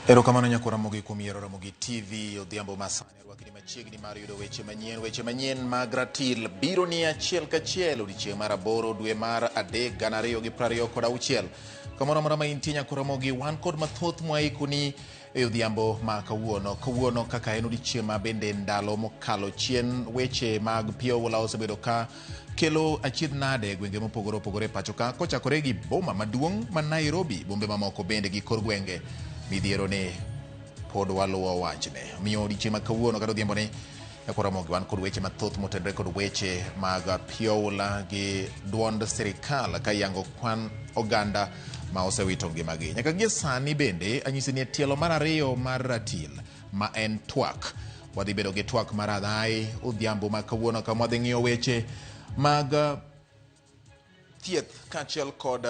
Erokamano nyako Ramogi kuom yiero Ramogi TV odhiambo masani arwakni machiegni mar yudo weche manyien. Weche manyien mag ratil biro ni achiel kachiel odiechieng' mar 8 dwe mar 3 2026. Kamoro amora ma intie nyako Ramogi, wan kod mathoth mwaikoni e odhiambo ma kawuono. Kawuono kaka en odiechieng' ma bende ndalo mokalo chien weche mag pi oula osebedo ka kelo achiedh nade e gwenge mopogore opogore e pacho ka, kochakore gi boma maduong' ma Nairobi, bombe mamoko bende gi kor gwenge. Midhiero ni pod waluwo wachne. Omiyo odiechieng' ma kawuono kata odhiambo ni nyako Ramogi wan kod weche mathoth motenore kod weche mag pi oula gi duond sirikal ka yango kwan oganda ma osewito ngimagi. Nyaka gie sani bende anyisi ni e tielo mar 2 mar ratil ma en twak. Wadhi bedo gi twak mar adhai odhiambo ma kawuono kama wadhi ng'iyo weche mag thieth kaachiel kod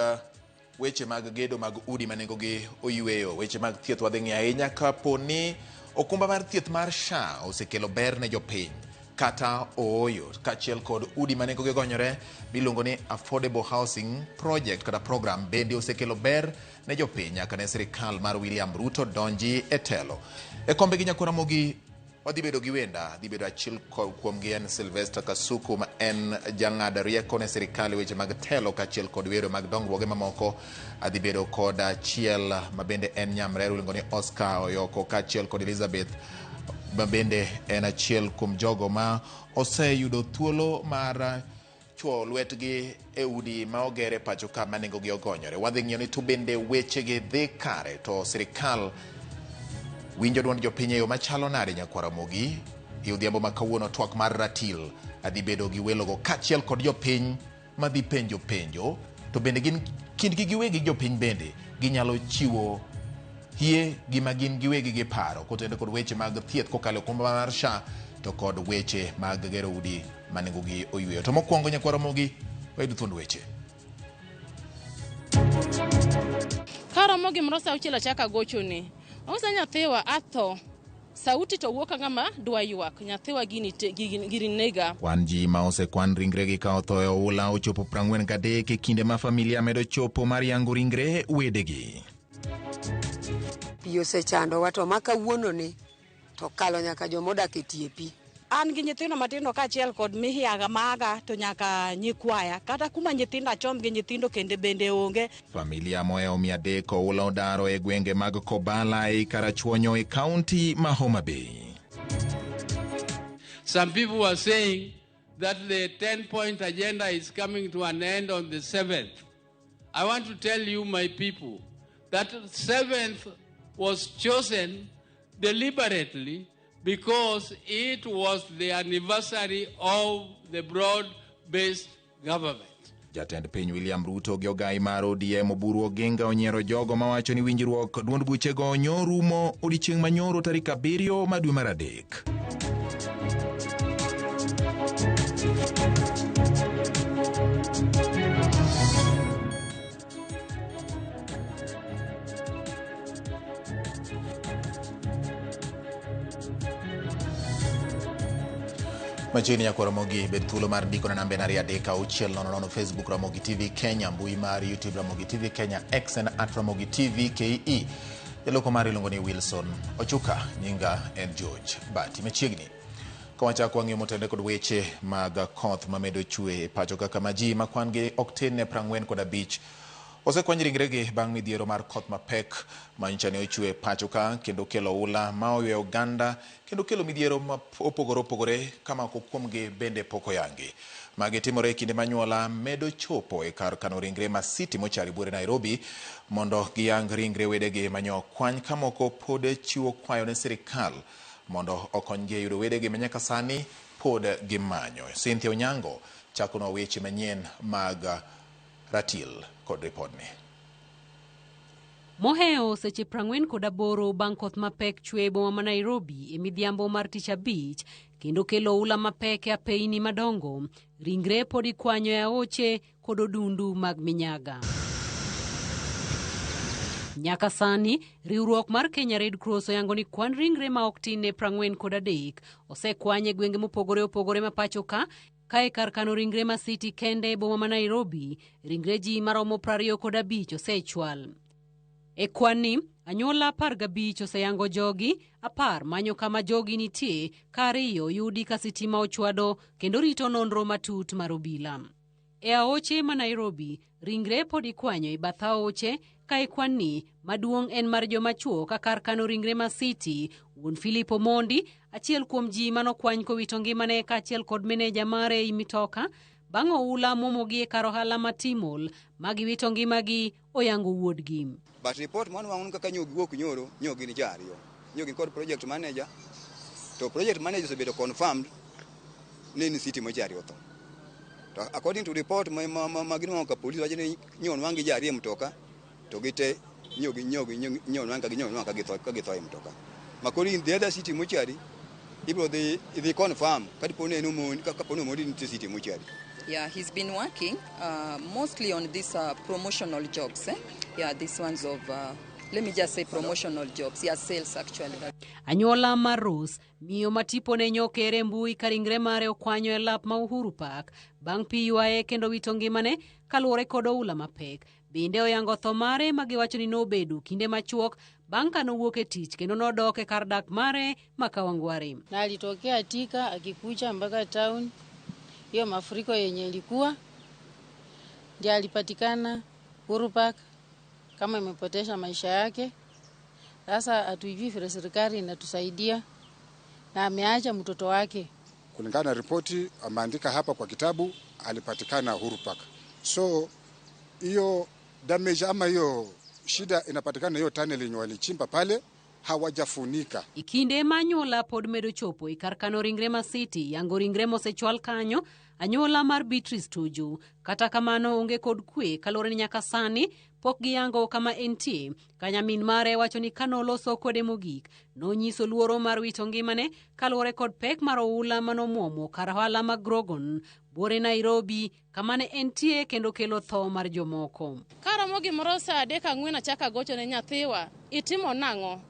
weche mag gedo mag udi ma nengogi oyweyo. Weche mag thieth wadhi ng'iyo ahinya kapo ni okumba mar thieth mar SHA osekelo ber ne jopiny kata ooyo, kaachiel kod udi ma nengogi ogonyore miluongo ni Affordable Housing Project kata program bende osekelo ber ne jopiny nyaka ne sirikal mar William Ruto donji e telo. E kombe gi nyako Ramogi wadhi bedo gi wenda, dhi bedo achiel kuomgi en Sylvester Kasuku ma en jang'ad rieko ne sirikal e weche mag telo kaachiel kod wero mag dongruoge mamoko. Adhi bedo kod achiel ma bende en nyamrero iluongo ni Oscar Oyoko kaachiel kod Elizabeth ma bende en achiel kuom jogo ma oseyudo thuolo mar chwowo lwetgi e udi ma oger e pacho ka ma nengogi ogonyore. Wadhi ng'iyo ni to bende wechegi dhi kare, to sirikal winjo duond jopiny e yo machalo nade nyakwar Ramogi. E odhiambo ma kawuono twak mar ratil adhi bedo gi welogo kaachiel kod jopiny madhi penjo penjo, to bende gin kindgi giwegi jopiny bende ginyalo chiwo hie gima gin giwegi giparo kotenore kod weche mag thieth kokalo e okumba mar SHA to kod weche mag gero udi ma nengogi oyweyo. To mokwongo nyakwar Ramogi wayudo thuond weche. Karomo gimoro sa auchiel achako agochone. Ong'isa nyathiwa atho. Sauti to wuok ka ng'ama dwa ywak. Nyathiwa gini te, gini, gini nega. Kwan ji ma osekwan ringregi ka otho e oula ochopo 43 e kinde ma familia medo chopo mar yango ringre wedegi. Pi osechandowa to ma kawuononi to kalo nyaka joma odak e tie pi. An gi nyithindo matindo kaachiel kod mihiaga maga to nyaka nyikwaya. Kata kuma nyithindo achom gi nyithindo kende bende onge. Familia mohewo 300 oula odaro e gwenge mag Kobala ei Karachuonyo e kaunti ma Homa Bay. Some people were saying that the 10-point agenda is coming to an end on the 7th. I want to tell you, my people, that 7th was chosen deliberately because it was the anniversary of the broad-based government. Jatend piny William Ruto gi ogai mar ODM Oburu Oginga onyiero jogo mawacho ni winjruok duond buchego nyorumo odiechieng' manyoro tarik 7 ma dwe mar 3. Machiegni nyako Ramogi, bed thuolo mar ndiko na namba en 23600 Facebook Ramogi TV Kenya, mbui mar YouTube Ramogi TV Kenya, X en at Ramogi TV KE. Jaloko mar iluongo ni Wilson Ochuka, nyinga en George Bati. Machiegni ka wachako wang'iyo motenore kod weche mag koth mamedo chwe e pacho kaka ma ji ma kwan gi ok tin ne 45 osekwany ringregi bang' midhiero mar koth mapek ma nyocha ne ochwe e pacho ka kendo kelo oula ma oyweyo oganda kendo kelo midhiero ma opogore opogore ka moko kuomgi bende pok oyangi. Magi timore e kinde ma anyuola medo chopo e kar kano ringre ma City Mortuary buore Nairobi mondo giyang ringre wedegi manyo kwany ka moko pod chiwo kwayo ne sirikal mondo okonygi e yudo wedegi ma nyaka sani pod gimanyo. Cynthia Onyango chakonwa weche manyien mag ratil kod ripodni. Mohewo seche 48 bang' koth mapek chwe e boma ma Nairobi e midhiambo mar tich abich kendo kelo oula mapek e apeini madongo, ringre pod ikwanyo e aoche kod odundu mag minyaga. Nyaka sani, riwruok mar Kenya Red Cross oyango ni kwan ringre ma ok tin ne 43 osekwany e gwenge mopogore opogore ma pacho ka, ka e kar kano ringre ma City kende e boma ma Nairobi, ringre ji maromo 25 osechwal. E kwan ni, Anyuola 15 oseyango jogi, 10 manyo kama jogi nitie, ka 2 oyudi ka sitima ochwado kendo rito nonro matut mar obila. E aoche ma Nairobi, ringre pod ikwanyo e bath aoche ka ikwan ni maduong' en mar joma chwo ka kar kano ringre ma City. Wuon Philip Omondi, achiel kuom ji manokwany kowito ngimane kaachiel kod meneja mare ei mitoka, bang' oula muomogi e kar ohala ma Timol ma giwito ngimagi oyango wuodgi. But report mano kaka nyo giwuok nyoro, nyo gin ji ariyo. Nyo gin kod project manager, to project manager osebedo confirmed ni ni City Mortuary otho. To according to report ma ginwang'o ka police wacho ni nyo onwang' gi ji ariyo e mtoka, to gite nyo onwang' ka githo e mtoka. Ma koro in the other City Mortuary, ibiro dhi confirm ka dipo ni en Omondi, kapo ni Omondi nitie City Mortuary. Yeah, he's been working mostly on these promotional jobs. Eh? Yeah, these ones of, let me just say promotional jobs. Yeah, sales actually. Anyuola mar Rose, miyo matipo ne nyokere mbui ka ringre mare okwanyo e lap ma Uhuru Park bang' pi ywaye kendo wito ngimane kaluwore kod oula mapek. Bende oyango tho mare ma giwacho ni nobedo kinde machuok bang' ka nowuok e tich kendo nodok e kar dak mare ma Kawangware. Na alitokea Thika akikuja mpaka town, hiyo mafuriko yenye ilikuwa ndiye alipatikana Uhuru Park kama imepotesha maisha yake. Sasa hatujui vile serikali inatusaidia na ameacha mtoto wake. Kulingana na ripoti ameandika hapa kwa kitabu, alipatikana Uhuru Park. So hiyo damage ama hiyo shida inapatikana hiyo tunnel yenye walichimba pale hawajafunika. Ikinde ma anyuola pod medo chopo e kar kano ringre ma City yango ringre mosechwal kanyo, anyuola mar Beatrice Tuju. Kata kamano onge kod kwe kaluwore ni nyaka sani pok giyango kama entie. Ka nyamin mare wacho ni kanoloso kode mogik, nonyiso luoro mar wito ngimane kaluwore kod pek mar oula manomuomo kar ohala ma Grogon buore Nairobi kama ne entie kendo kelo tho mar jomoko. Karomo gimoro saa 3 4 achako agocho ne nyathiwa, itimo nang'o?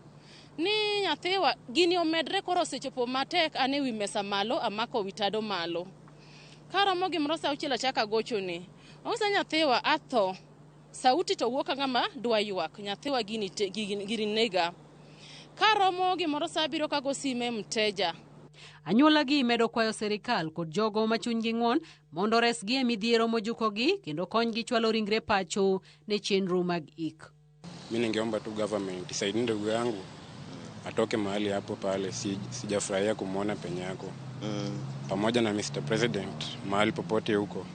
Ni nyathiwa gini omedre koro osechopo matek, an ewi mesa malo amako wi tado malo. Karomo gimoro saa 6 achako agochone, ong'isa nyathiwa atho, sauti to wuok ka ng'ama dwa ywak, nyathiwa gini nega. Karomo gimoro saa 7 kago sime mteja. Anyuola gi medo kwayo serikal kod jogo ma chunygi ng'won mondo oresgi e midhiero mojukogi kendo konygi chwalo ringre pacho ne chenro mag ik. Mimi ningeomba tu government isaidie ndugu yangu atoke mahali hapo pale, sijafurahia kumuona penye yako. Pamoja na Mr. President mahali popote huko.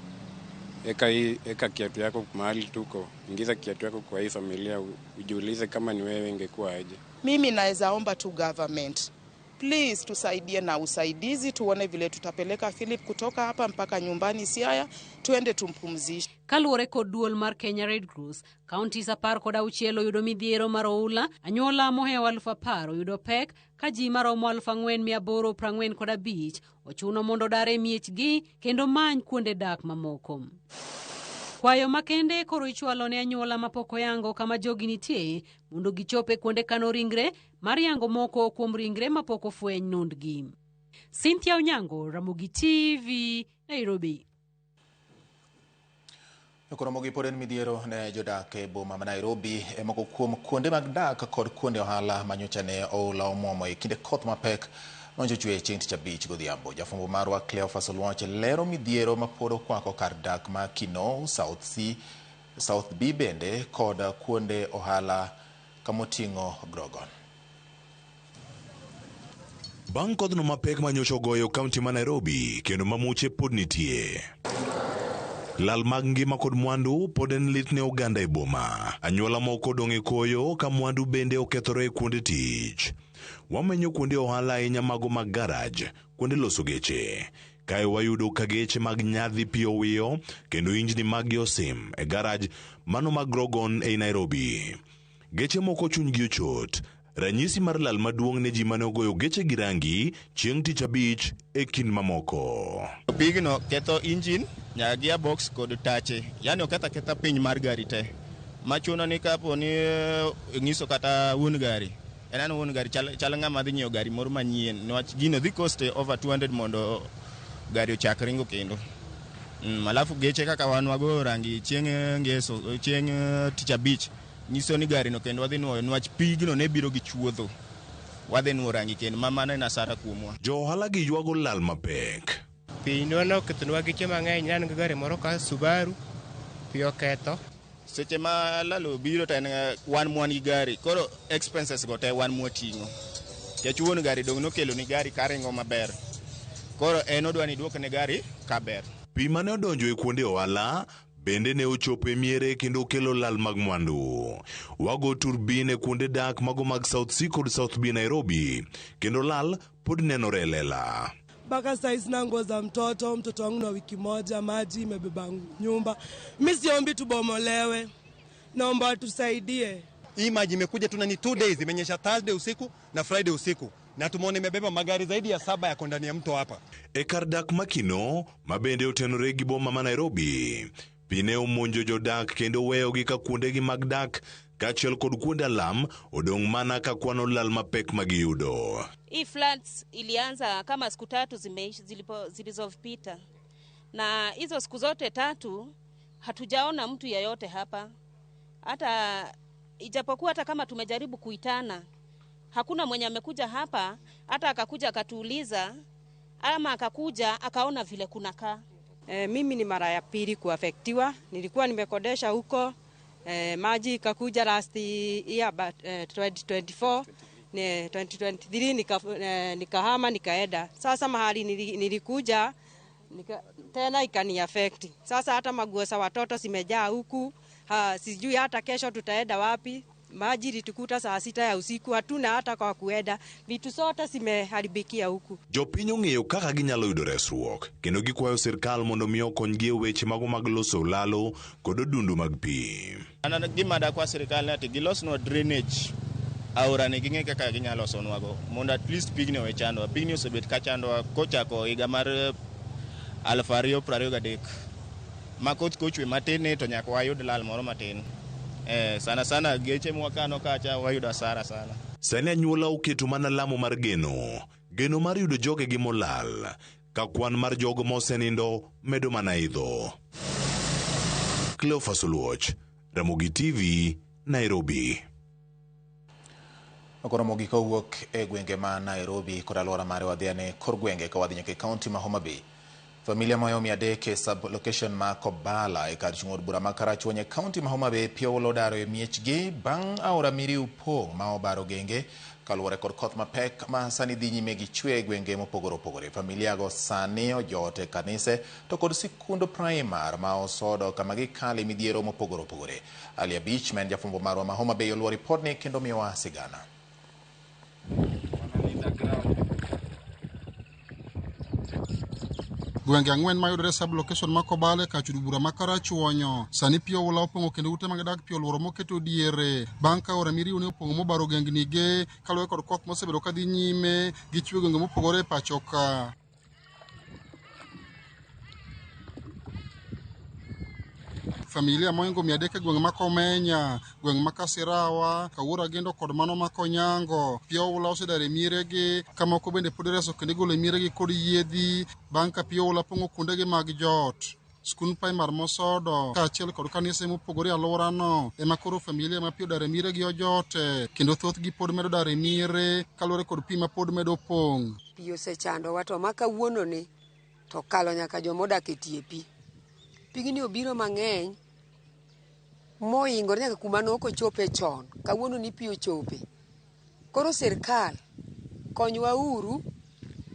Eka kiatu yako mahali tuko, ingiza kiatu yako kwa hii familia, ujiulize kama ni wewe ingekuwa aje. Mimi naweza omba tu government, please tusaidie na usaidizi, tuone vile tutapeleka Philip kutoka hapa mpaka nyumbani Siaya, tuende tumpumzishe. Kaluwore kod duol mar Kenya Red Cross, counties 16 oyudo midhiero mar oula, anyuola mohewo 10,000 oyudo pek ka ji maromo 4,845 ochuno mondo odar e miechgi kendo many kuonde dak mamoko. Kwayo makende koro ichwalo ne anyuola mapok oyango kama jogi nitie mondo gichop e kuonde kano ringre mar yango moko kuom ringre mapok ofweny nondgi. Cynthia Onyango, Ramogi TV, Nairobi. Koromogi pod en midhiero ne jodak e boma ma Nairobi e moko kuom kuonde mag dak kod kuonde ohala manyocha ne oula omuomo e kinde koth mapek manyocha ochwe chieng' tich abich godhiambo. Jafwambo marwa Cleophas Oluoch lero midhiero mapod okwako kar dak ma Kinoo, South C, South B bende kod kuonde ohala kamoting'o Grogon. Bang' kodhno mapek manyocha ogoyo kaunti ma Nairobi kendo mamuche pod nitie. Lal mag ngima kod mwandu pod en lit ne oganda e boma. Anyuola moko odong' e koyo ka mwandu bende okethore e kuonde tich. Wamenyo kuonde ohala ahinya mago mag garaj, kuonde loso geche. Kae wayudo ka geche mag nyadhi pi owiyo kendo injni maggi osim e garaj mano mag Grogon ei Nairobi. Geche moko chunygi ochot. Ranyisi mar lal maduong' ne ji mane ogoyo geche gi rangi chieng' tich abich e kind mamoko. Pigno ketho engine, nyaka gearbox kod tache. Yani oketho aketha piny mar gari te. Machuno ni kapo ni ng'iso kata wuon gari. En an wuon gari chal ng'ama dhi nyiewo gari moro manyien. Niwach gino dhi cost over 200 mondo gari ochak ringo kendo. Alafu geche kaka wan wagoyo rangi chieng' ngeso, chieng' tich abich. Nyiso ni gari no kendo wadhi nuoyo niwach pigno ne biro gi chuodho. Wadhi nuo rangi kendo ma mano en asara kuomwa. Jo ohala gi ywago lal mapek. Pi nokethonwa geche mang'eny, ne an gi gari moro ka Subaru, pi oketho. Seche ma lal obiro to en wan mwan gi gari, koro expenses go te wan mwating'o. Nikech wuon gari dong' nokeloni gari karingo maber. Koro en odwa ni iduokne gari kaber. Pi mane odonjo e kuonde ohala bende ne ochopo e miere kendo okelo lal mag mwandu. Wago turbin e kuonde dak mago mag South C kod South B Nairobi kendo lal pod nenore e lela. Mpaka saa sina nguo za mtoto, mtoto wangu na wiki moja, maji imebeba nyumba. Mi siombi tubomolewe, naomba tusaidie. Hii maji imekuja tu na ni 2 days, imenyesha Thursday usiku na Friday usiku, na tumeona imebeba magari zaidi ya 7 yako ndani ya mto hapa. E kar dak Makino ma bende otenore gi boma ma Nairobi, pi ne omonjo jodak kendo weyogi ka kuondegi mag dak kaachiel kod kuonde alam odong' mana ka kwano lal mapek magiyudo. Hii floods ilianza kama siku 3 zilizopita, na hizo siku zote 3 hatujaona mtu yeyote hapa. Hata ijapokuwa hata kama tumejaribu kuitana, hakuna mwenye amekuja hapa, hata akakuja akatuuliza ama akakuja akaona vile kunakaa. Mimi ni mara ya pili kuafektiwa. Nilikuwa nimekodesha huko, maji ikakuja last year, but, 2024, 2023 nikahama nikaenda. Sasa mahali nilikuja tena ikani affect. Sasa hata maguo za watoto zimejaa huku. Sijui hata kesho tutaenda wapi. Maji ilitukuta saa 6 ya usiku, hatuna hata kwa kuenda. Vitu zote zimeharibikia huku. Jopiny ong'eyo kaka ginyalo yudo resruok kendo gikwayo sirkal mondo mi okonygi e weche mago mag loso olalo kod odundu mag pi. An gima dakwa sirkal ni ati gilosnwa drainage aora ni ging'e kaka ginyalo losonwago mondo at least pigni owe chandwa. Pigni osebet ka chandwa kochako higa mar 2023. Ma koth kochwe matin to nyaka wayud lal moro matin. Sana sana geche mwakano kacha wayudo hasara sana. Sani anyuola oketo mana lamo mar geno, geno mar yudo jogegi molal, ka kwan mar jogo mosenindo medo mana idho. Cleophas Oluoch, Ramogi TV, Nairobi. Ramogi kowuok e gwenge ma Nairobi kod alwora mare wadhi ane kor gwenge ka wadhi nyaka e kaunti ma Homa Bay. Familia moyo 300 e sub-location ma Kobala e kar chung' od bura ma Karachuonyo e kaunti ma Homa Bay pi oula odaro e miechgi bang' aora Miriu pong' ma obaro genge kaluwore kod koth mapek ma sani dhi nyime gi chwe e gwenge mopogore opogore. Familia go sani ojot e kanise to kod sikund primar ma osodo kama gikale midhiero mopogore opogore. Ali Abich ma en jafwambo marwa ma Homa Bay oluwo ripodni kendo miyowa sigana. Gwenge 4 mayudore sub-location ma Kobale kar chudo bura ma Karachuonyo sani pi oula opong'o kendo ute mag dak pi oluoro moketo diere bang' ka aora Miriu ne opong'o mobaro gengnige kaluwore kod koth mosebedo kadhi nyime gi chwe gwenge mopogore e pacho ka. Familia moingo 300 e gweng' ma Komenya, gweng' ma Kasirawa, Kawuora Gendo kod mano ma Konyango. Pi oula osedar e mieregi, ka moko bende pod ireso kendo igolo e mieregi kod yiedhi bang' ka pi oula pong'o kuondegi mag jot. Skund primar Mosodo kaachiel kod kanise mopogore e alworano ema koro familia ma pi odar e mieregi ojote, kendo thothgi pod medo dar e miere kaluwore kod pi ma pod medo pong'. Pi osechandowa to ma kawuononi to kalo nyaka jomodak e tie pi. Pigni obiro mang'eny moingore nyaka kuma ne ok ochope chon. Kawuono ni pi ochope. Koro sirkal konywa uru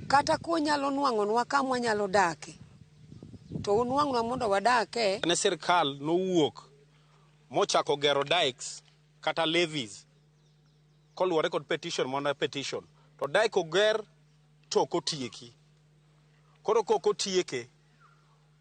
kata kunyalo nwang'onwa kama wanyalo dake to unwang'nwa mondo wadake. Ne sirkal nowuok mochako gero dikes kata levies koluwore kod petition mondo petition to dike oger to ok otieki. Koro kok otieke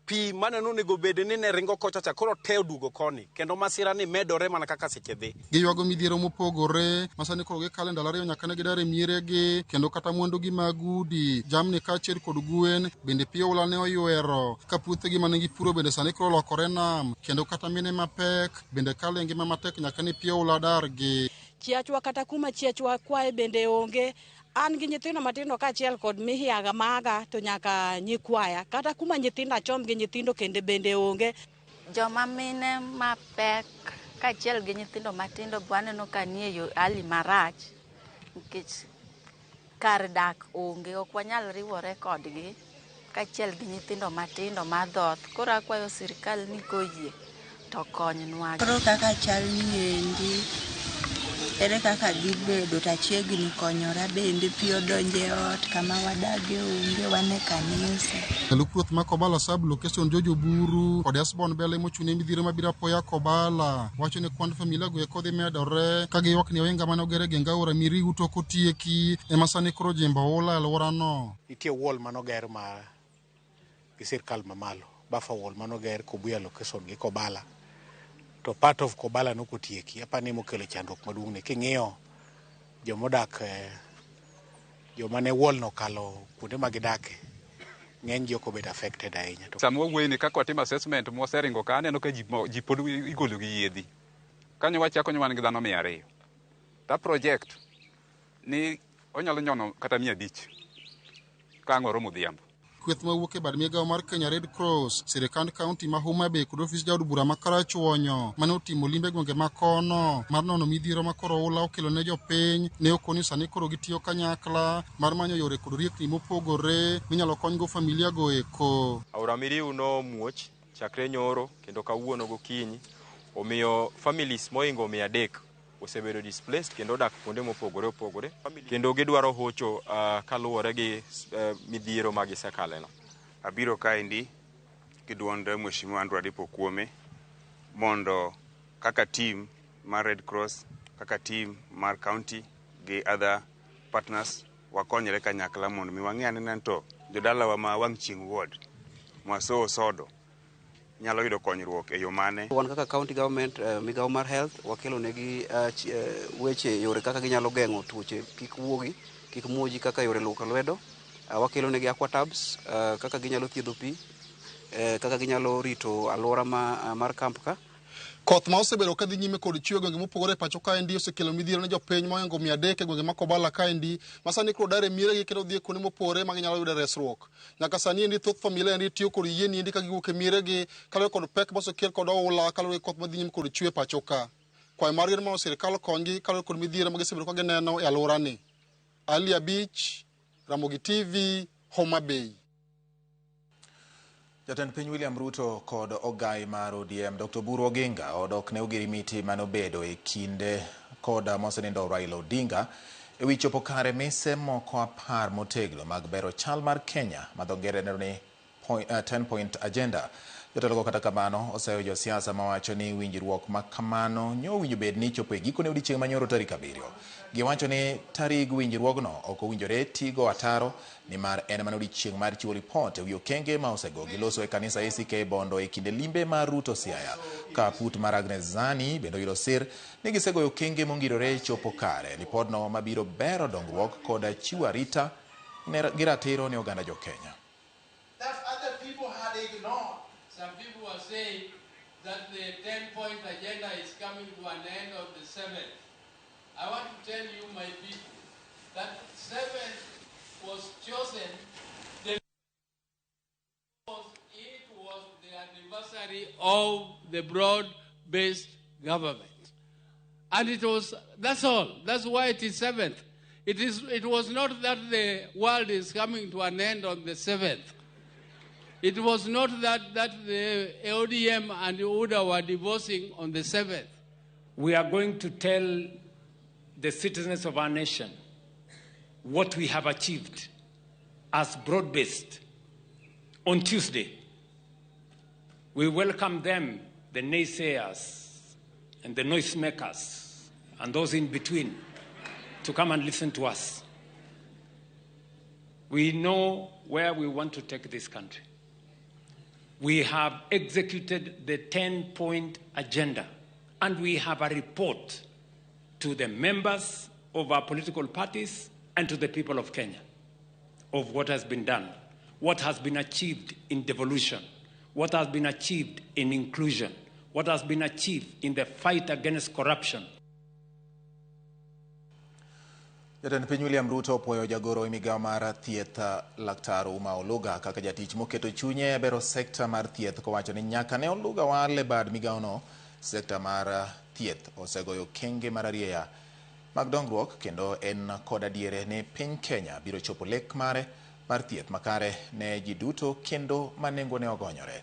pi mane onego bed ni ne ringo kocha cha koro te oduogo koni kendo masira ni medore mana kaka seche dhi. Giywago midhiero mopogore ma sani koro gikalo ndalo 2 nyaka ne gidar e mieregi kendo kata mwandugi mag udi, jamni kaachiel kod gwen bende pi oula ne oywero ka puothegi mane gipuro bende sani koro olokore nam kendo kata mine mapek bende kalo e ngima matek nyaka ne pi oula dargi. Chiachwa kata kuma chiachwa kwaye bende onge. An gi nyithindo matindo kaachiel kod mihiaga maga to nyaka nyikwaya. Kata kuma nyithindo achom gi nyithindo kende bende onge. Joma mine mapek Kaachiel gi nyithindo matindo be waneno ka nie yo hali marach nikech kar dak onge, ok wanyal riwore kodgi kaachiel gi nyithindo matindo madhoth. Koro akwayo sirikal ni koyie to konywa. Koro kaka chal ni endi, ere kaka dhi bedo to achiegni konyora bende pi odonjo e ot kama wadage onge wan e kanisa. Jalup ruoth ma Kobala sub location George Oburu kod Hesbon Bele mochung' ne midhiero mabiro apoya Kobala wacho ni kwand familia go eko dhi medore ka giywak ni ohinga mane oger e geng aora Miriu tok otieki ema sani koro ojimbo oula e alworano. Nitie wall manoger ma gi sirkal mamalo, buffer wall manoger Kobuya location gi Kobala. To part of Kobala nokotieki, apani emokelo chandruok maduong' ni. King'iyo jomodak, joma ne wall no okalo kuonde ma gidake, ng'eny gi ok obedo affected ahinya. Sama wawuoyo ni kaka watimo assessment mwaseringo ka aneno ka ji pod igolo gi yiedhi. Kanyo wachako ni wan gi dhano 200. Ta project ni onyalo nyono kata 500 ka ang' oromo odhiambo. Kweth mawuok e bad migawo mar Kenya Red Cross, sirikand kaunti ma Homa Bay kod ofis jaod bura ma Karachuonyo mane otimo limbe gwenge ma kono mar nono midhiero ma koro oula okelo ne jopiny ne okoni sani koro gitiyo kanyakla mar manyo yore kod riekni mopogore minyalo konygo familia go eko. Aora Miriu nomuoch chakre nyoro kendo kawuono gokinyi, omiyo families mohingo 300 osebedo displaced kendo odak kuonde mopogore opogore kendo gidwaro hocho kaluwore gi midhiero ma gisekaleno. Abiro kaendi gi duond Mheshimiwa Andrew Adipo Okuome mondo kaka team mar Red Cross, kaka team mar county gi other partners wakonyre kanyakla mondo mi wang'e ane to jodalawa ma wang' chieng' ward Mwaso Sodo nyalo yudo konyruok e yo mane. Wan kaka county government, migawo mar health, wakelo negi weche yore kaka ginyalo geng'o tuoche kik wuogi, kik muoji kaka yore luoko lwedo. Wakelo negi aquatabs, kaka ginyalo thiedho pi, kaka ginyalo rito alwora mar camp ka. Koth ma osebedo kadhi nyime kod chwe e gwenge mopogore e pacho kaendi osekelo midhiero ne jopiny mohingo 300 e gwenge ma Kobala kaendi ma sani koro dar e mieregi kendo dhi e kuonde mopogore ma ginyalo yude resruok. Nyaka sani endi thoth familia endi tiyo kod yien endi ka giwuok e mieregi kaluwore kod pek mosekel kod oula kaluwore gi koth madhi nyime kod chwe e pacho ka. Kwayo margi en mondo sirikal okonygi kaluwore kod midhiero ma gisebedo ka gineno e alworani. Ali Abich, Ramogi TV, Homa Bay. Jatend piny William Ruto kod ogai mar ODM Dr. Oburu Oginga odok ne ogirimiti manobedo e kinde kod mosenindo Raila Odinga e wi chopo kare mise moko 10 motegno mag bero chal mar Kenya ma dho ngere neno ni 10-point agenda. Jotelogo kata kamano oseyo josiasa mawacho ni winjruok ma kamano nyo owinjo bed ni chopo e gikone odiechieng' manyoro tarik 7. Giwacho ni tarig winjruogno ok owinjore tigo ataro nimar en mana odiechieng' mar chiwo ripot e wi okenge ma osego giloso e kanisa ACK Bondo e kinde limbe mar Ruto Siaya. Ka put mar Agnes Zani bende oyudo sir ni gisegoyo okenge mongirore chopo kare. Ripodno mabiro bero dongruok koda chiwo arita gi ratiro ne oganda jo Kenya. That other people had ignored. Some people were saying that the 10-point agenda is coming to an end on the 7th. I want to tell you, my people, that 7th was chosen because it was the anniversary of the broad-based government. And it was, that's all. That's why it is 7th. It was not that the world is coming to an end on the 7th. It was not that the ODM and the UDA were divorcing on the 7th. We are going to tell the citizens of our nation what we have achieved as broad-based on Tuesday. We welcome them, the naysayers and the noisemakers and those in between, to come and listen to us. We know where we want to take this country. We have executed the 10-point agenda, and we have a report to the members of our political parties and to the people of Kenya of what has been done, what has been achieved in devolution, what has been achieved in inclusion, what has been achieved in the fight against corruption. Jatend piny William Ruto opuoyo jagoro e migawo mar thieth Laktar Uma Oluga kaka jatich moketo chunye e bero sekta mar thieth kowacho ni nyaka ne Oluga wal e bad migawono, sekta mar thieth osegoyo okenge mararieya mag dongruok kendo en kod adiere ni piny Kenya biro chopo lek mare mar thieth makare ne ji duto kendo ma nengone ogonyore.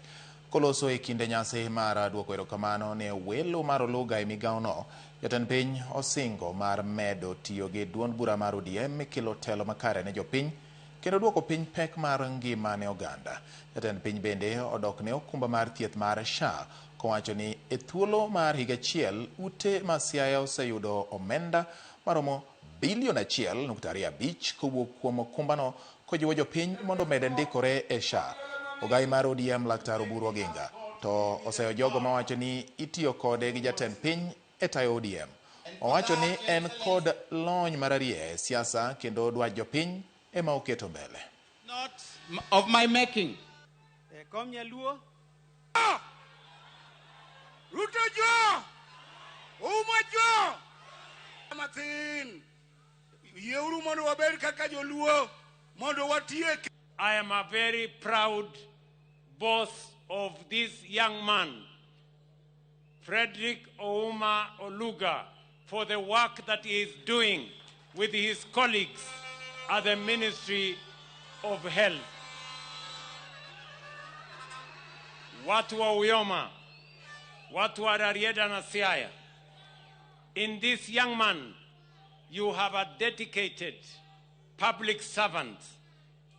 Koloso e kinde nyasi mar duoko erokamano ne welo mar Oluga e migawono, jatend piny osingo mar medo tiyo gi duond bura mar ODM e kelo telo makare ne jopiny kendo duoko piny pek mar ngima ne oganda. Jatend piny bende odok ne okumba mar thieth mar SHA kowacho ni e thuolo mar higa achiel ute ma Siaya oseyudo omenda maromo bilion 1.25 kowuok kuom okumbano kojiwo jopiny mondo omed ndikore e SHA. Ogai mar ODM Laktar Oburu Oginga to oseyo jogo mawacho ni itiyo kode gi jatend piny e tayo ODM. Owacho ni en kod lony mararieya e siasa kendo dwach jopiny ema oketo mbele. Not of my making. Kom Nyaluo. Ruto jo! Ouma jo! Mathin! Yieuru mondo wabed kaka joluo mondo watiek. I am a very proud boss of this young man, Frederick Ouma Oluga, for the work that he is doing with his colleagues at the Ministry of Health. Watu wa Uyoma, watu wa Rarieda na Siaya, in this young man, you have a dedicated public servant,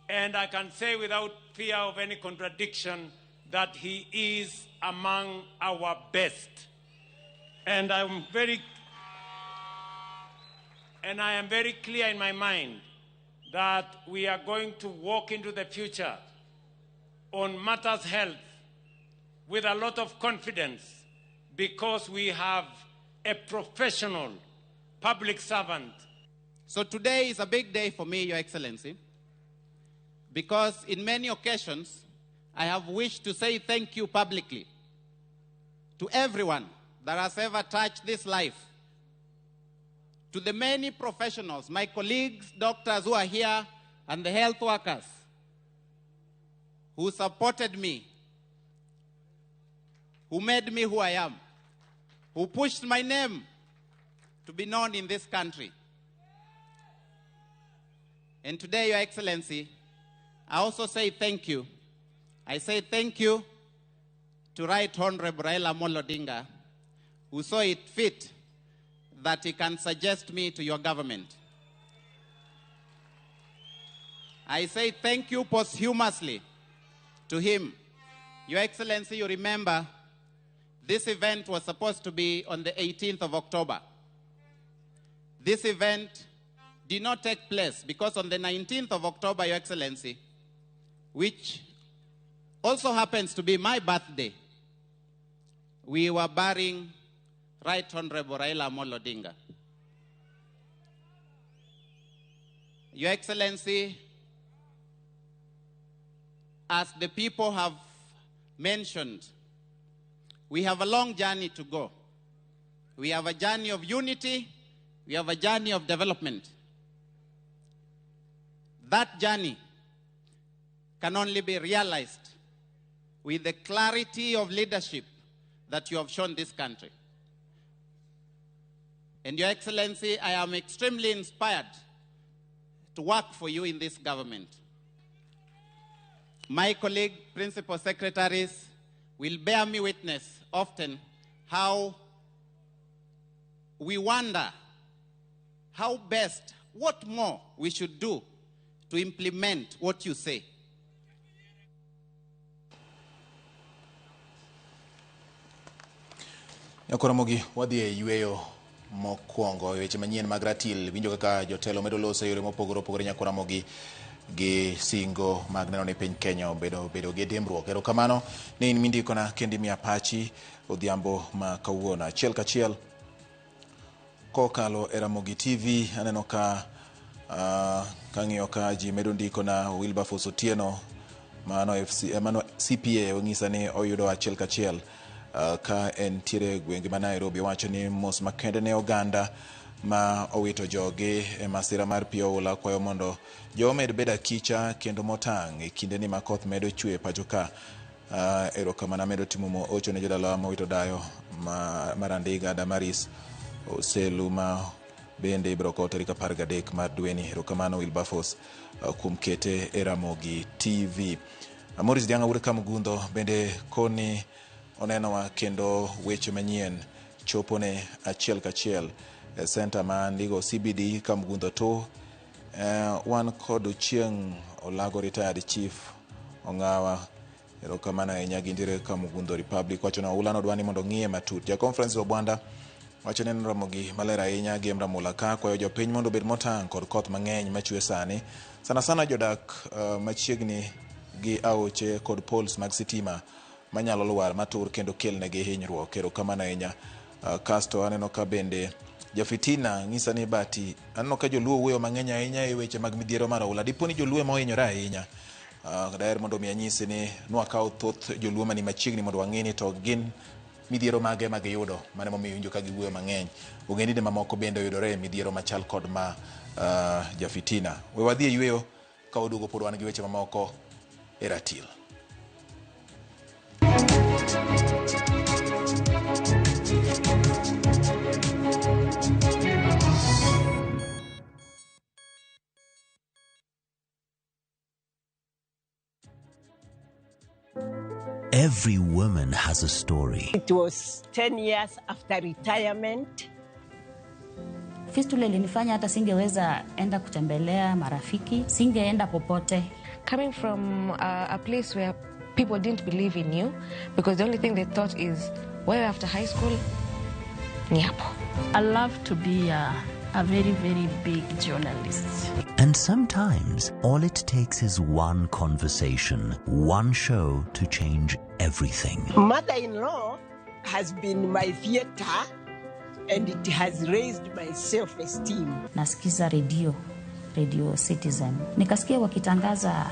and I can say without fear of any contradiction that he is among our best. And I am very clear in my mind that we are going to walk into the future on matters health with a lot of confidence because we have a professional public servant. So today is a big day for me, Your Excellency, because in many occasions I have wished to say thank you publicly to everyone that has ever touched this life, to the many professionals, my colleagues, doctors who are here, and the health workers who supported me, who made me who I am, who pushed my name to be known in this country. And today, Your Excellency, I also say thank you. I say thank you to Right Honorable Raila Amolo Odinga, who saw it fit that he can suggest me to your government. I say thank you posthumously to him. Your Excellency, you remember this event was supposed to be on the 18th of October. This event did not take place because on the 19th of October, Your Excellency, which also happens to be my birthday, we were burying Right Honorable Raila Amolo Odinga. Your Excellency, as the people have mentioned, we have a long journey to go. We have a journey of unity. We have a journey of development. That journey can only be realized with the clarity of leadership that you have shown this country. And Your Excellency, I am extremely inspired to work for you in this government. My colleague, principal secretaries, will bear me witness often how we wonder how best, what more we should do to implement what you say. Nyakoromogi wadhi e yweyo mokwongo e weche manyien mag ratil. Winjo kaka jotelo medo loso e yore mopogore opogore. Nyakoromogi gi singo mag neno ni piny Kenya obedo gi dimbruok. Erokamano ne in mindikona kendo imiya pachi odhiambo ma kawuono. Achiel kachiel kokalo e Ramogi TV aneno ka kang'iyo ka ji medo ndikona. Wilberforce Otieno mano FC, mano CPA onyisa ni oyudo achiel kachiel ka entiere gwenge ma Nairobi. Wacho ni mos makende ne oganda ma owito jogi e masira mar pi oula, kwayo mondo jomed bedo akicha kendo motang' e kinde ni ma koth medo chwe pacho ka. Erokamano amedo timo ocho ne jodalawa mowito dayo Marandiga Damaris Oselu ma bende ibiro kow tarik 13 mar dweni. Erokamano Wilberforce kuom kete e Ramogi TV. Maurice Dianga wuod Kamgundho bende koni onenowa kendo weche manyien chopone achiel kachiel e senta ma Ndigo CBD Kamgundho to wan kod Ochieng' Olago retired chief Ong'awa. Erokamano ahinya gintiere Kamgundho Republic. Wacho ni oula no dwa ni mondo ng'iye matut. Ja conference Obwanda wacho ni Ramogi maler ahinya gi Ramula ka kwayo jopiny mondo obed motang' kod koth mang'eny machwe sani. Sana sana jodak machiegni gi aoche kod poles mag sitima manyalo lwar matur kendo kelnegi hinyruok. Erokamano ahinya. Kasto aneno ka bende Jafitina ng'isa ni bati aneno ka joluo wuoyo mang'eny ahinya e weche mag midhiero mar oula. Dipo ni joluo ema ohinyore ahinya. Daher mondo mi anyisi ni nwakawo thoth joluo mani machiegni mondo wang'e ni to gin midhiero mage ma giyudo. Mano emomiyo iwinjo ka giwuoyo mang'eny. Ogendini mamoko bende oyudore e midhiero machal kod ma Jafitina. We wadhi e yweyo ka waduogo pod wan gi weche mamoko e ratil. Every woman has a story. It was 10 years after retirement. Fistula ilinifanya hata singeweza enda kutembelea marafiki, singeenda popote. Coming from a place where people didn't believe in you, because the only thing they thought is, well, after high school, ni hapo. I love to be a very, very big journalist. And sometimes all it takes is one conversation, one show to change everything. Mother-in-law has been my theater and it has raised my self-esteem. Nasikiza radio, Radio Citizen. Nikasikia wakitangaza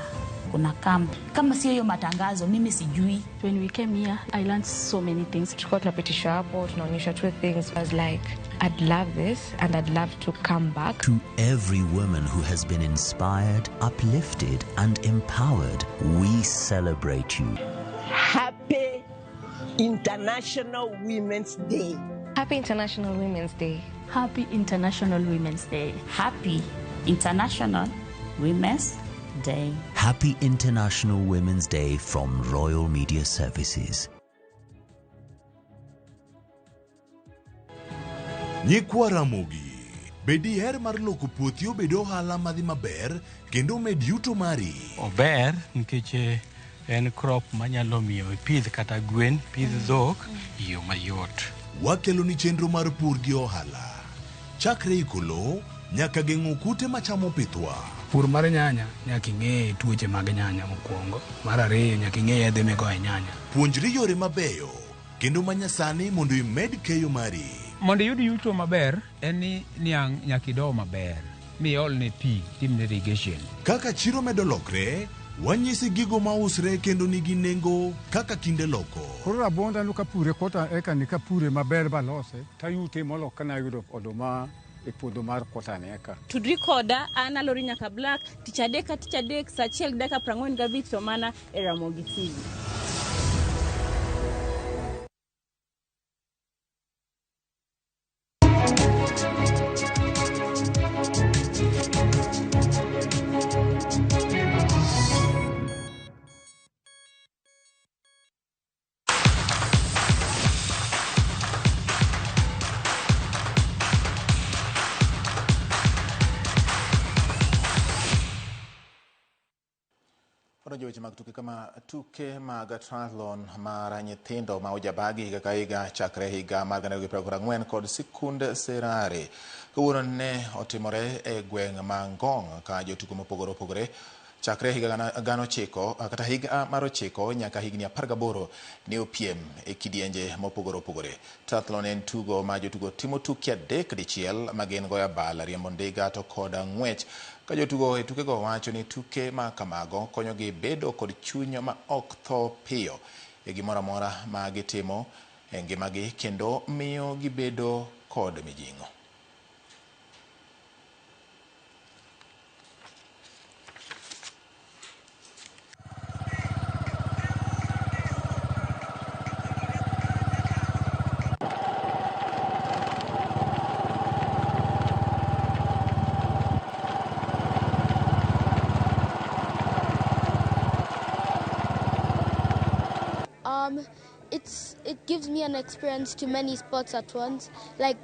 kuna camp. Kama sio hiyo matangazo, mimi sijui. When we came here, I learned so many things. Tulikuwa tunapitishwa hapo, tunaonyeshwa two things. I was like, I'd love this and I'd love to come back. To every woman who has been inspired, uplifted and empowered, we celebrate you. Happy International Women's Day. Happy International Women's Day. Happy International Women's Day. Happy International Women's Day. Happy International Women's Day from Royal Media Services. Nyikwa Ramogi, be diher mar loko puothi obed ohala madhi maber kendo med yuto mari? Ober nikech en crop manyalo miyo ipidh kata gwen, pidh dhok e yo mayot. Wakelo ni chenro mar pur gi ohala. Chakre iko lowo nyaka geng'o kute machamo pithwa. Pur mar nyanya nyaka ing'e tuoche mag nyanya mokwongo. Mar ariyo nyaka ing'e yedhe migoyo e nyanya. Puonjri yore mabeyo kendo manyasani mondo imed keyo mari. Mondo iyud yuto maber en ni niang' nyaka ido maber miolne pi timne irrigation. Kaka chiro medo lokre, wanyisi gigo mausre kendo nigi nengo kaka kinde loko. Koro rabuonda no kapure kota eka ni kapure maber balose tayute molo kana ayudo oduma e puodho mar kota ni eka. Tudri koda an Alori Nyaka Black tich adek ka tich adek saa 1:45 to mana e Ramogi TV. Wadonjo weche mag tuke kama tuke mag triathlon mar nyithindo ma ojabagi higa ka higa chakre higa mar 2024 kod sikund Serare. Kawuono ne otimore e gweng' ma Ngong' ka jotugo mopogore opogore chakre higa 9 kata higa mar 9 nyaka higni 18 ne opiem e kidienje mopogore opogore. Triathlon en tugo ma jotugo timo tuke adek dichiel ma gin goyo abal, riembo ndiga to kod ng'wech. Ka jotugo e tukego wacho ni tuke ma kamago konyogi bedo kod chuny ma ok tho piyo e gimoro amora ma gitimo e ngimagi kendo miyo gibedo kod mijing'o. It gives me an experience to many sports at once, like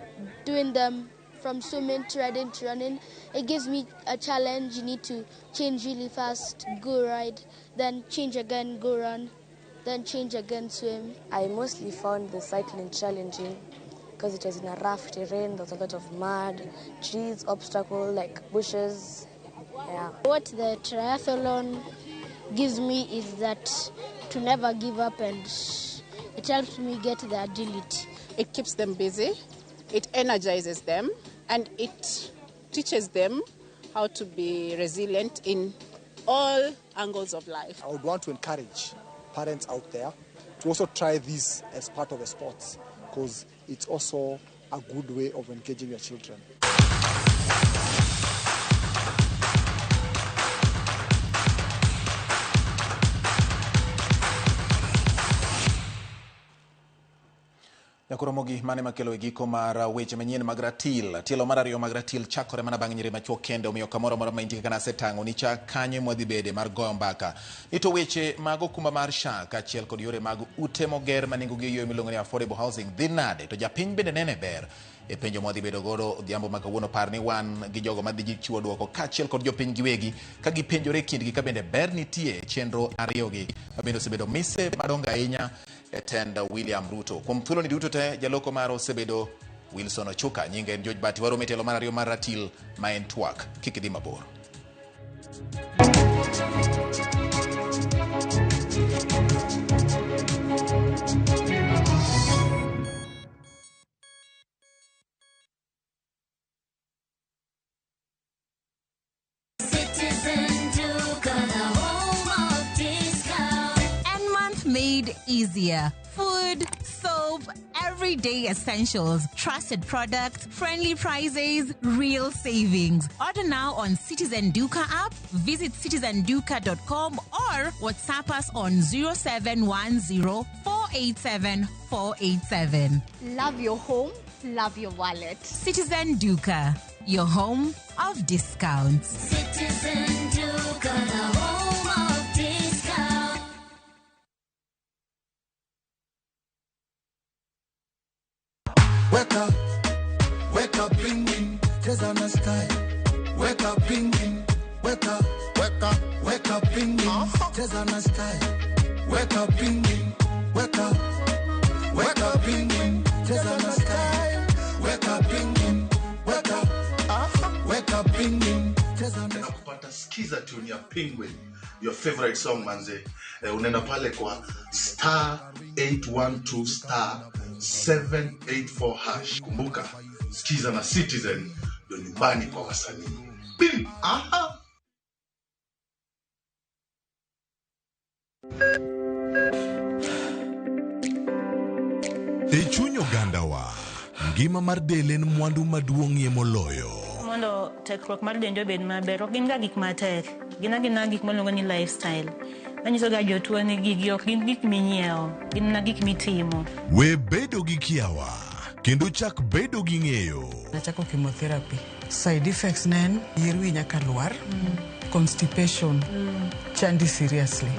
doing them from swimming to riding to running. It gives me a challenge. You need to change really fast, go ride, then change again, go run, then change again, swim. I mostly found the cycling challenging because it was in a rough terrain. There was a lot of mud, trees, obstacles like bushes. Yeah. What the triathlon gives me is that to never give up, and it helps me get the agility. It keeps them busy, it energizes them, and it teaches them how to be resilient in all angles of life. I would want to encourage parents out there to also try this as part of the sports, because it's also a good way of engaging your children. Nyakoromogi mane makelo e giko mar weche manyien mag ratil. Tielo mar ariyo mag ratil chakore mana bang' nyiri machuok kende, omiyo kamoro amora ma intie kaka nasetang'o ni chak kanyo mwadhi bede mar goyo mbaka. Ni to weche mag okumba mar SHA kaachiel kod yore mag ute moger ma nengogi oyieyo miluongo ni affordable housing dhi nade, to japiny bende nene ber e penjo mwadhi bedo godo odhiambo ma kawuono. Par ni wan gi jogo madhi chiwo duoko kaachiel kod jopiny giwegi ka gipenjore kindgi ka bende ber nitie e chenro ariyogi ma bende osebedo mise madongo ahinya e tend William Ruto. Kuom thuoloni duto te, jaloko mara osebedo Wilson Ochuka, nyinge en George Bati. Waromo e tielo mar ariyo mar ratil ma en twak. Kik idhi mabor. Citizen Duka, the home of discount. And month made easier. Food, soap, everyday essentials, trusted products, friendly prices, real savings. Order now on Citizen Duka app, visit citizenduka.com or WhatsApp us on 0710 487 487. Love your home, love your wallet. Citizen Duka, your home of discounts. Citizen Duka, the home of discount. Wake up, penguin, cheza na style. Wake up, penguin, wake up, wake up, wake up, penguin, cheza na style. Wake up, penguin, wake up, wake up, penguin, cheza na style. Wake up, penguin, wake up, wake up, penguin, cheza na kupata skiza tune ya Penguin, your favorite song manze. Unaenda pale kwa star 812 star 784 hash. Kumbuka, skiza na Citizen ndio nyumbani kwa wasanii. Bim! Aha! E chuny ogandawa, ngima mar del en mwandu maduong'ie moloyo. Mondo tekruok mar dendi obed maber, ok gin ga gik matek, gin agina gik miluongo ni lifestyle. Manyiso ga jotuo ni gigi ok gin gik minyiewo, gin mana gik mitimo. We bedo gi kiawa, kendo chak bedo gi ng'eyo. Nachako chemotherapy. Side effects ne en yier wi nyaka lwar, constipation, chandi seriously.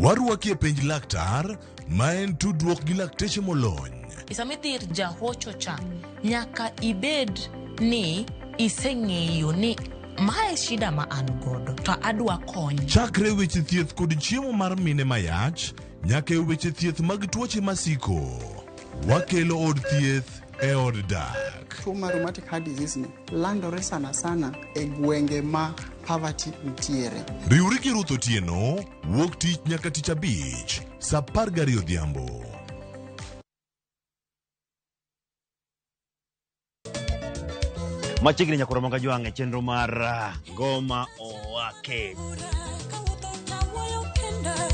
Warwaki e penj laktar, ma en tudruok gi lakteche molony. Sama idhi ir jahocho cha, nyaka ibed ni iseng'eyo ni mae shida ma an godo to adwa kony. Chakre weche thieth kod chiemo mar mine mayach, nyaka e weche thieth mag tuoche masiko. Wakelo od thieth e od dak. Tuo mar rheumatic heart disease ni landore sana sana e gwenge ma poverty nitiere. Riwri gi Ruth Otieno, wuok tich nyaka tich abich, saa 12 odhiambo. Machiegni nyakoro manga jwang' e chenro mar Ngoma Owake.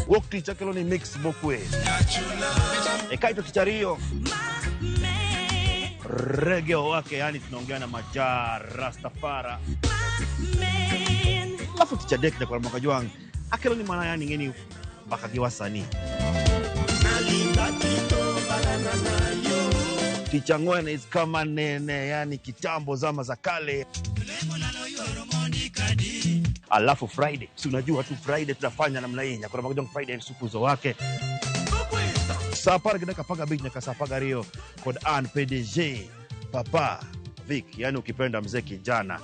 Wuok tich akelo ni mix mokwe. E kaito tich ariyo Reggae Owake, yani tunaongea na Maja Rastafara. Alafu tich adek nyakoro manga jwang' akelo ni mana yani ngeni mbaka gi wasanii. Tich ang'wen is kama nene, yani kitambo zama za kale. Alafu Friday, si unajua tu Friday tunafanya namna hii. Nyakoro Magajong Friday supu zo wake. Saa 10:15 nyaka saa 12 kod an PDG Papa Vic, yani ukipenda mzee kijana.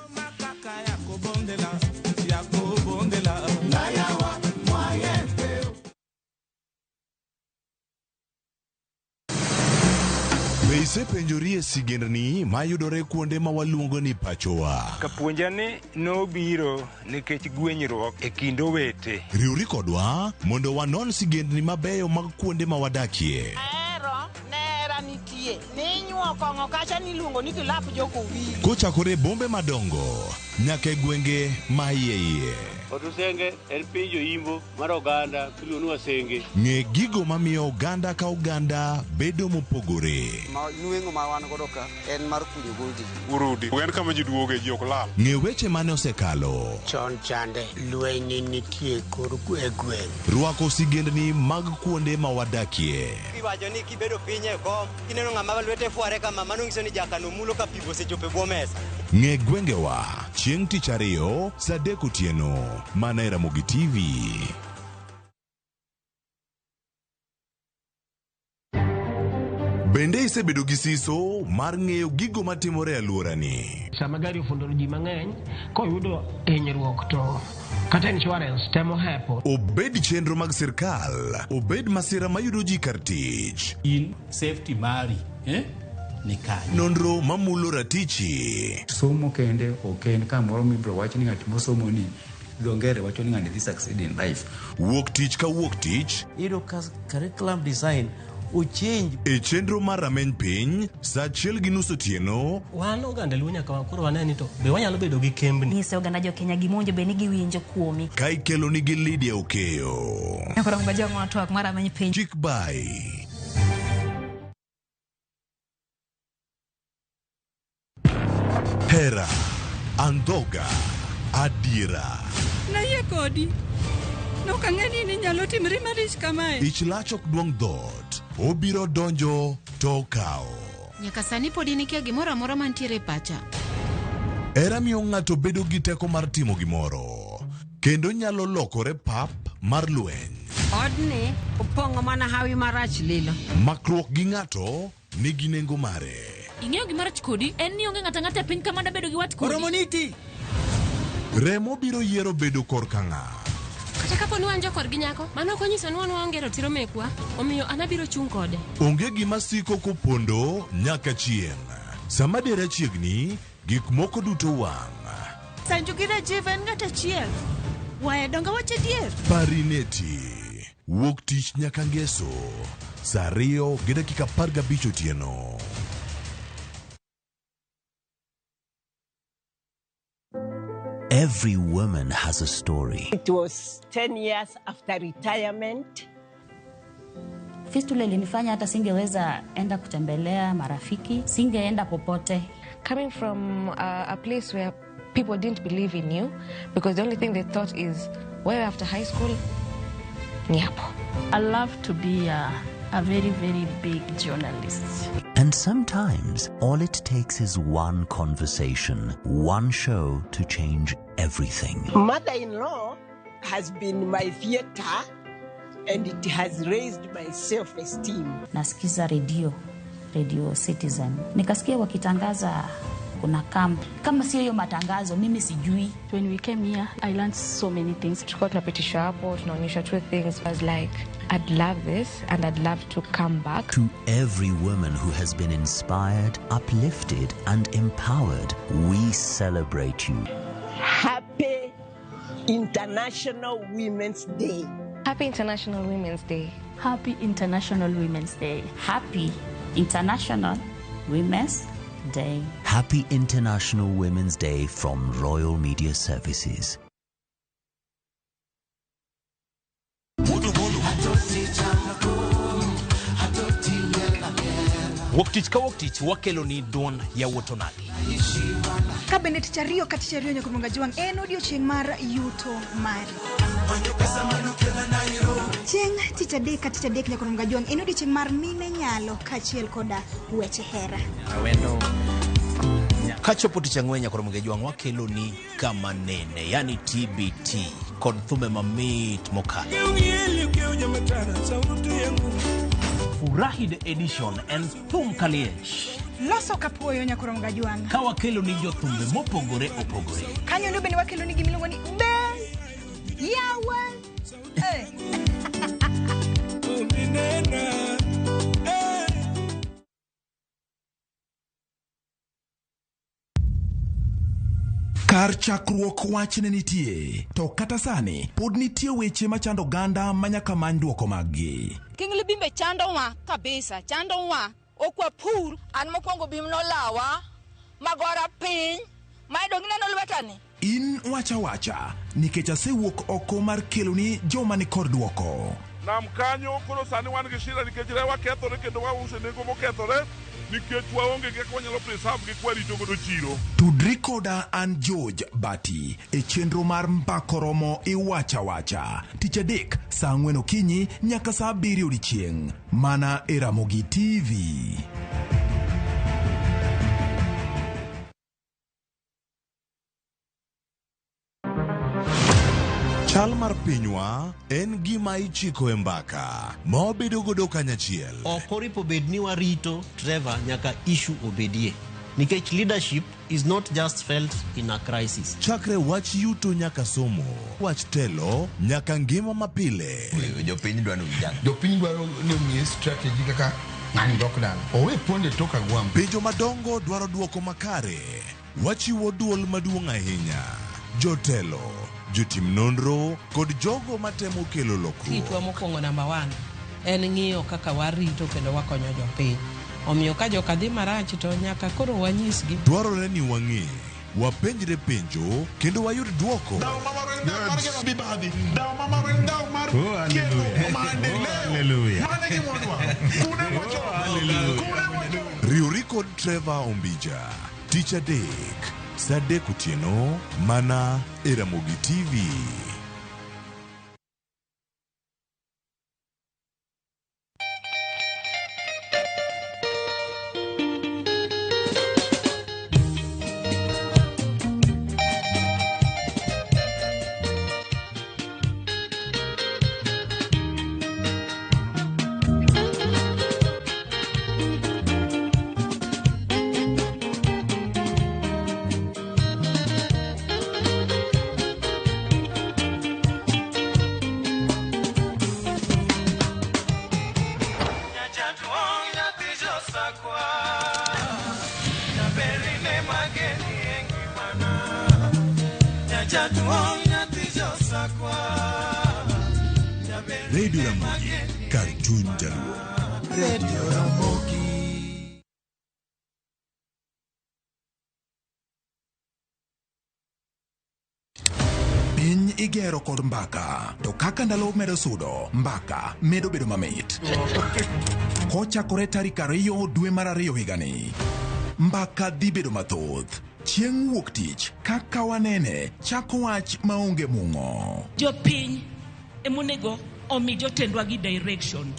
Be isepenjori e sigendni mayudore kuonde ma waluongo ni pachowa? Kapuonja ni nobiro nikech gwenyruok e kind owete. Riwri kodwa mondo wanon sigendni mabeyo mag kuonde ma wadakie. Ahero nera nitie ninyuo kong'o kacha niluongo ni kilap jokowili. Kochakore e bombe madongo nyaka e gwenge ma iye iye. Otusenge en piny joimbo mar oganda miluongo ni Wasenge. Ng'e gigo mamiyo oganda ka oganda bedo mopogore. Ma nweng'o ma wan godo ka en mar kunyo goldi. Urudi en kama ji duoge ji ok lal. Ng'e weche mane osekalo. Chon chande lweny nitie kor e gweng'. Rwako sigendni mag kuonde ma wadakie. Iwacho ni kibedo piny e kom kineno ng'ama lwete fware kama mano nyiso ni jakano mulo ka pi osechopo e bwo mesa. Ng'e gwengewa chieng' tich ariyo saa 3 otieno mana e Ramogi TV. Bende isebedo gi siso mar ng'eyo gigo matimore e alworani? Sama gari ofundo ji mang'eny, koyudo hinyruok to kata insurance temo hepo. Obed chenro mag sirkal, obed masira mayudo ji kar tich. In safety mari, ni kanye. Nonro mamulo ratichi. Somo kende ok en kamoro mibiro wach ni ng'at mosomo ni dho ngere wacho ni ng'ani dhi succeed in life. Wuok tich ka wuok tich. Iyudo ka curriculum design ochange. E chenro mar rameny piny, saa 1:30 otieno. Wan oganda Luo nyaka koro wane ni to be wanyalo bedo gi kembni. Nyise oganda jo Kenya gima bed ni giwinjo kuomi. Ka ikelo nigi Lydia Okeyo. Nyakoro ngajong'o twak mar rameny piny. Chik bai. Hera, andhoga, adiera. Nayie kodi. Nok ang'e ni inyalo timri marich kamae. Ich lach ok duong' dhoot. Obiro donjo to okawo. Nyaka sani pod in ikia gimoro amora mantiere e pacha. Hera miyo ng'ato bedo gi teko mar timo gimoro. Kendo nyalo lokore pap mar lweny. Odni opong'o mana hawi marach lilo. Makruok gi ng'ato nigi nengo mare. Ing'eyo gima rach kodi en ni onge ng'ato ang'ata e piny ka mada bedo gi wat kodi. Oromo niti. Remo biro yiero bedo korka ng'a. Kata kapo ni wan jokorgi nyako, mano ok onyiso ni wan waonge ratiro mekwa, omiyo an abiro chung' kode. Onge gima siko kopondo nyaka chieng'. Sama dera chiegni, gik moko duto wang'. Sanju gi Rajiv en ng'at achiel. Waya donga wach adier. Parineti. Wuok tich nyaka ngeso. Saa 2:15 otieno. Every woman has a story. It was 10 years after retirement. Fistula ilinifanya hata singeweza enda kutembelea marafiki, singeenda popote. Coming from a place where people didn't believe in you because the only thing they thought is, well, after high school, ni hapo. I love to be a very, very big journalist. And sometimes all it takes is one conversation, one show to change everything. Mother-in-law has been my theater and it has raised my self-esteem. Nasikiza radio, Radio Citizen. Nikasikia wakitangaza kuna camp. Kama sio hiyo matangazo, mimi sijui. When we came here, I learned so many things. Tulikuwa tunapitishwa hapo, tunaonyeshwa two things. I was like, I'd love this and I'd love to come back. To every woman who has been inspired, uplifted, and empowered, we celebrate you. Happy International Women's Day. Happy International Women's Day. Happy International Women's Day. Happy International Women's Day. Happy International Women's Day from Royal Media Services. Wuok tich ka wuok tich wakelo ni duond yawuot onagi. Ka bende tich ariyo ka tich ariyo nyaka Juang en odiochieng' mar yuto mari. Chieng' tich adek ka tich adek nyaka Juang en odiochieng' mar mine nyalo kaachiel koda weche hera. Awendo. Kachopo tich ang'wen nyaka Juang wakelo ni kama nene, yani TBT kod thume mamit mokalo. Furahi the edition en thum kaliech. Loso kapuoyo nyakoro Gajwang'. Ka wakelo ni jothumbe mopogore opogore. Kanyo ndo bende wakelo ni gimiluongo ni be yawa. Eh. Kar chakruok wach ne nitie, to kata sani pod nitie weche machando oganda ma nyaka many dwoko maggi. King Libimbe chandowa kabisa, chandowa. Ok wapur. An mokwongo bim nolawa, magora piny, ma dong ineno lwetani. In wacha wacha, nikech asewuok oko mar keloni joma ni kod dwoko. Nam kanyo koro sani wan gi shida nikech rewa kethore kendo wauso e nengo mokethore nikech waonge gi kaka wanyalo preserve gi kwarito godo chiro. Tudri koda an George Bati e chenro mar Mbako Romo Iwacha Wacha tich adek saa ang'wen okinyi nyaka saa abiriyo odiechieng' mana e Ramogi TV. Chal mar pinywa en gima ichiko e mbaka ma wabedo godo kanyachiel. Ok oripo bed ni warito Trevor nyaka issue obedie. Nikech leadership is not just felt in a crisis. Chakre wach yuto nyaka somo, wach telo nyaka ngima mapile. Jopiny dwaro vijana. Jopiny dwaro ni omiye strategy kaka ng'ani dok dala. Owe ponde tok agwambo. Penjo madongo dwaro dwoko makare. Wachiwo duol maduong' ahinya. Jotelo, jotim nonro kod jogo matemo kelo lokruok. Tichwa mokwongo namba one en ng'iyo kaka warito kendo wakonyo jopiny. Omiyo ka joka dhi marach to nyaka koro wanyisgi. Dwarore ni wang'e, wapenjre penjo kendo wayud dwoko. Riwri kod Trevor Ombija tich adek saa adek otieno mana e Ramogi TV. Radio Ramogi, kar chuny Jaluo. Radio Ramogi. Piny igero kod mbaka, to kaka ndalo medo sudo, mbaka medo bedo mamit. Kochakore tarik 2 dwe mar 2 higani, mbaka dhi bedo mathoth. Chieng' wuok tich, kaka wanene, chako wach maonge mung'o. Jopiny emonego omi jotendwa gi direction.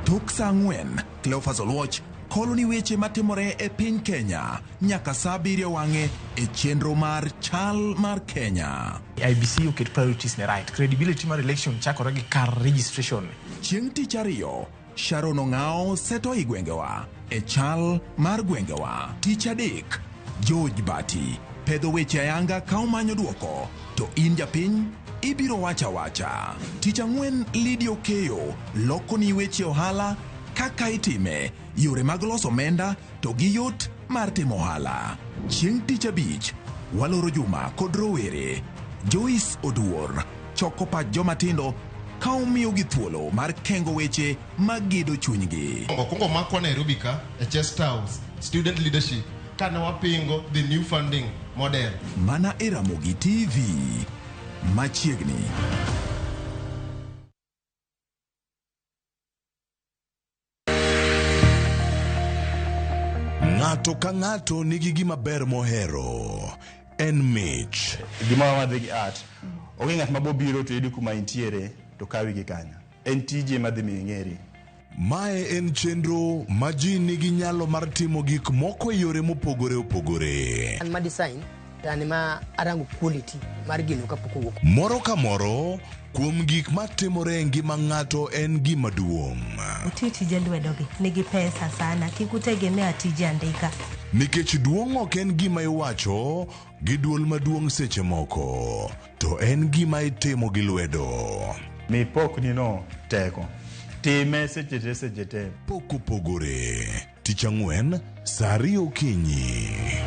Tok saa 4, Cleophas Oluoch kolo ni weche matimore e piny Kenya nyaka saa 7 wang'e e chenro mar Chal mar Kenya. IBC oket priorities ne right. Credibility mar election chakore gi kar registration. Chieng' tich ariyo, Sharon Ong'ao seto i gwengewa e chal mar gwengewa. Tich adek, George Bati pedho weche ayanga ka omanyo dwoko, to in japiny ibiro wacha wacha. Tich ang'wen, Lydia Okeyo loko ni weche ohala kaka itime, yore mag loso omenda to gi yot mar timo ohala. Chieng' tich abich, waloro juma kod rowere. Joyce Oduor choko pach joma tindo ka omiyogi thuolo mar kengo weche magedo chunygi. Okwongo makwa Nairobi ka e Chest House student leadership kane wapingo the new funding model. Mana e Ramogi TV machiegni. Ng'ato ka ng'ato nigi gima ber mohero. En mich. Gima wadhi gi art. Onge ng'at ma bobiro to yudi kuma intiere to kawi gi kanyo. En tije madhi miyo ing'eri. Mae en chenro ma ji nigi nyalo mar timo gik moko e yore mopogore opogore. An ma design To an ema arango quality mar gino kapok owuok. Moro ka moro kuom gik matimore e ngima ng'ato en gima duong'. Uti tije lwedogi nigi pesa sana, kik utegemea tije andika. Nikech duong' ok en gima iwacho gi duol maduong' seche moko, to en gima itimo gi lwedo. Mi pokni no teko. Time seche te seche te. Pok opogore. Tich ang'wen, saa 2 okinyi.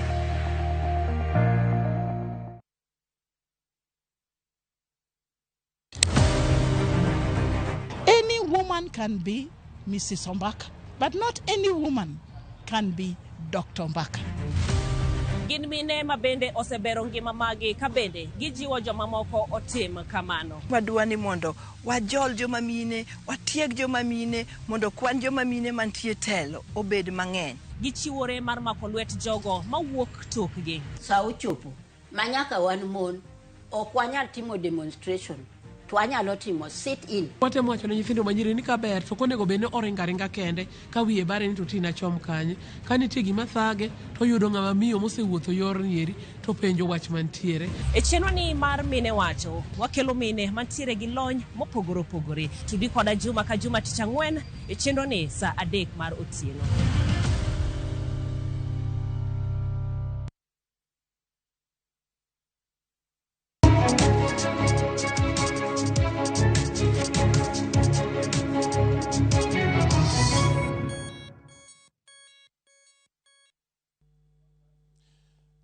Any woman can be Mrs. Ombaka, but not any woman can be Dr. Ombaka. Gin mine ma bende osebero ngima magi ka bende gijiwo jomamoko otim kamano. Wadwa ni mondo wajol joma mine, watieg joma mine, mondo kwan joma mine mantie telo obed mang'eny. Gichiwore mar mako lwet jogo mawuok tokgi. Sa ochopo ma nyaka wan mon ok wanyal timo demonstration to wanyalo timo sit in. Watemo wacho ne nyithindo manyiri ni kaber to ok onego bed ni oringo aringa kende ka wiye bare ni to tina chom kanye. Ka nitie gima thage to oyudo ng'ama miyo mosewuotho yorni eri to penjo wach mantiere. E chenro ni mar Mine Wacho, wakelo mine mantiere gi lony mopogore opogore. Tudi koda juma ka juma tich ang'wen e chenro ni saa 3 mar otieno.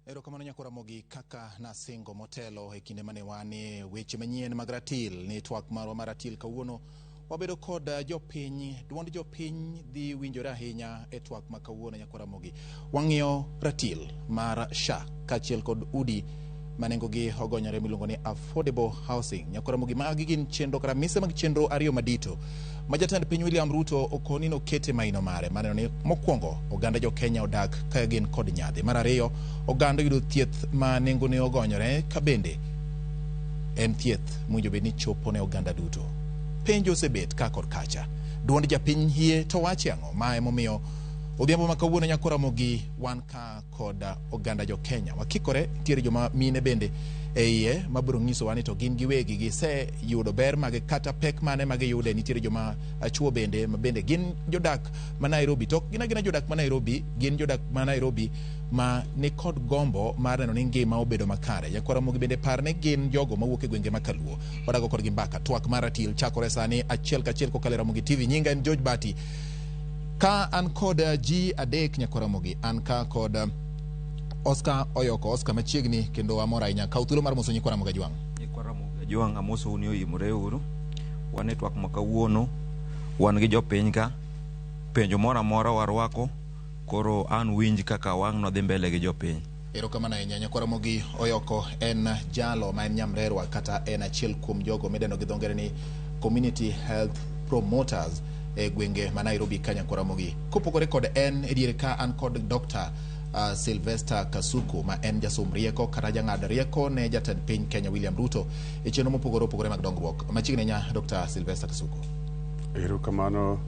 Erokamano nyakora Ramogi kaka nasingo motelo e kinde mane wan e weche manyien mag ratil ni twak marwa mar ratil kawuono wabedo kod jopiny, duond jopiny dhi winjore ahinya e twak ma kawuono nyakora Ramogi. Wang'iyo ratil mar SHA kaachiel kod udi ma nengogi ogonyore miluongo ni affordable housing. Nyakora Ramogi, magi gin chenro kata mise mag chenro ariyo madito ma jatend piny William Ruto okoni nokete maino mare maneno ni mokwongo oganda jo Kenya odak ka gin kod nyadhi. Mar ariyo, oganda yudo thieth ma nengone ogonyore ka bende en thieth mowinjo bed ni chopo ne oganda duto. Penjo osebet ka kod kacha. Duond japiny hie to wache ang'o? Ma emomiyo odhiambo ma kawuono nyakora Ramogi wan ka kod oganda jo Kenya. Wakikore, nitiere joma mine bende e iye mabiro nyisowa ni to gin giwegi giseyudo ber mage kata pek mane magiyude. Nitiere joma chuo bende ma bende gin jodak ma Nairobi, to ok gin agina jodak ma Nairobi, gin jodak ma Nairobi ma nikod gombo mar neno ni ngima obedo makare. Nyakwar Ramogi bende par ni gin jogo mawuok e gwenge ma Kaluo. Wadago kodgi mbaka. Twak mar ratil chakore sani achiel kachiel kokalo e Ramogi TV. Nyinga en George Bati. Ka an kod ji adek nyakwar Ramogi, an ka kod Oscar Oyoko. Oscar machiegni kendo amor ahinya. Kaw thuolo mar moso nyikwa Ramogi Ajwang'. Nyikwa Ramogi Ajwang' amosou ni oimore uru. Wan e twak ma kawuono, wan gi jopiny ka. Penjo moro amora warwako, koro an winj kaka wang' nodhi mbele gi jopiny. Erokamano ahinya nyakwar Ramogi Oyoko en jalo ma en nyamrerwa kata en achiel kuom jogo midendo gi dho ngere ni community health promoters e gwenge ma Nairobi ka nyakwar Ramogi. Kopogore kod en e diere ka an kod Dr. Sylvester Kasuku ma en jasom rieko kata jang'ad rieko ne jatend piny Kenya William Ruto e chenro mopogore opogore mag dongruok. Machiegni ahinya Dr. Sylvester Kasuku. Erokamano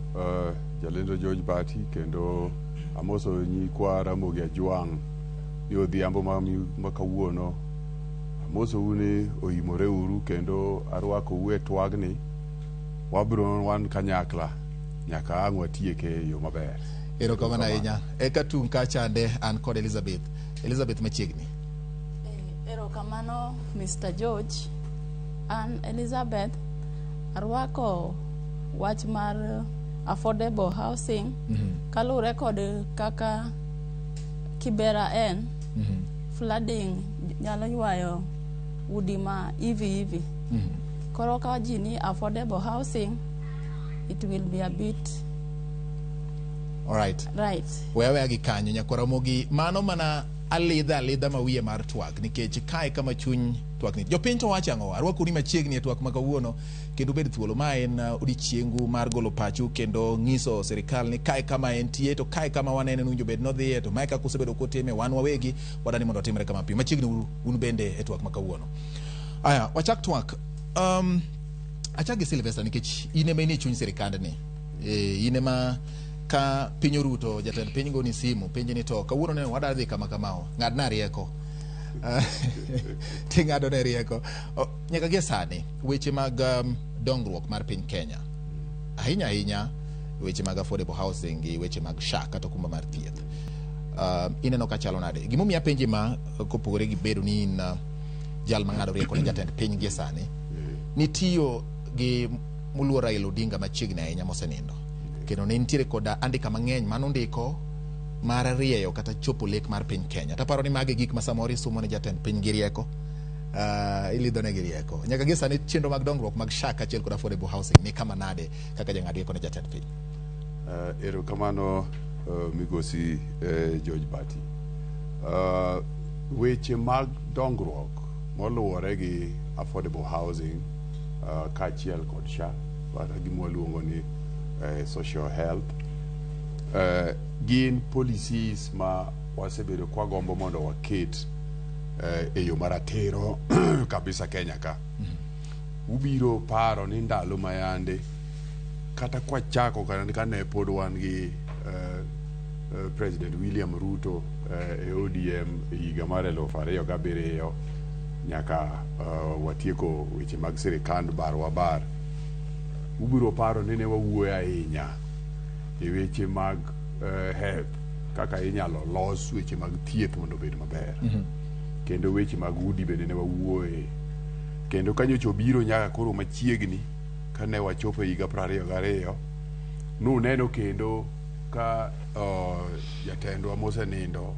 jalendo George Bati kendo amoso nyikwa Ramogi Ajwang' ni odhiambo ma kawuono. Amosou ni oimore uru kendo arwakou e twagni. Wabiro wan kanyakla nyaka ang' watieke e yo maber. Erokamano ahinya. Eka tung' kachande an kod Elizabeth. Elizabeth machiegni. Erokamano Mr. George. An Elizabeth arwako wach mar affordable housing kaluwore kod kaka Kibera en flooding nyalo ywayo udi ma hivi hivi. Koro ka ji ni affordable housing, it will be a bit All right. right. Weya weya gi kanyo nyakwar Ramogi, mano mana alidha alidha ma wiye mar twak nikech kae kama chuny twak ni. Jopiny to wacho ang'o? Arwakou ni machiegni e twak ma kawuono kendo ubed thuolo. Ma en odiechiengu mar golo pachu kendo nyiso sirikal ni kae kama entie to kae kama wanene ni owinjo bed nodhiye to mae kaka osebedo kotime wan wawegi wadani mondo otimre kama piyo. Machiegni uru un bende e twak ma kawuono. Aya, wachak twak. Achak gi Sylvester nikech in ema in e chuny sirikandni. In ema ka piny oruto jatend piny goni simu penji ni to kawuono ne wadwa dhi kama kamao ng'adna rieko. Ting'ado ne rieko. Nyaka gie sani weche mag dongruok mar piny Kenya, ahinya ahinya weche mag affordable housing gi weche mag SHA kata okumba mar thieth, ineno ka chalo nade? Gimomiyo apenji ma kopogore gi bedo ni in jal mang'ado rieko ne jatend piny gie sani, nitiyo gi moluor Raila Odinga machiegni ahinya mosenindo, kendo ne nitiere koda andika mang'eny manondiko mar rieyo kata chopo lek mar piny Kenya. Taparo ni magi gik ma samoro isumo ne jatend piny gi rieko, ilidhone gi rieko. Nyaka gie sani chenro mag dongruok mag SHA kaachiel kod affordable housing ni kama nade kaka jang'ad rieko ne jatend piny? Erokamano migosi George Bati. Weche mag dongruok moluwore gi affordable housing kaachiel kod SHA kata gima waluongo ni social health gin policies ma wasebedo kwagombo mondo waket e yo maratiro kabisa Kenya ka. Ubiro paro ni ndalo mayande kata kwachako kata kane pod wan gi President William Ruto e ODM e higa mar 2007 nyaka watieko weche mag sirikand bar wa bar, ubiro paro ni ne wawuoyo ahinya e weche mag health, kaka inyalo los weche mag thieth mondo obed maber, kendo weche mag udi bende ne wawuoye. Kendo kanyocha obiro nyaka koro machiegni kane wachopo e higa 22 nuneno kendo ka jatendwa mosenindo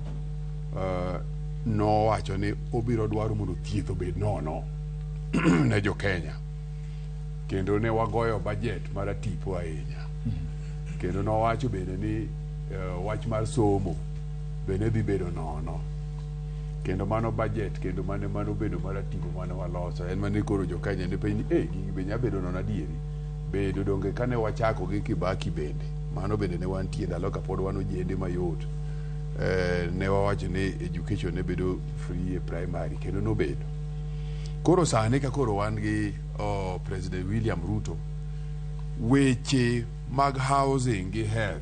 nowacho ni obiro dwaro mondo thieth obed nono ne jo Kenya, kendo ne wagoyo budget mar atipo ahinya. Kendo nowacho bende ni wach mar somo bende dhi bedo nono, kendo mano budget kendo mane mano bedo mar atipo mane waloso en mane koro jo Kenya ne penj ni eh gigi be nya bedo nono adieri bedo donge. Kane wachako gi Kibaki bende mano bende ne wantie ndalo kapod wan ojende mayot, ne wawacho ni education ne bedo free e primary, kendo nobedo. Koro sani ka koro wan gi President William Ruto, weche mag housing gi health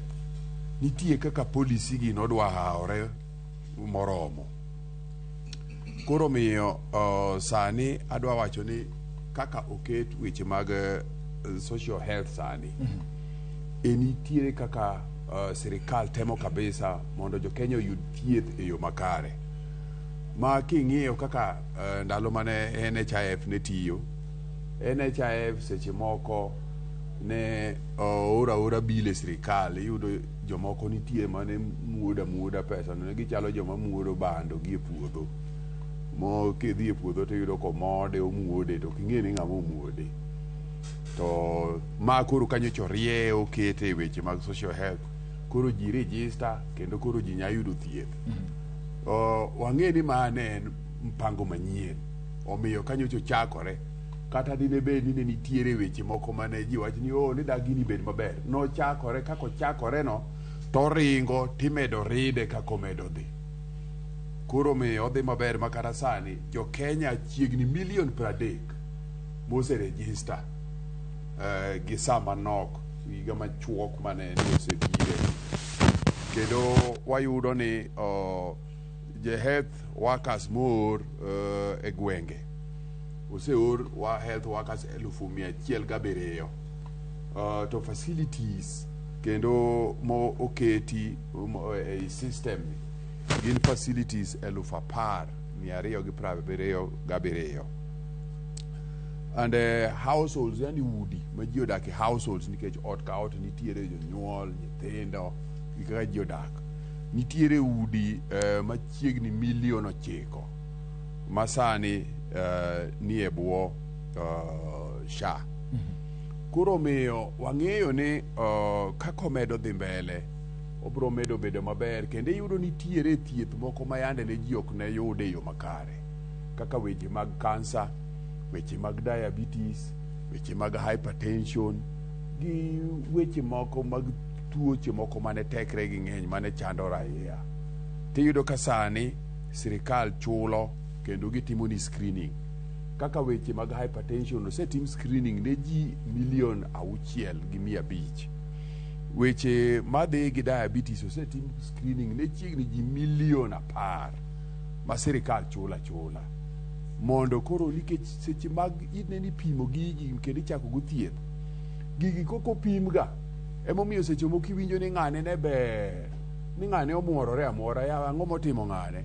nitie kaka policy gi nodwa hawre moromo. Koro miyo sani adwa wacho ni kaka oket weche mag social health sani e nitiere kaka sirikal temo kabisa mondo jo Kenya oyud thieth e yo makare. Ma king'iyo kaka ndalo mane NHIF ne tiyo, NHIF seche moko ne ooro aora bill e sirikal, iyudo jomoko nitie mane muodo amuoda pesa no, ne gichalo joma muodo bando gi e puodho. Mo kidhi e puodho to iyudo komode omuode to ok ing'e ni ng'ama omuode. To ma koro kanyocha orie okete e weche mag social health, koro ji register kendo koro ji nya yudo thieth. Wang'e ni ma ne en mpango manyien, omiyo kanyocha ochakore kata dine bed ni ne nitiere weche moko mane ji wacho ni oh ni dak gini bed maber, nochakore kaka ochakore no toringo timedo ride kaka omedo dhi. Koro miyo odhi maber ma kata sani jo Kenya chiegni milion 30 mose register gi sa manok higa machuok mane osebire. Kendo wayudo ni je health workers moor e gwenge oseor wa health workers 107,000, to facilities kendo mo oketi ei system ni gin facilities 10,277 and households, yani udi ma ji odak e households, nikech ot ka ot nitiere jonyuol, nyithindo gi kaka ji odak, nitiere udi machiegni milion 9 ma sani ni e bwo SHA. Koro omiyo wang'eyo ni kaka omedo dhi mbele obiro medo bedo maber, kendo iyudo nitiere thieth moko ma yande ne ji ok ne yud e yo makare, kaka weche mag kansa, weche mag diabetes, weche mag hypertension gi weche moko mag tuoche moko mane tekre gi ng'eny mane chando raia. Tiyudo ka sani sirikal chulo kendo gitimo ni screening, kaka weche mag hypertension osetim screening ne ji 6,500,000, weche madhi gi diabetes osetim screening ne chiegni ji milion 10. Ma sirikal chulo achula mondo koro nikech seche mag ineni pimo gigi kendo ichako go thieth gigi kokopim ga emomiyo seche moko iwinjo ni ng'ane ne ber ni ng'ane omuorore amuora yawa ang'o motimo ng'ane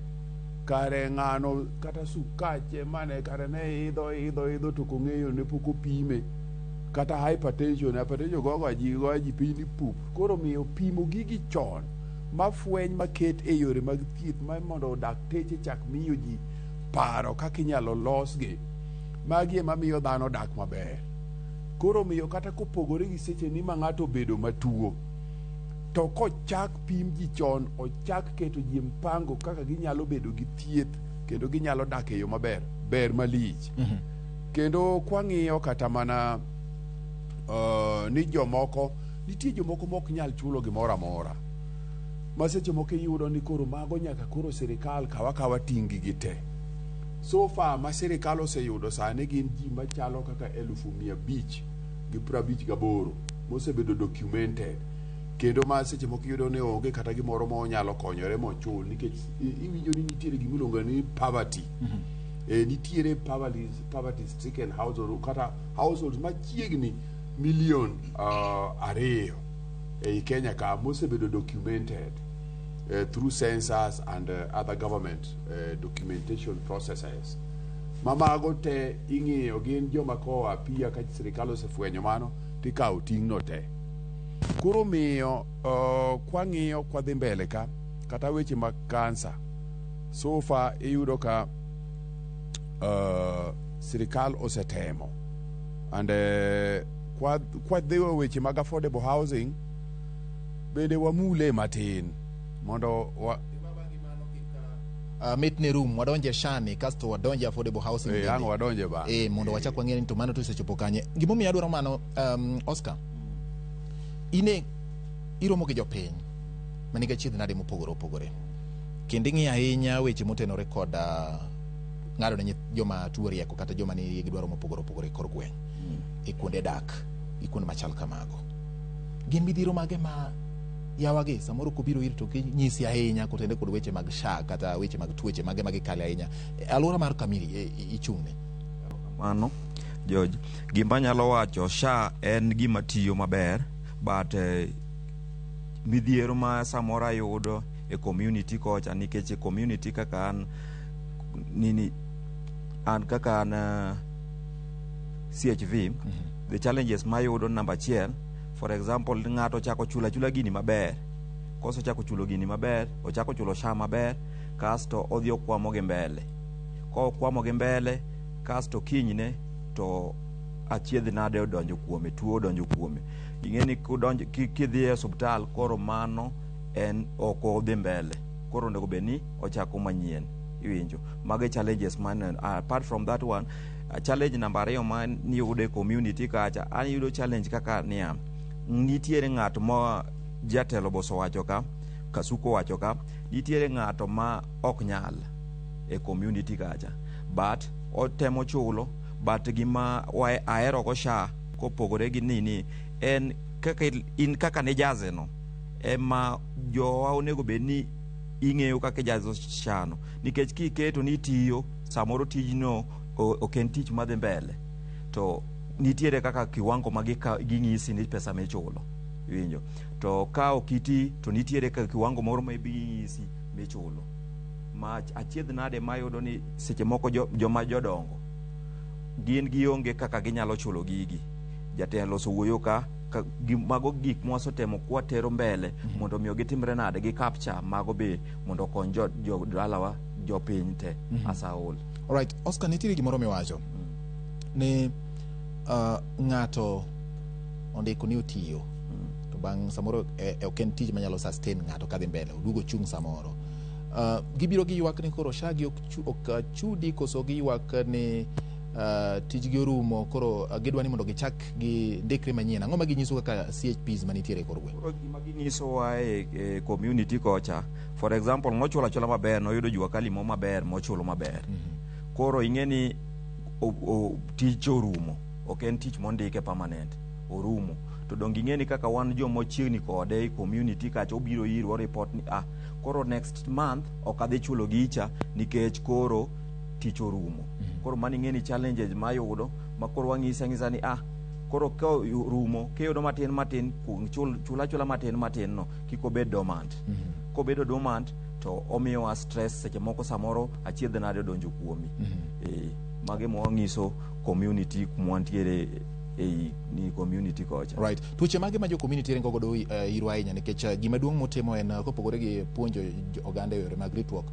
kare ng'ano kata sukache mane kare ne idho idho idho to ok ong'eyo ne pok opime kata hypertension hypertension gogo ji goyo ji piny ni pup koro miyo pimo gigi chon ma fweny maket e yore mag thieth ma mondo dakteche chak miyo ji paro kaka inyalo losgi magi ema miyo dhano dak maber koro miyo kata kopogore gi seche ni ma ng'ato obedo matuo to kochak pim ji chon ochak keto ji e mpango kaka ginyalo bedo gi thieth kendo ginyalo dak e yo maber ber malich kendo kwang'iyo kata mana ni jomoko nitie jomoko mok nyal chulo gimoro amora ma seche moko iyudo ni koro mago nyaka koro sirikal kawa kawa ting' gi te so far ma sirikal oseyudo sani gin ji machalo kaka 558,000 mosebedo documented kendo ma seche moko iyudo ni onge kata gimoro ma onyalo konyore mochul nikech iwinjo ni nitiere gimiluongo ni poverty nitiere poverty stricken household kata households machiegni milion 2 ei Kenya ka mosebedo documented through census and other government documentation processes ma mago te ing'iyo gin joma koa piya ka sirikal osefwenyo mano tikawo ting'no te koro miyo kwang'iyo kwadhi mbele ka kata weche mag kansa so far iyudo ka sirikal osetemo and kwadhi e weche mag affordable housing bende wamule matin mondo Mit ne rum wadonje shani kasto wadonje affordable housing bende. Ang' wadonje bang'e. Mondo wachak wang'e ni to mano to osechopo kanye gimomiyo adwaro mano Oscar ine iromo gi jopiny manigi achiedh nade mopogore opogore kendo ing'iyo ahinya weche motenore kod ng'ado ne joma tuo rieko kata joma nigi dwaro mopogore opogore e kor gweng' e kuonde dak gi kuonde machal kamago gin midhiero mage ma yawagi samoro kobiro ir to ginyisi ahinya kotende kod weche mag SHA kata weche mag tuoche mage ma gikale ahinya E alwora mar kamiri ichung'ne Mano George, gima anyalo wacho SHA en gima tiyo maber but midhiero ma samoro ayudo e community kocha nikech e community kaka an nini an kaka an CHV the challenges mayudo number achiel for example ng'ato ochako chulo achula gini maber kosechako chulo gini maber ochako chulo SHA maber kasto odhi okwamo gi mbele kokwamo gi mbele kasto kinyne to achiedh nade odonjo kuome tuo odonjo kuome ing'e ni kidhi e osuptal koro mano en ok odhi mbele koro onego bed ni ochako manyien iwinjo mago e challenges man apart from that one challenge namba 2 ma niyudo e community kacha an yudo challenge kaka niya nitiere ng'at ma jatelo boso wacho ka Kasuko wacho ka nitiere ng'ato ma ok nyal e community kacha but otemo chulo but gima ahero go SHA kopogore gi nini en kaka in kaka nijaze no ema jowa onego bed ni ing'eyo kaka ijazo SHA no nikech kiketo ni itiyo samoro tijno ok en tich madhi mbele to nitiere kaka kiwango ma ging'isi ni pesa michulo iwinjo to ka ok iti to nitiere ka kiwango moro ma ibing'isi michulo ma achiedh nade mayudo ni seche moko joma jodongo gin gionge kaka ginyalo chulo gigi jatelo osewuoyo ka mago gik mwasetemo kwatero mbele mondo omiyo gitimre nade gi capture mago be mondo okony jodalawa jopiny te as a whole. Alright, Oscar nitiere gimoro miwacho ni ng'ato ondiko ni otiyo to bang' samoro ok en tich manyalo sustain ng'ato kadhi mbele oduogo chung' samoro gibiro giywak ni koro SHA gi ok chudi koso giywak ni tijgi orumo koro gidwa ni mondo gichak gindikre manyien ang'o ma ginyiso kaka CHPs manitiere e kor gweng' Koro gima ginyisowa e community kocha for example ngochulo achula maber noyudo jua kali mo maber mochulo maber koro ing'e ni tich orumo ok en tich mondike permanent orumo to To donge ing'e ni kaka wan joma ochiegni kode e community kacha obiro irwa report ni ah koro next month ok adhi chulo gicha nikech koro tich orumo. Koro mano ing'e ni challenges mayudo ma koro wang'ise ang'isa ni ah koro ka orumo kiyudo matin matin kuong chul chula chula matin matin no kik obed dormant. Kobedo dormant to omiyowa stress seche moko samoro achiedh nade odonjo kuomi. Eh, mago ema wang'iso community kuma wantiere ei ni community kocha. Right. Tuoche mage ma jo community ringo godo irwa ahinya nikech gima duong' mutimo en kopogore gi puonjo oganda e yore mag ritruok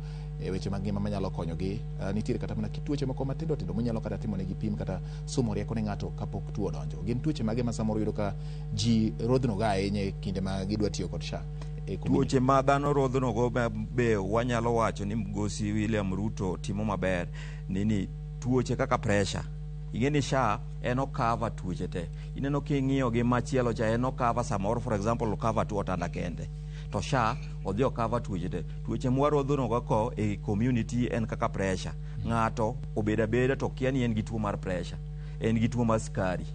e weche mag ngima manyalo konyogi, nitiere kata mana tuoche moko matindo tindo munyalo kata timo negi pim kata somo rieko ne ng'ato kapok tuo odonjo. Gin tuoche mage ma samoro yudo ka ji rodhno ga ahinya e kinde ma gidwa tiyo kod SHA? E community? Tuoche ma dhano rodhnogo be wanyalo wacho ni Mgosi William Ruto timo maber ni tuoche kaka pressure. Ing'e ni SHA en okava tuoche te. Ineno king'iyo gi machielo cha en okava samoro for example okava tuo otanda kende. To SHA odhi okava tuoche te. Tuoche mwarodhnogo ko e community en kaka pressure. Ng'ato obedo abeda to kia ni en gi tuo mar pressure. En gi tuo mar sukari.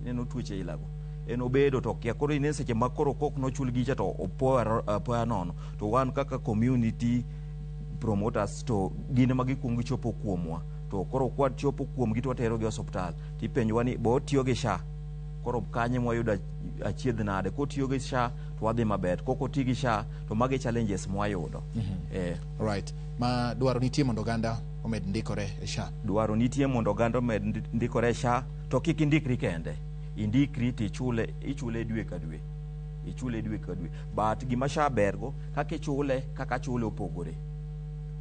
Ineno tuoche ilago. En obedo to kia koro ineno seche ma koro kok nochul gicha to opoya apoya nono. To wan kaka community promoters to gin ema gikuongo gichopo kuomwa. To koro kwachopo kuomgi to watero gi osuptal. Tipenjowa ni bo otiyo gi SHA. Koro kanye mwayudo achiedh nade. Kotiyo gi SHA to wadhi maber. Kok oti gi SHA to magi challenges mwayudo. Eh. Right. Ma dwaro nitie mondo oganda omed ndikore e SHA. Dwaro nitie mondo oganda omed ndikore e SHA to kik indikri kende. Indikri tichule ichule dwe ka dwe. Ichule dwe ka dwe. But gima SHA bergo kaka ichule kaka chule opogore.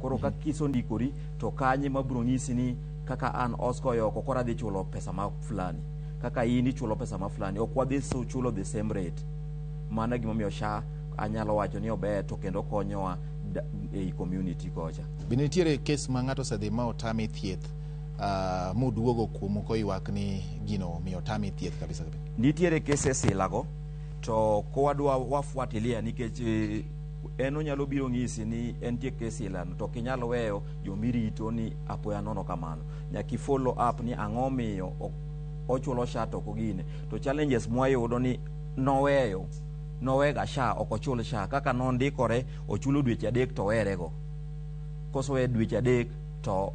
Koro ka kisondikori to kanye mabiro nyisi ni kaka an Oscar Oyoko koro adhi chulo pesa ma fulani. Kaka in ichulo pesa ma fulani. Ok wadhi chulo the same rate. Mano e gimomiyo SHA anyalo wacho ni ober to kendo konyowa ei community kocha. Bende nitiere kes ma ng'ato osedhi ma otame thieth moduogo kuomu koywak ni gino omiyo otame thieth kabisa kabisa? Nitiere cases ilago to kowadwa wafuatilia nikech en onyalo biro ng'isi ni entie kes ilano to ok inyal weyo jomirito ni apoya nono kamano. Nyaka i follow up ni ang'o miyo ochulo SHA to ok ogine. To challenges mwayudo ni noweyo nowega SHA ok ochul SHA kaka nondikore ochulo dweche 3 to owerego. Kosewe dweche 3 to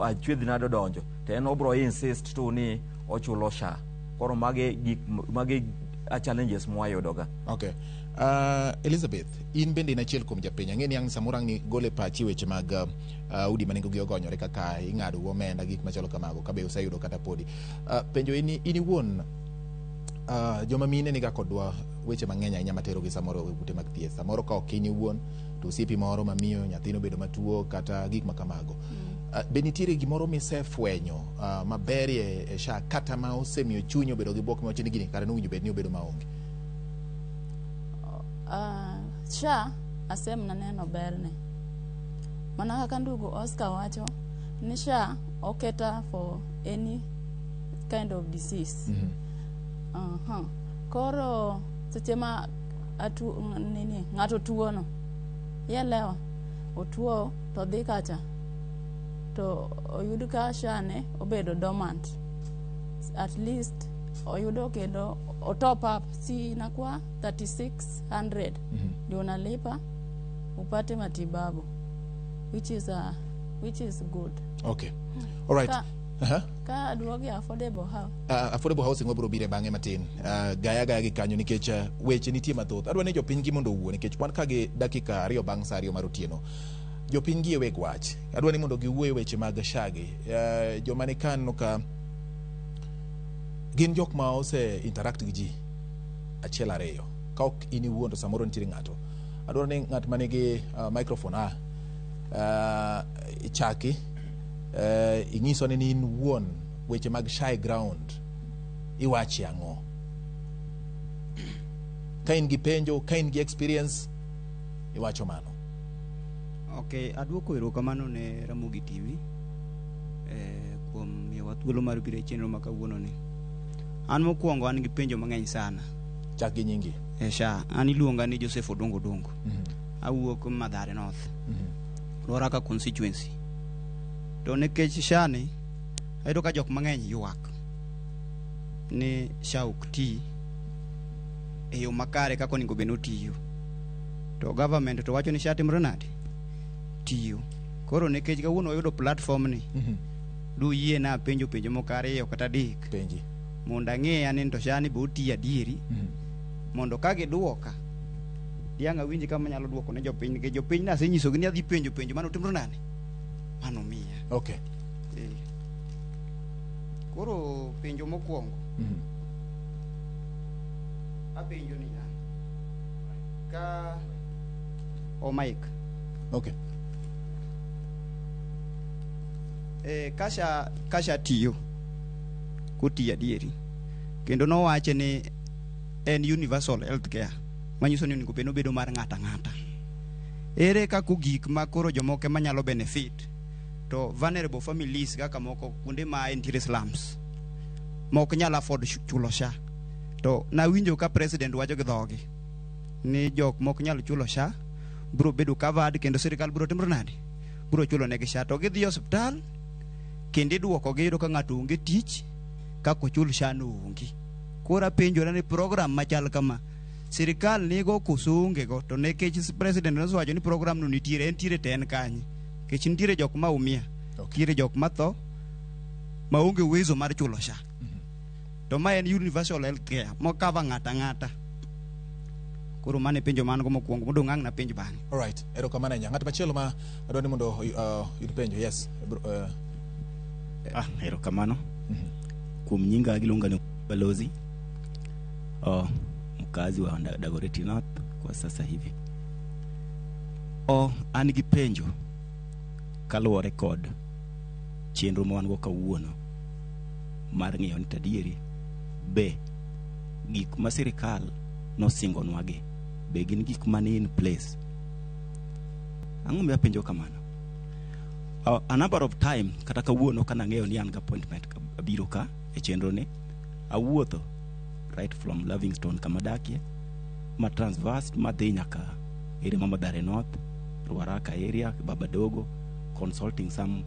achiedh nade odonjo to en obro insist tu ni ochulo SHA. Koro magi gik magi challenges mwayudo ga. Okay. Elizabeth, in bende in achiel kuom japiny. Ang'e ni ang' samoro ang' ni gole pachi weche mag udi ma nengogi ogonyore kaka ing'ado omenda gik machalo kamago kabe useyudo kata podi. Penjo in in iwuon joma mine niga kodwa weche mang'eny ahinya materogi samoro e ute mag thieth. Samoro ka ok in iwuon to osiepi moro mamiyo nyathine obedo matuo kata gik ma kamago. Be nitiere gimoro misefwenyo maberie e SHA kata ma osemiyo chunyi obedo gi buok miwacho ni gini kare nowinjo bed ni obedo maonge? SHA asemna neno berne. Mana kaka ndugu Oscar wacho ni SHA oketa for any kind of disease. Koro seche ma atu, nini ng'ato tuo no ielewa otuo to dhi kacha to oyud ka SHA ne obedo dormant at least oyudo kendo o top up si inakuwa 3600 ndio unalipa upate matibabu which is good. Okay. All right. Ka duogi affordable house. Affordable housing wabiro bire bang'e matin. Gaya gaya gi kanyo nikech weche nitie mathoth. Adwa ni jopiny gi mondo owuo nikech wan ka gi dakika 2 bang' sa 2 mar otieno. Jopiny gi e weg wach. Adwa ni mondo giwuo e weche mag SHA gi. Joma ni kaneno ka gin jok ma ose interact gi ji achiel ariyo. Ka ok in iwuon to samoro nitiere ng'ato. Adwaro ni ng'at manigi microphone chaki ing'iso ni in wuon weche mag SHA e ground iwachi ang'o? Ka in gi penjo, ka in gi experience, iwacho mano. Ok, aduoko erokamano ne Ramogi TV kuom miyowa thuolo mar biro e chenro ma kawuono ni. An mokwongo an gi penjo mang'eny sana. Chak gi nyingi. SHA, an iluonga ni Joseph Odongo Odongo. Awuok Mathare North. Ruaraka constituency. To nikech SHA ni, ayudo ka jok mang'eny ywak ni SHA ok ti. e yo makare kaka onego bed ni otiyo. To government to wacho ni SHA timore nade? Tiyo. Koro nikech kawuono wayudo platform ni, duyie na apenjo penjo moko ariyo kata adek. Penji. Mondo ang'e ane ni to SHA ni be otiyo adieri. Mondo ka giduoka, diang' awinj kama anyalo duoko ne jopiny nikech jopiny nasenyisogi ni adhi penjo penjo mano timore nade? Mano miya. Okay. Eh. Koro penjo mokwongo. Apenjo niya. Ka o mic. Okay. Kasha tiyo kotiyo adieri kendo nowache ni en universal health care manyiso ni onego bed ni obedo mar ng'ato ang'ata. Ere kaka ogik ma koro jomoko ema nyalo benefit to vulnerable families kaka moko kuonde ma entiere slums ma ok nyal afford chulo SHA. To nawinjo ka president wacho gi dhogi ni jok mok nyal chulo SHA biro bedo covered kendo sirikal biro timore nade? Biro chulo negi SHA. To gidhi e osiptal kendo iduoko gi iyudo ka ng'ato onge tich kaka ochul SHA no onge. Koro apenjora ni program machal kama sirikal nigo koso onge go to nikech president nosewacho ni program no nitiere entiere to en kanye? Nikech nitiere jok ma umia, nitiere jok ma tho maonge uwezo mar chulo SHA. To ma en universal health care mokava ng'ato ang'ata. Koro mano e penjo man go mokwongo modong' ang' napenj bang'e. Alright, erokamano ahinya. Ng'at machielo ma adwa ni mondo yud penjo. Yes. Erokamano. Kuom nyinga giluonga ni Balozi. Oh, mkazi wa Dagoretti North kwa sasa hivi. Oh, an gi penjo kaluwore kod chenro ma wan go kawuono mar ng'iyo ni tadieri be gik ma sirikal nosingonwa gi be gin gik mani in place. Ang'o miyo apenjo kamano? A number of time kata kawuono kana ng'eyo ni an gi appointment abiro ka e chenro ni awuotho right from Livingstone kama adakie ma transverse madhi nyaka area ma Mathare North, Ruaraka area, Babadogo, consulting some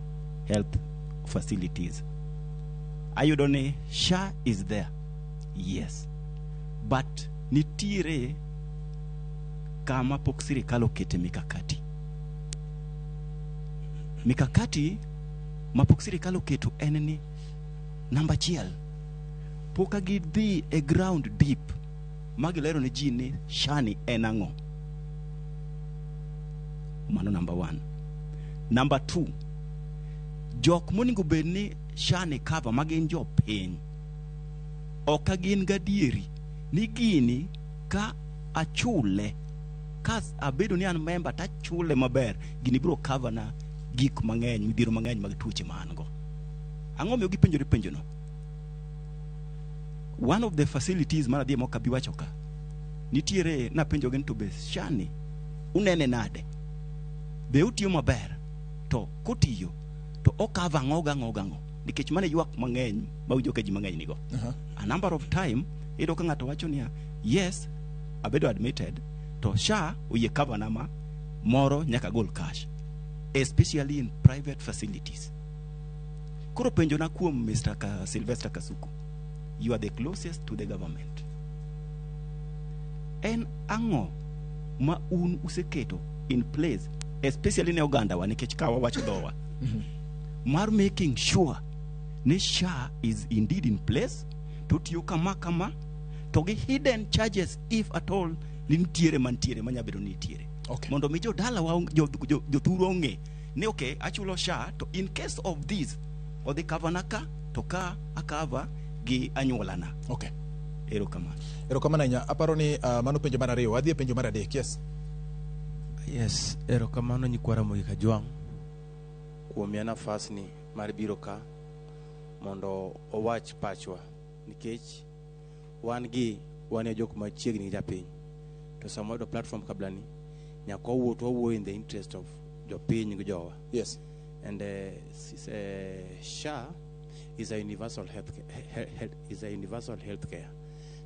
health facilities. Ayudo ni SHA is there, yes, but nitiere kama pok sirikal okete mikakati. Mikakati ma pok sirikal oketo en ni namba achiel, pok gidhi e ground deep ma gilero ne ji ni SHA ni en ang'o. Mano number one. Number two, jok monego bed ni SHA ni cover ma gin jopiny ok gin gadieri ni gini ka achule ka abedo ni an member tachule maber gini biro cover na gik mang'eny midhiero mang'eny mag tuoche ma an go. Ang'o miyo gipenjore penjono? One of the facilities mana adhiye mok abi wacho ka nitiere napenjogi ni to be SHA ni unene nade? Be otiyo maber? To kotiyo to okava ang'o gang'o gang'o? Nikech mano e ywak mang'eny mawinjo ka ji mang'eny nigo. A number of time iyudo ka ng'ato wacho niya yes abedo admitted to SHA oyie cover na ma moro nyaka agol cash especially in private facilities. Koro penjona kuom Mr. Sylvester Kasuku, you are the closest to the government. En ang'o ma un useketo in place especially ne ogandawa nikech ka wawacho dhowa mar making sure ni SHA is indeed in place to tiyo kama kama to gi hidden charges if at all ni nitiere mantiere manya bedo ni nitiere Okay. mondo mi jodalawa jothurwa ong'e ni okay achulo SHA to in case of this odhi cover na ka to ka akava gi anyuolana. Okay. Erokamano. Erokamano ahinya. Aparo ni mano penjo mar ariyo. Wadhi e penjo mar adek. Yes. Yes, erokamano nyikwa Ramogi Kajwang' kuom miya nafas ni mar biro ka mondo owach pachwa nikech wan gi wan e jok machiegni gi japiny to sama wayudo platform kabla ni nyaka wawuo to wawuoyo in the interest of jopiny gi jowa. Yes. And SHA is a universal health, is a universal health care.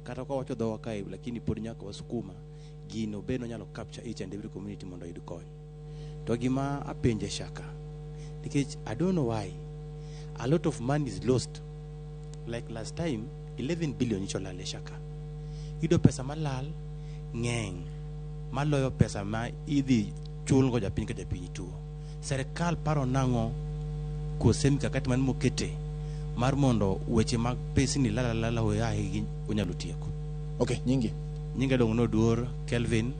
Kata ka wacho dhowa kae lakini pod nyaka wasukuma gino bed onyalo capture each and every community mondo oyud kony. To gima apenje shaka nikech I don't know why a lot of money is lost. Like last time 11 billion nyocha olal e shaka. Iyudo pesa malal ng'eny maloyo pesa ma idhi chulgo japiny ka japiny tuo. Serikal paro nang'o kose mikakati man mokete mar mondo weche mag pesni lal alala oyaye onyalo tieko. Okay, nyingi? Nyinga dong' Noduor Kelvin,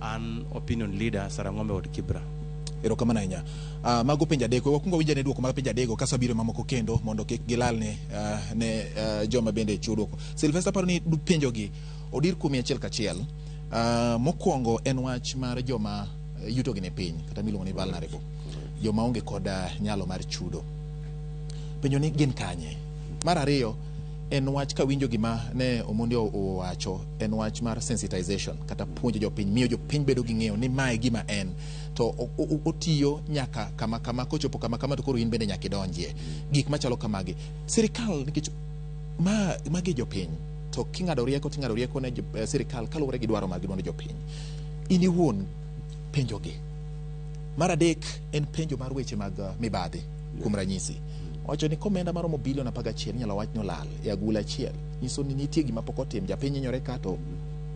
an opinion leader Sarang'ombe od Kibra. Erokamano ahinya. Mago penjo adek. We wakwong wawinj ane duoko mag penjo adego kasto wabiro mamoko kendo mondo kik gilal ne, ne joma bende chiwo duoko. Sylvester paro ni penjogi odir kuomi achiel kachiel. Mokwongo en wach mar joma yutogi ni piny kata miluongo ni vulnerable. Joma onge kod nyalo mar chudo. Penjo ni gin kanye? Mar ariyo en wach kawinjo gima ne Omondi owacho en wach mar sensitization kata puonjo jopiny, miyo jopiny bedo gi ng'eyo ni mae gima en to otiyo nyaka kama kama, kochopo kama kama to koro in bende nyaka idonjie. Gik machalo kamagi. Sirikal nikech ma magi jopiny to king'ado rieko ting'ado rieko ne sirikal kaluwore gi dwaro mag duond jopiny. In iwuon penjogi. Mar adek en penjo mar weche mag mibadhi kuom ranyisi. Owacho ni komenda maromo bilion 11 inyalo wach ni olal e agula achiel. Nyiso ni nitie gima pok otim. Japiny hinyore ka to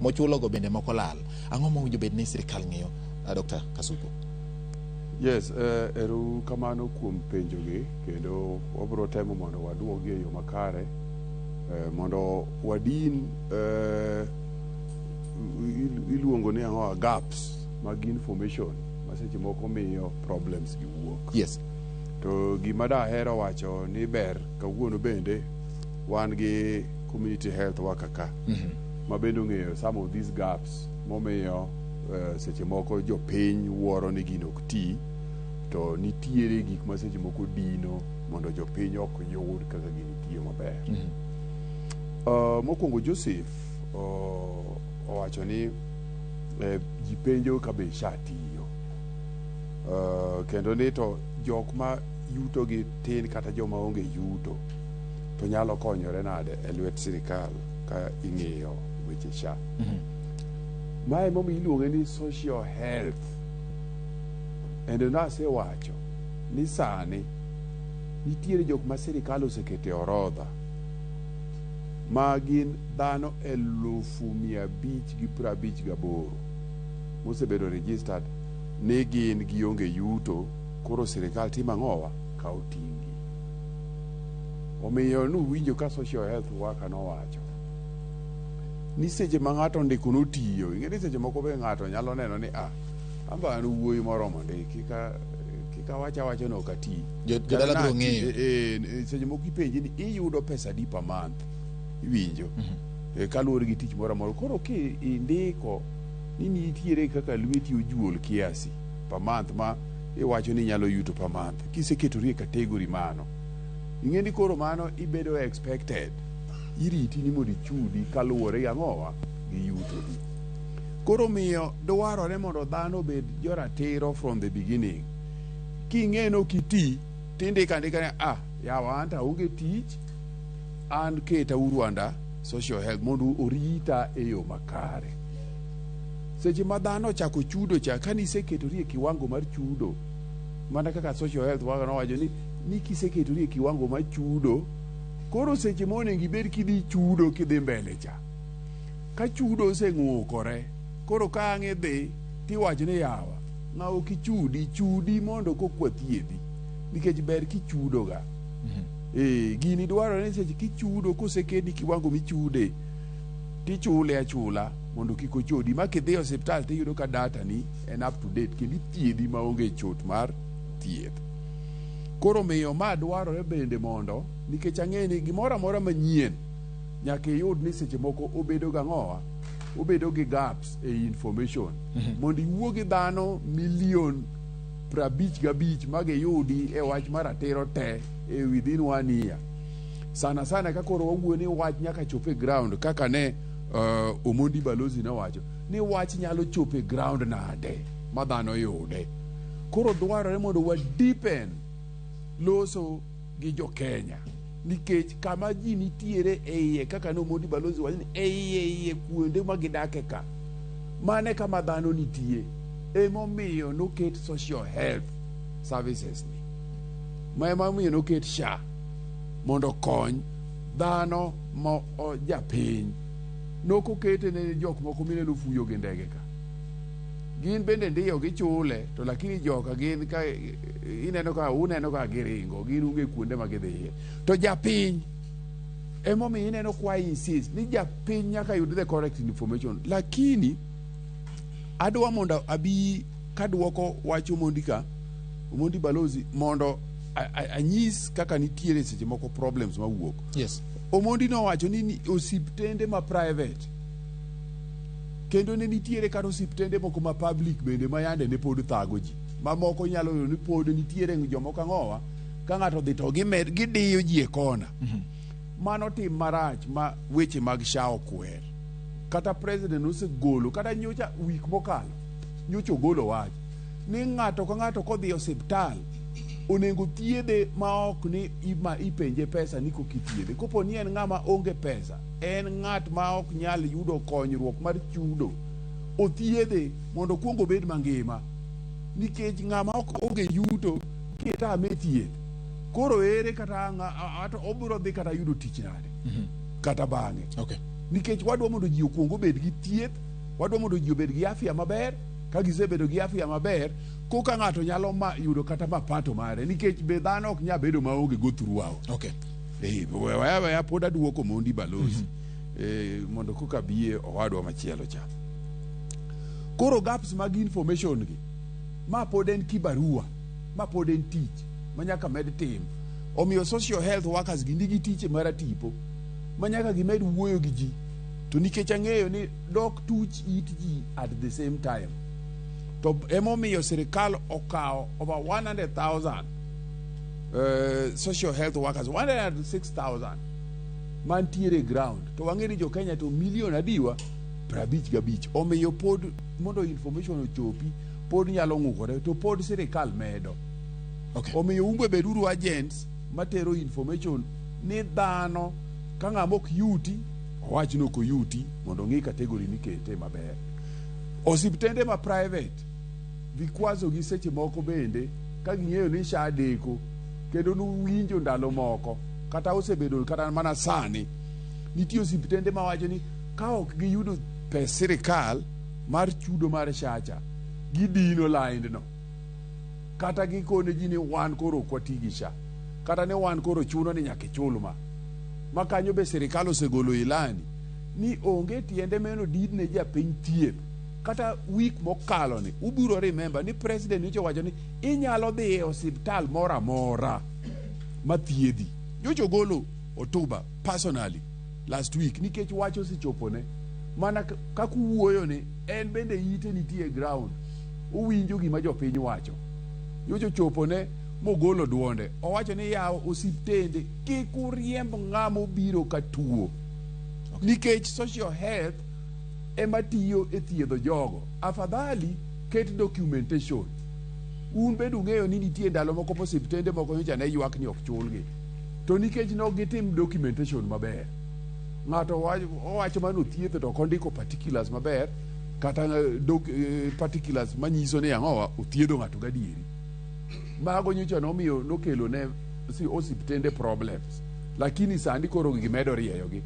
mochulogo bende moko lal. Ang'o mowinjo bed ni sirikal ng'iyo, Dr. Kasuku? Yes, ero kamano kuom penjogi kendo wabiro temo mondo waduogi e yo makare mondo wadin iluongo ni ang'o gaps mag information ma seche moko miyo problems gi wuok. Yes. To gima dahero wacho ni ber kawuono bende wan gi community health worker ka ma bende ong'eyo some of these gaps momiyo seche moko jopiny wuoro ni gino ok ti to nitiere gik ma seche moko dino mondo jopiny ok yud kaka gini tiyo maber. Mokwongo Joseph owacho ni ji penjo ka be SHA tiyo. Kendo ni to jok ma yuto gi tin kata joma onge yuto to nyalo konyore nade e lwet sirikal ka ing'iyo weche SHA. Mae momiyo iluonge ni social health. Endo nasewacho ni sani nitiere jok ma sirikal oseketo e orodha ma gin dhano 558,000 mosebedo registered ni gin gionge yuto koro sirikal timo ang'owa kawo ting'gi. Omiyo nuwinjo ka social health worker nowacho ni seche ma ng'ato ondiko notiyo, ing'e ni seche moko be ng'ato nyalo neno ni ah, amba an wuoyi moromo ndi kik awach awacha ni ok ati. Jodala biro ng'eyo. Seche moko ipenji ni iyudo pesa adi per month, iwinjo kaluwore gi tich moro amora. Koro ki indiko ni nitiere kaka lweti ojuol kiasi per month ma iwacho ni inyalo yuto per month, kiseketori e category mano, ing'e ni koro mano ibedo expected iriti ni mondo ichudi kaluwore gi ang'owa gi yutoni. Koro miyo dwarore mondo dhano obed joratiro from the beginning. King'e ni ok iti, tindiko andika ni ah, yawa an to aonge tich, an keta uru under social health mondo orita e yo makare. Seche ma dhano ochako chudo cha, ka niseketori e kiwango mar chudo, mana kaka social health worker nowacho ni kiseketori e kiwango mar chudo, koro seche ma onego ibed kidhi chudo kidhi mbele cha. Ka chudo oseng'ukore, koro ka ang' idhi tiwacho ni yawa, ng'a ok ichudi, chudi mondo kokwa thiedhi. Nikech ber kichudo ga. Gini dwarore ni seche kichudo koseketni kiwango michude, tichule achula mondo kik ochodi. Ma kidhi e osiptal tiyudo ka data ni en up to date kendo ithiedhi maonge chot mar thieth. Koro miyo ma dwarore bende mondo nikech ang'e ni gimoro amora manyien nyaka iyud ni seche moko obedo gang'owa, obedo gi gaps e information mondo iwuo gi dhano milion 55 magiyudi e wach mar ratiro te e within 1 year. Sana sana ka koro wawuoyo ni wach nyaka chop e ground kaka ne Omondi Balozi nowacho ni wach nyalo chopo e ground nade ma dhano yude. Koro dwarore mondo wa deepen loso gi jo Kenya nikech kama ji nitiere e iye kaka ne Omondi Balozi wacho ni e iye kuonde ma gidake ka mane kama dhano nitie emomiyo noket social health services ni ma emomiyo noket SHA mondo okony dhano ma japiny Nokokete ne jok moko mineno fuyo gi ndege ka. Gin bende ndiyo gichule to lakini joka gin ka ineno ka uneno ka giringo gin onge kuonde ma gidhiye. To japiny emomiyo ineno kwa insist ni japiny nyaka yud the correct information. Lakini adwa mondo abi kaduoko wach Omondi ka Omondi Balozi mondo anyis kaka nitiere seche moko problems mawuok. Yes. Omondi nowacho ni osiptende ma private kendo ne nitiere kata osiptende moko ma public bende ma yande ne pod thago ji. Mamoko inyalo yudo ni pod nitiere jomoko ang'owa ka ng'ato odhi to gimed gidiyo ji e kona. Mano tim marach ma weche mag SHA okwer. Kata president osegolo kata nyocha week mokalo nyocha ogolo wach ni ng'ato ka ng'ato kodhi e osiptal onego thiedhe ma ok ni ima ipenje pesa ni koka ithiedhe. Kopo ni en ng'ama onge pesa, en ng'at ma ok nyal yudo konyruok mar chudo, othiedhe mondo okuong obed mangima. Nikech ng'ama ok onge yuto kitame thieth, koro ere kata ang' ato obiro dhi kata yudo tich nade kata bang'e. Okay. Nikech wadwa mondo ji okuong obed gi thieth, wadwa mondo ji obed gi afya maber, ka gisebedo gi afya maber, koka ng'ato nyalo ma, yudo kata mapato mare nikech be dhano ok nyal bedo maonge go throughout. Okay. Eh, weya weya pod aduoko Mondi Balozi eh, mondo koka biye owadwa machielo cha. Koro gaps mag information gi ma pod en kibarua, ma pod en tich ma nyaka med tim. Omiyo social health workers gi nigi tich mar tipo ma nyaka gimed wuoyo gi ji. To nikech ang'eyo ni dok tuch it ji at the same time. To emomiyo sirikal okawo over 100,000 social health workers 106,000 mantiere e ground to wang'e ni jo Kenya to milion adiwa 55 omiyo pod mondo information ochopi pod nyalo ng'ukore to pod sirikal medo okay. Omiyo un be beduru agents matero information ni dhano ka ng'ama ok yuti owach ni ok oyuti mondo ong'i category mikete maber. Osiptende ma private vikwazo gi seche moko bende ka ging'eyo ni SHA deko kendo nuwinjo ndalo moko kata osebedo kata mana sani nitie osiptende mawacho ni ka ok giyudo pes sirikal mar chudo mar SHA cha gidino laindno kata gikone ji ni wan koro ok wati gi SHA kata ni wan koro chuno ni nyaka ichul ma ma kanyo be sirikal osegolo ilani ni onge tiende meno didne japiny thieth kata week mokalo ni ubiro remember ni president nyocha owacho ni inyalo dhi e osiptal moro amora mathiedhi nyocha ogolo hotuba personally last week nikech wach osechopone mana kaka uwuoyo ni en bende ite nitie e ground owinjo gima jopiny wacho nyocha ochopone mogolo duonde owacho ni yaw osiptende kik uriemb ng'ama obiro ka tuo nikech social health ema tiyo e thiedho jogo afadhali ket documentation un bende ung'eyo ni nitie ndalo moko mosiptende moko nyocha ne ywak ni ok chulgi to nikech ne ok gitim documentation maber ng'ato owacho mana othietho to ok ondiko particulars maber kata particulars manyiso ni ang'owa othiedho ng'ato gadieri mago nyocha nomiyo nokelo ne osiptende problems lakini sani koro gimedo rieyogi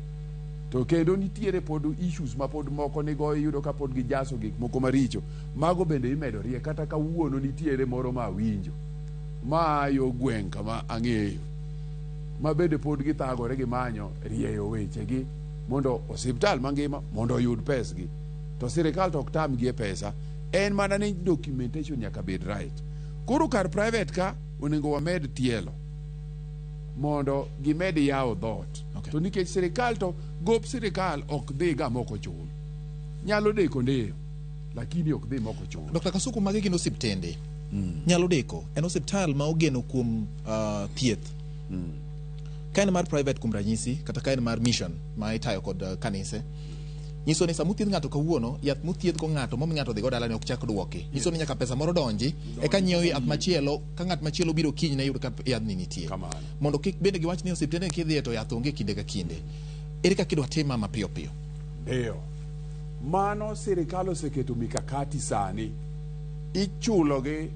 to kendo nitiere pod issues ma pod moko nigo iyudo ka pod gijaso gik moko maricho mago bende imedo rie kata kawuono nitiere moro ma awinjo ma yo gweng' kama ang'eyo ma bende pod githagore gi manyo rieyo wechegi mondo osiptal mangima mondo oyud pesgi to sirikal to ok tamgi e pesa en mana ni documentation nyaka bed right koro kar private ka onego wamed tielo mondo gimed yawo dhoot okay. To nikech sirikal to gop sirikal ok dhi ga mok ochul nyalo deko ndiyo lakini ok dhi mok ochul. Dr. Kasuku, magi gin osiptende nyalo deko en osiptal ma ogeno kuom thieth ka en mar private kuom ranyisi kata ka en mar mission ma itayo kod kanise nyiso ni sama othiedh ng'ato kawuono yath mothiedh go ng'ato momi ng'ato odhi go dalane ok chak duoki nyiso ni nyaka pesa moro donji eka nyiewo yath machielo ka ng'at machielo biro kiny ne yud ka yadhni nitie mondo kik bende giwach ni osiptende kidhiye to yath onge kinde ka kinde ere kaka idwa tim ma mapiyo piyo Ndiyo. Mano sirikal oseketo mikakati sani. Ichulogi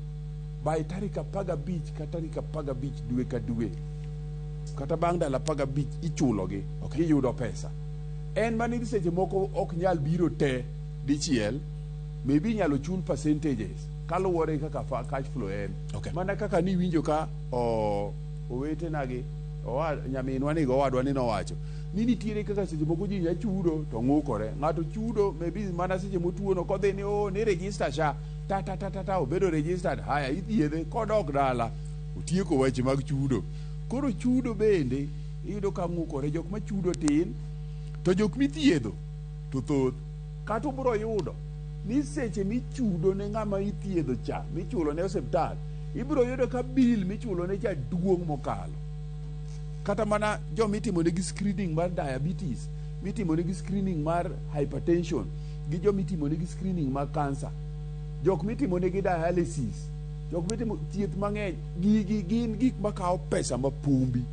by tarik 15 ka tarik 15 dwe ka dwe. Kata bang' ndalo 15 ichulogi. Okay. Giyudo pesa. En mana ni seche moko ok nyal biro te dichiel, maybe inyalo chul percentages kaluwore gi kaka cash flow en. Mana kaka niwinjo ka owetena gi nyaminwa ni gowadwa ni nowacho ni nitiere kaka seche moko ji nya chudo to ng'ukore. Ng'ato chudo maybe mana seche motuono kodhi ni oh, ni register SHA ta ta ta ta ta obedo registered, haya ithiedhe kodok dala otieko weche mag chudo. Koro chudo bende iyudo ka ng'ukore, jok ma chudo tin to jok mithiedho to thoth. Kata ubiro yudo ni seche michudo ne ng'ama ithiedho cha michulo ne osiptal, ibiro yudo ka bill michulo ne cha duong' mokalo. Kata mana joma itimonegi screening mar diabetes, mitimonegi screening mar hypertension, gi joma itimonegi screening mar cancer, jok mitimonegi dialysis, jok mitimo thieth mang'eny, gigi gin gik makawo pesa mapumbi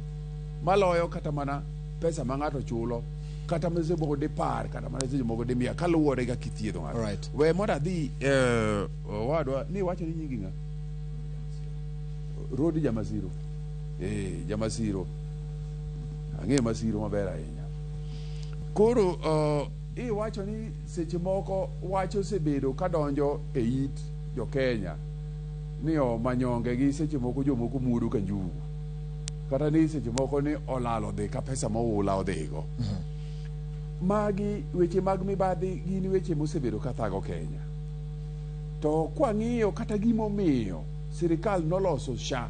maloyo kata mana pesa ma ng'ato chulo kata mana seche moko dipar kata mana seche moko dimia kaluwore kaka ithiedho ng'ato. We mondo adhi owadwa ni iwacho ni nyingi ng'a? Rodi Jamasiro. Jamasiro. Ang'eyo Masiro maber ahinya. Koro iwacho ni seche moko wach osebedo kadonjo e it jo-Kenya ni manyonge gi seche moko jomoko muodo ka njugu. Kata ni seche moko ni olal odhi ka pesa moula odhigo. Magi weche mag mibadhi gin weche mosebedo ka thago Kenya. To kwang'iyo kata gimomiyo sirikal noloso SHA,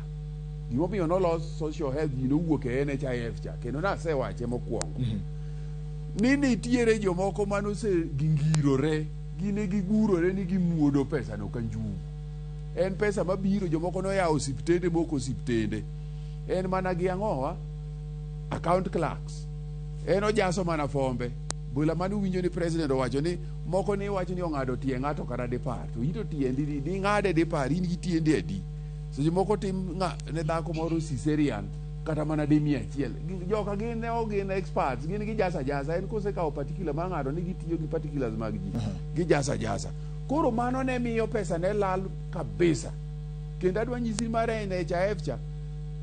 gimomiyo nolos social health ji nowuok e NHIF cha, kendo nasewache mokwongo. Ni nitiere jomoko manosegingirore, gine gigurore ni gimuodo pesa no ka njugu. En pesa mabiro, jomoko noyawo osiptende moko osiptende. En mana gi ang'owa? Account clerks. En ojaso mana fombe. Bula mane uwinjo ni president owacho ni moko ni wacho ni ong'ado tie ng'ato kata dipar. To ito tiendi di ding'ade dipar in gi tiendi adi? Seche moko tim ne dhako moro cesarean kata mana di 100. Joka gin ne ok gin experts, gin gijasa jasa. En kosekawo particular mar ng'ato ni gitiyo gi particulars mag ji. Gijasa jasa. Koro mano ne miyo pesa ne lal kabisa. Kendo adwa nyisi mar NHIF cha,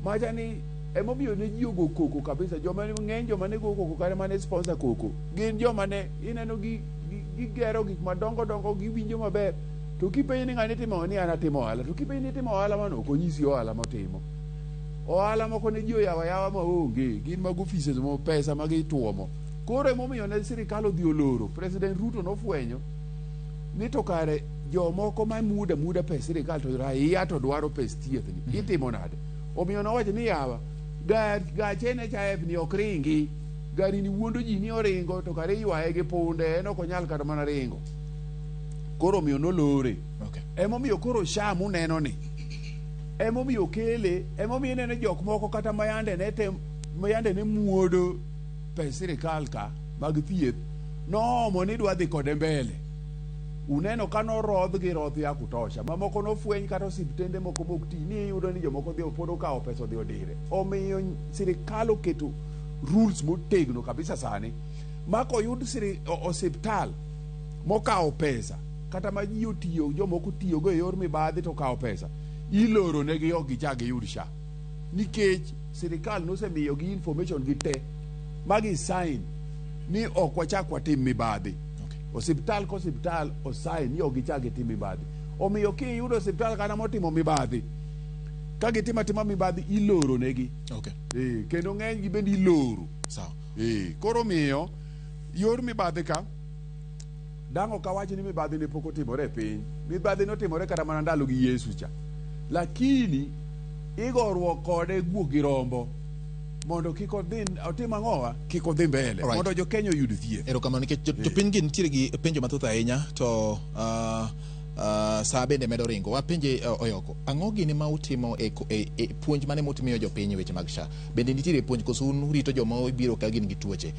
macha ni emomiyo ne ji ogo koko kabisa. Joma ng'eny joma ne go koko kata mane sponsor koko gin joma ne ineno gigero gik madongo dongo, giwinjo maber. To kipenjo ni ng'ani timo ni an atimo ohala, to kipenjo ni itimo ohala mano ok onyisi ohala motimo. Ohala moko ne ji oyawo ayawa maonge, gin mag offices mo pesa ma gituomo. Koro emomiyo ne sirikal odhi oloro. President Ruto nofwenyo ni to kare jomoko ma muda muda pes sirikal to raia to dwaro pes thieth ni itimo nade? Omiyo nowacho ni yawa gach NHIF ni ok ringi, gari ni wuondo ji ni oringo to kare iywaye gi punde, en ok onyal kata mana ringo. Koro omiyo nolore. Emomiyo koro SHA muneno ni emomiyo okele, emomiyo ineno jok moko kata mayande ne tem, mayande ne muodo pes sirikal ka mag thieth noomo ni dwa dhi kode mbele. Uneno ka norodh gi roth ya kutosha. Mamoko nofweny kata osiptende moko mok ti ni iyudo ni jomoko dhi pod okawo pesa odhi odire. Omiyo sirikal oketo rules motegno kabisa sani ma koyud osiptal mokawo pesa kata ma ji otiyo jomoko otiyogo e yor mibadhi to okawo pesa iloro negi ok gichak giyud SHA nikech sirikal nosemiyogi information gi te ma gi sign ni ok wachak watim mibadhi. Osiptal ka osiptal osign ni ok gichak gitim mibadhi. Omiyo kiyudo osiptal kata motimo mibadhi, ka gitimo atima mibadhi iloro negi. Kendo ng'eny gi bende iloro. Sawa. Koro miyo yor mibadhi ka dang' ok awach ni mibadhi ne pok otimore e piny. Mibadhi notimore kata mana ndalo gi Yesu cha. Lakini igoruok kode guok gi rombo mondo kik odhi otim ang'owa kik odhi mbele mondo jo Kenya oyud thieth. Erokamano nikech jopiny gi nitiere gi penjo mathoth ahinya to saa bende medo ringo. Wapenje Oyoko, ang'o gini ma utimo e puonj mane mutimiyo jopiny e weche mag SHA? Bende nitiere puonj koso un urito joma obiro ka gin gi tuoche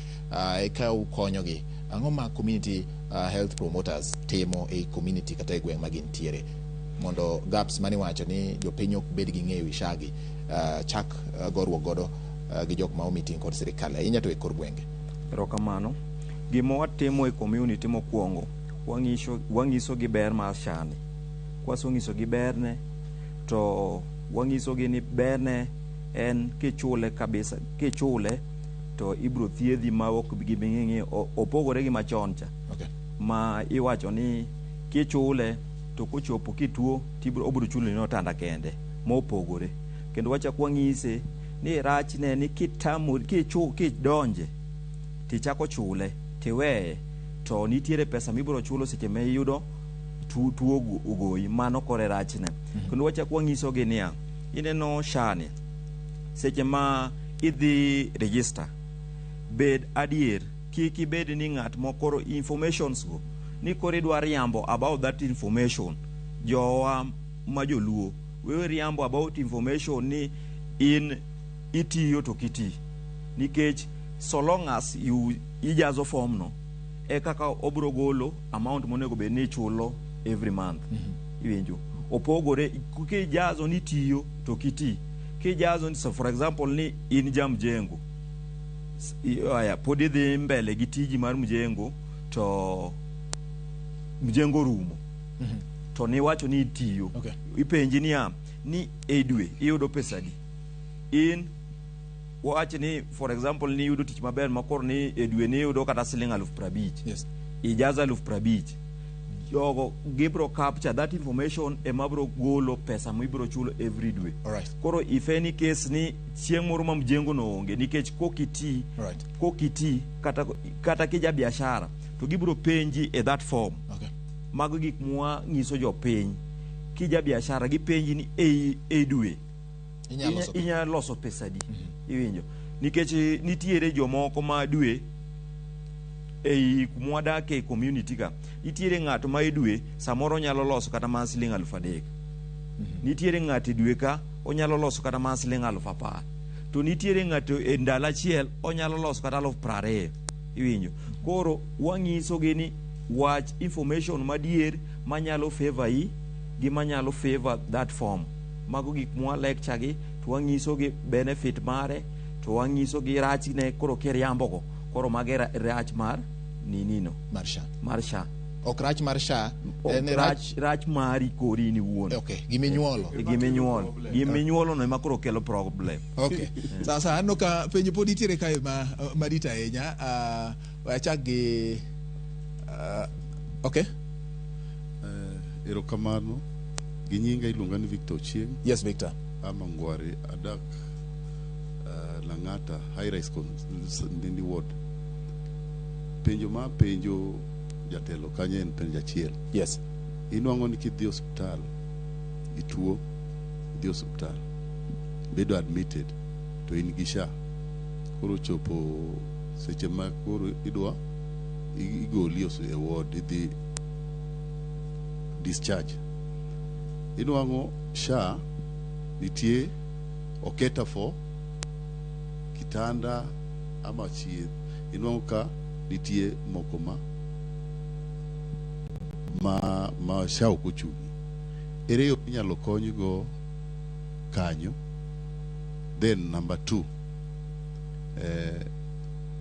eka ukonyogi? Ang'o ma community health promoters timo e community kata e gweng' ma gintiere mondo gaps mane iwacho ni jopiny ok bed gi ng'eyo wi SHA gi chak goruok godo gi jok ma omiting kod sirikal ahinya to e kor gwenge? Erokamano. Gima watimo e community mokwongo, wang'iso gi ber mar SHA ni. Kwaseng'iso gi berne, to wang'iso gi ni berne en kichule kabisa, kichule to ibro thiedhi ma ok giming'ing'i opogore gi machon cha. Okay. Ma iwacho ni kichule to kochopo kituo tibro obro chuloni otanda kende mopogore. Kendo wachak wang'ise ni rachne ni kitamori kidonje tichako chule tiweye to nitiere pesa mibro chulo seche ma iyudo tuo ogoyi. Mano kore rachne. Kendo wachak wang'isogi niya, ineno SHA ni seche ma idhi register, bed adier, kik ibed ni ng'at mokoro informations go ni koro idwa riambo about that information. Jowa ma joluo wewe riambo about information ni in itiyo to kiti, nikech so long as you ijazo form no e kaka obro golo amount monego bed ni ichulo every month. Iwinjo opogore kijazo ni tiyo to kiti kijazo ni, so for example ni in ja mjengo, aya pod idhi mbele gi tiji mar mjengo to mjengo rumo to niwacho ni itiyo. Okay. Ipenji niya ni e dwe iyudo pesadi, in wach ni for example ni iyudo tich maber ma koro ni e dwe ni iyudo kata siling 50,000. Yes. Ijazo 50,000, jogo gibro capture that information ema bro golo pesa mibro chulo every dwe. Alright. Koro if any case ni chieng' moro ma mjengo no onge nikech kokiti Alright. kokiti kata kija biashara to gibro penji e that form. Okay. Mago gik mwa nyiso jopiny, kija biashara gipenji ni ei dwe Inya loso pesadi. Iwinjo nikech nitiere jomoko ma dwe ei kumwadake e community ka nitiere ng'ato ma e dwe samoro nyalo loso kata mana siling 3,000. Nitiere ng'ato e dwe ka onyalo loso kata mana siling 10,000, to nitiere ng'ato e ndalo achiel onyalo loso kata 20,000. Iwinjo koro wang'isogi ni wach information madier manyalo favor i gi manyalo favor that form. Mago gik mwa lecture gi to wang'isogi benefit mare to wang'isogi rachne. Koro kiriambogo koro mage rach mar ninino mar SHA. Mar SHA. Ok rach mar SHA, en rach mari kori in iwuon. Okay, giminyuolo. Giminyuolo, giminyuolo no ema koro kelo problem. Okay. Sasa aneno ka penjo pod nitiere kae ma madit ahinya. Achak gi okay. Erokamano. Gi nyinga iluonga ni Victor Ochieng. Yes, Victor. Ama Ngware, adak Lang'ata High Rise Nindi Ward. Penjo ma penjo jatelo kanyo en penjo achiel. Yes. Inwang'o ni kidhi osiptal, ituo, idhi osiptal, bedo admitted, to in gi SHA. Koro chopo seche ma koro idwa igoli e ward idhi discharge. Inwang'o SHA nitie oketa for kitanda ama chieth. Inwang'o ka nitie moko ma SHA ok ochung'ie. Ere yo minyalo konygo kanyo? Then number 2,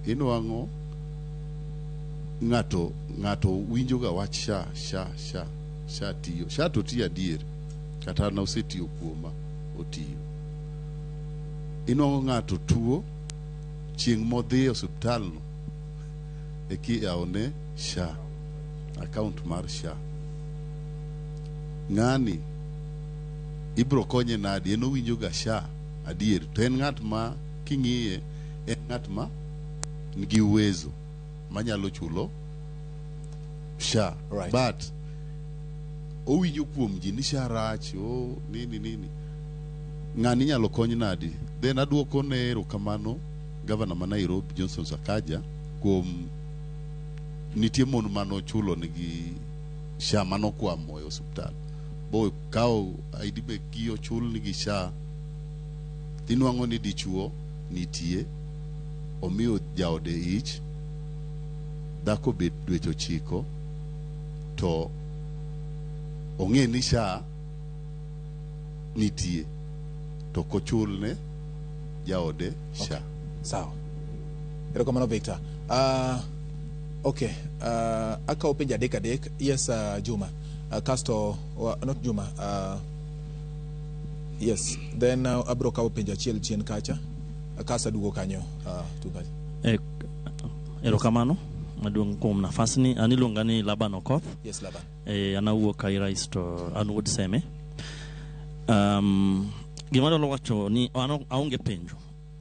inwang'o ng'ato winjo ga wach SHA SHA SHA SHA tiyo. SHA to tiyo adier, kata an osetiyo kuoma otiyo. Inwang'o ng'ato tuo chieng' modhi e osiptal no e kiyawone SHA, account mar SHA. Ng'ani ibro konye nadi? En owinjo ga SHA adier, to en ng'at ma king'iye en ng'at ma nigi uwezo manyalo chulo SHA. Right. But owinjo kuom ji ni SHA rach, o nini nini. Ng'ani inyalo kony nadi? Then aduoko ne erokamano gavana ma Nairobi Johnson Sakaja kuom nitie mon manochulo nigi SHA manokwamo e osiptal bo kawo ID mekgi ochul nigi SHA. Tinwang'o ni dichuo nitie omiyo jaode ich, dhako bet dweche 9 to ong'e ni SHA nitie to kochulne jaode SHA. Okay. Sawa. Erokamano Victor. Okay, akawo penjo adek. Yes, Juma. Kasto not Juma. Yes, then abro kawo penjo achiel chien kacha. Kasto aduogo kanyo tung kacha. Eh, erokamano maduong' kuom nafasni. An iluonga ni Laban Okoth. Yes, Laban. Eh, an awuok Airais to an wuod Seme. Gima adwaro wacho ni an aonge penjo.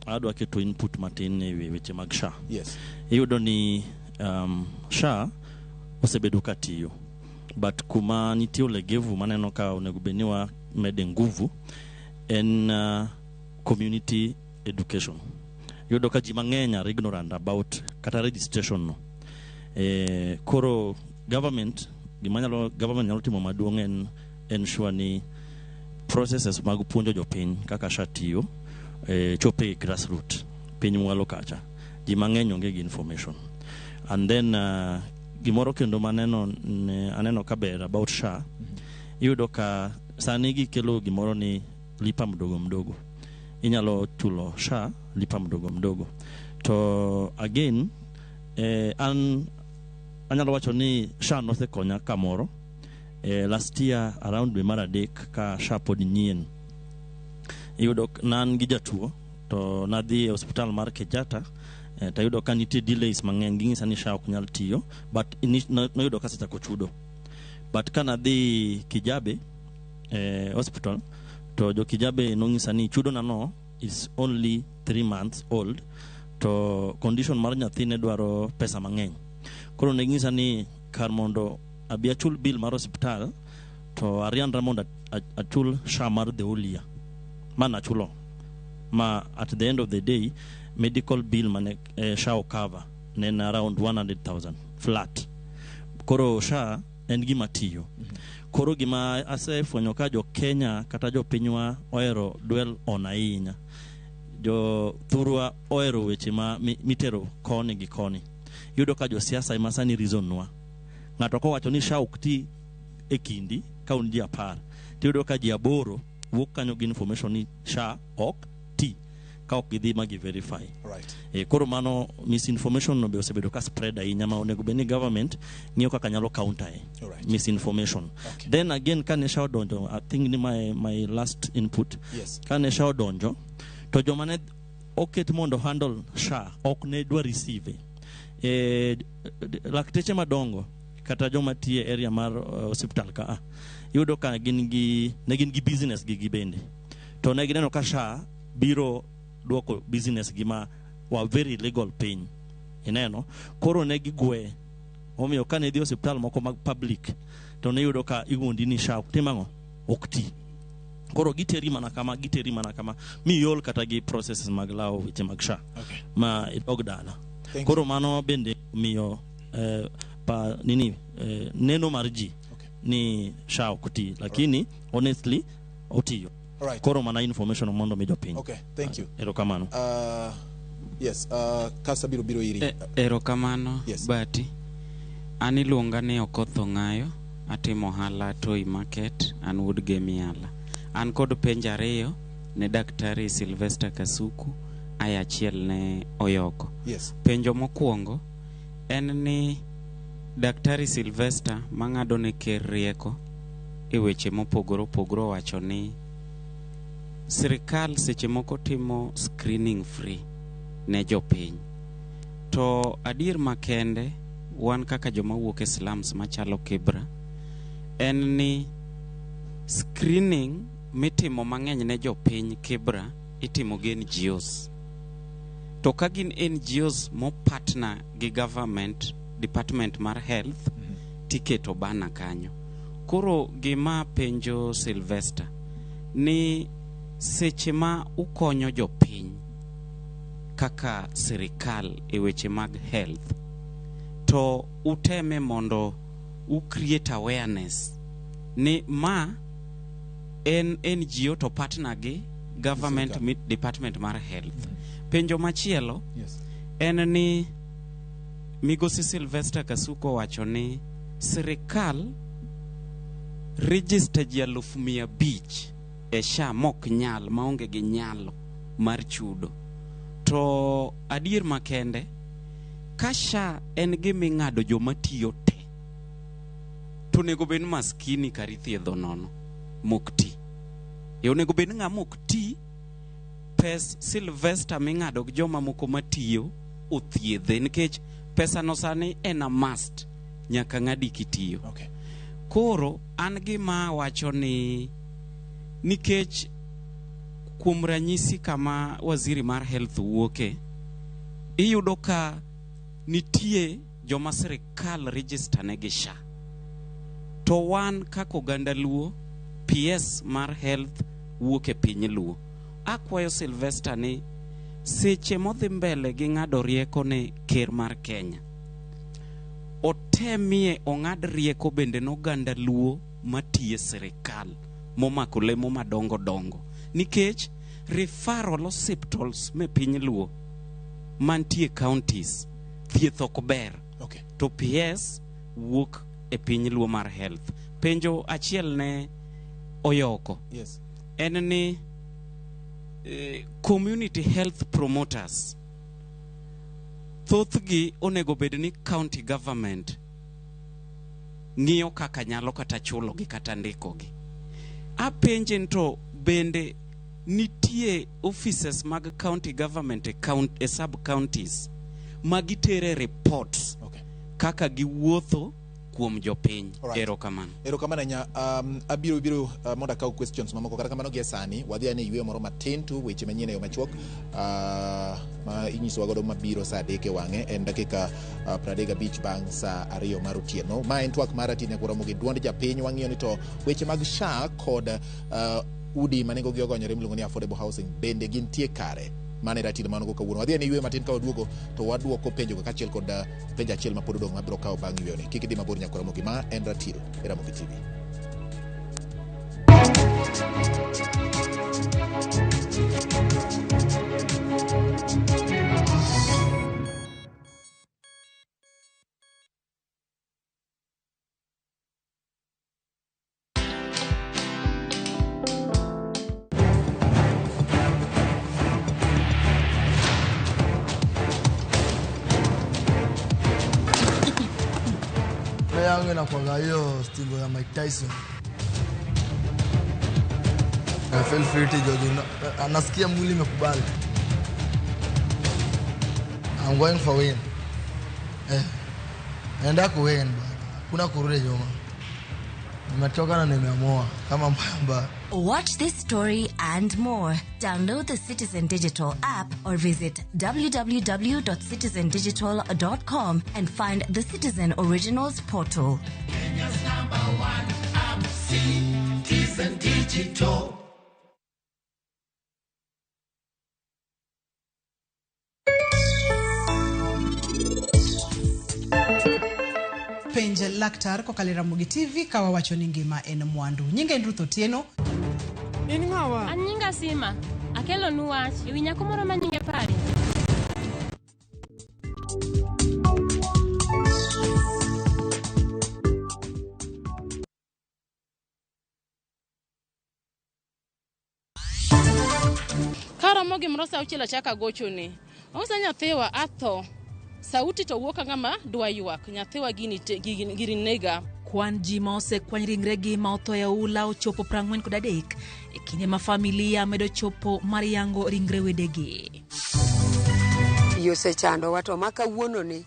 Adwa keto input matin e wi weche mag SHA. Yes. Iyudo ni SHA osebedo ka tiyo. But kuma nitie ulegevu maneno ka onego bed ni wamede nguvu en community education. Iyudo ka ji mang'eny are ignorant about kata registration no. Koro government, gima nyalo, government nyalo timo maduong' en ensure ni processes mag puonjo jopiny kaka SHA tiyo chopo e grassroot piny mwalo kacha. Ji mang'eny onge gi information. And then gimoro kendo maneno ne, aneno ka ber about SHA, iyudo ka sani gikelo gimoro ni lipa mdogo mdogo. Inyalo chulo SHA lipa mdogo mdogo. To again, an anyalo wacho ni SHA nosekonya kamoro. Last year around dwe mar adek ka SHA pod nyien, iyudo nan gi jatuo to nadhi e osiptal mar Kenyatta, tayudo ka nitie delays mang'eny, ging'isa ni SHA ok nyal tiyo, but noyudo ka asechako chudo. But ka nadhi Kijabe hospital, to jo Kijabe nong'isa ni chudo na no is only 3 months old, to condition mar nyathi ne dwaro pesa mang'eny. Koro ne ging'isa ni kar mondo abi achul bill mar osiptal, to arianra mondo achul SHA mar the whole year. Ma nachulo. Ma at the end of the day, medical bill mane SHA ocover ne en around 100,000 flat. Koro SHA en gima tiyo. Koro gima asefwenyo ka jo Kenya kata jo pinywa ohero dwell on ahinya. Jo thurwa ohero weche ma mitero koni gi koni. Iyudo ka josiasa ema sani reason nwa. Ng'ato kowacho ni SHA ok ti e kindi ka un ji 10, tiyudo ka ji 8 wuok kanyo gi information ni SHA ok ti ka ok gidhi ma gi verify. Koro mano misinformation no be osebedo ka spread ahinya ma onego bed ni government ng'iyo kaka nyalo counter e misinformation. Then again kane SHA odonjo, I think ni my last input. Kane SHA odonjo, to joma ne oket mondo handle SHA ok ne dwa receive. Lakteche madongo kata joma tiye area mar hospital ka, iyudo ka ne gin gi business gi gibende. To ne gineno ka SHA biro duoko business gi ma wa very legal piny. Ineno? Koro ne gigwe. Omiyo kane idhi osiptal moko mag public, to ne iyudo ka iwuondi ni SHA ok tim ang'o? Ok ti. Koro giteri mana kama, giteri mana kama, mi iol kata gi processes mag lawo weche mag SHA. Ma idog dala. Koro mano bende miyo pa nini neno mar ji ni SHA ok ti, lakini honestly otiyo. Koro mana information mondo mi jopiny. Okay, thank you. Erokamano. Yes, Kasa biro biro iri. Erokamano. Yes. Bati. An iluonga ni Okoth Ong'ayo, atimo ohala Toi Market, an wuod Gemiala. An kod penjo ariyo ne Daktari Sylvester Kasuku, aya achiel ne Oyoko. Yes. Penjo mokwongo en ni Daktari Sylvester mang'ado ne ker rieko e weche mopogore opogore owacho ni sirikal seche moko timo screening free ne jopiny. To adier makende wan kaka joma wuok e slums machalo Kibra en ni screening mitimo mang'eny ne jopiny Kibra itimo gi NGOs. To ka gin NGOs mo partner gi government department mar health, tiketo bana kanyo. Koro gima penjo Sylvester ni seche ma ukonyo jopiny kaka sirikal e weche mag health, to uteme mondo u create awareness ni ma en NGO to partner gi government department mar health. Penjo machielo en ni Migosi Sylvester Kasuku owacho ni sirikal register ji 500,000 e SHA mok nyal, maonge gi nyalo mar chudo. To adier makende, ka SHA en gima ing'ado joma tiyo te, to onego bed ni maskini kar ithiedho nono mok ti. E onego bed ni ng'ama ok ti, pes Sylvester ming'ado gi joma moko matiyo othiedhe nikech pesa no sani en a must nyaka ng'adi kitiyo. Okay. Koro an gima wacho ni nikech kuom ranyisi kama waziri mar health wuoke, iyudo ka nitie joma sirikal register negi SHA. To wan kaka oganda Luo, PS mar health wuok e piny Luo. Akwayo Sylvester ni seche modhi mbele gi ng'ado rieko ne ker mar Kenya, otemie ong'ad rieko bende n'oganda Luo matiye sirikal momako lemo madongo dongo. Nikech referral hospitals me piny Luo mantie counties thieth ok ber. Okay. To PS wuok e piny Luo mar health. Penjo achiel ne Oyoko. Yes. En ni community health promoters thothgi onego bed ni county government ng'iyo kaka nyalo kata chulogi kata ndikogi. Apenje ni to bende nitie offices mag county government e sub counties ma gitere reports okay. kaka giwuotho kuom jopiny. Alright. Erokamano. Erokamano ahinya. Abiro biro mondo akaw questions mamoko, kata kamano gie sani wadhi ane yweyo moro matin tu weche manyien e yo machuok ma inyisowa godo mabiro saa 3 e wang'e en dakika 35 bang' saa 2 mar otieno. Ma en twak mar Ratich Nyakwar Ramogi, duond japiny. Wang'iyo ni to weche mag SHA kod udi ma nengogi ogonyore miluongo ni affordable housing bende gintie kare. Mano e ratich mano go kawuono. Wadhi ane yweyo matin, ka waduogo to waduoko penjogo kaachiel kod penjo achiel ma pod odong' mabiro kawo bang' yweyoni. Kik idhi mabor Nyakwar Ramogi, ma en Ratiro e Ramogi TV. Yangu inakuwaga hiyo stingo ya Mike Tyson. I feel fit jojo, nasikia mwili imekubali. I'm going for win. Naenda ku win bana. Kuna kurudi nyuma. Nimetoka na nimeamua kama mbamba. Watch this story and more. Download the Citizen Digital app or visit www.citizendigital.com and find the Citizen Originals portal. Kenya's #1 app, Citizen Digital. Penj laktar kokalo e Ramogi TV ka wawacho ni ngima en mwandu. Nyinga en Ruth Otieno. In ng'awa? An nyinga Sima. Akelonu wach ewi nyako moro ma nyinge Pari. Karomo gimoro sa 6 achako agochone. Ong'isa nyathiwa atho. Sauti to wuok ka ng'ama dwa ywak. Nyathiwa gini gini nega. Kwan ji ma osekwany ringregi ma otho e oula ochopo 43 e kinde ma familia medo chopo mar yango ringre wedegi. Pi osechandowa to ma kawuononi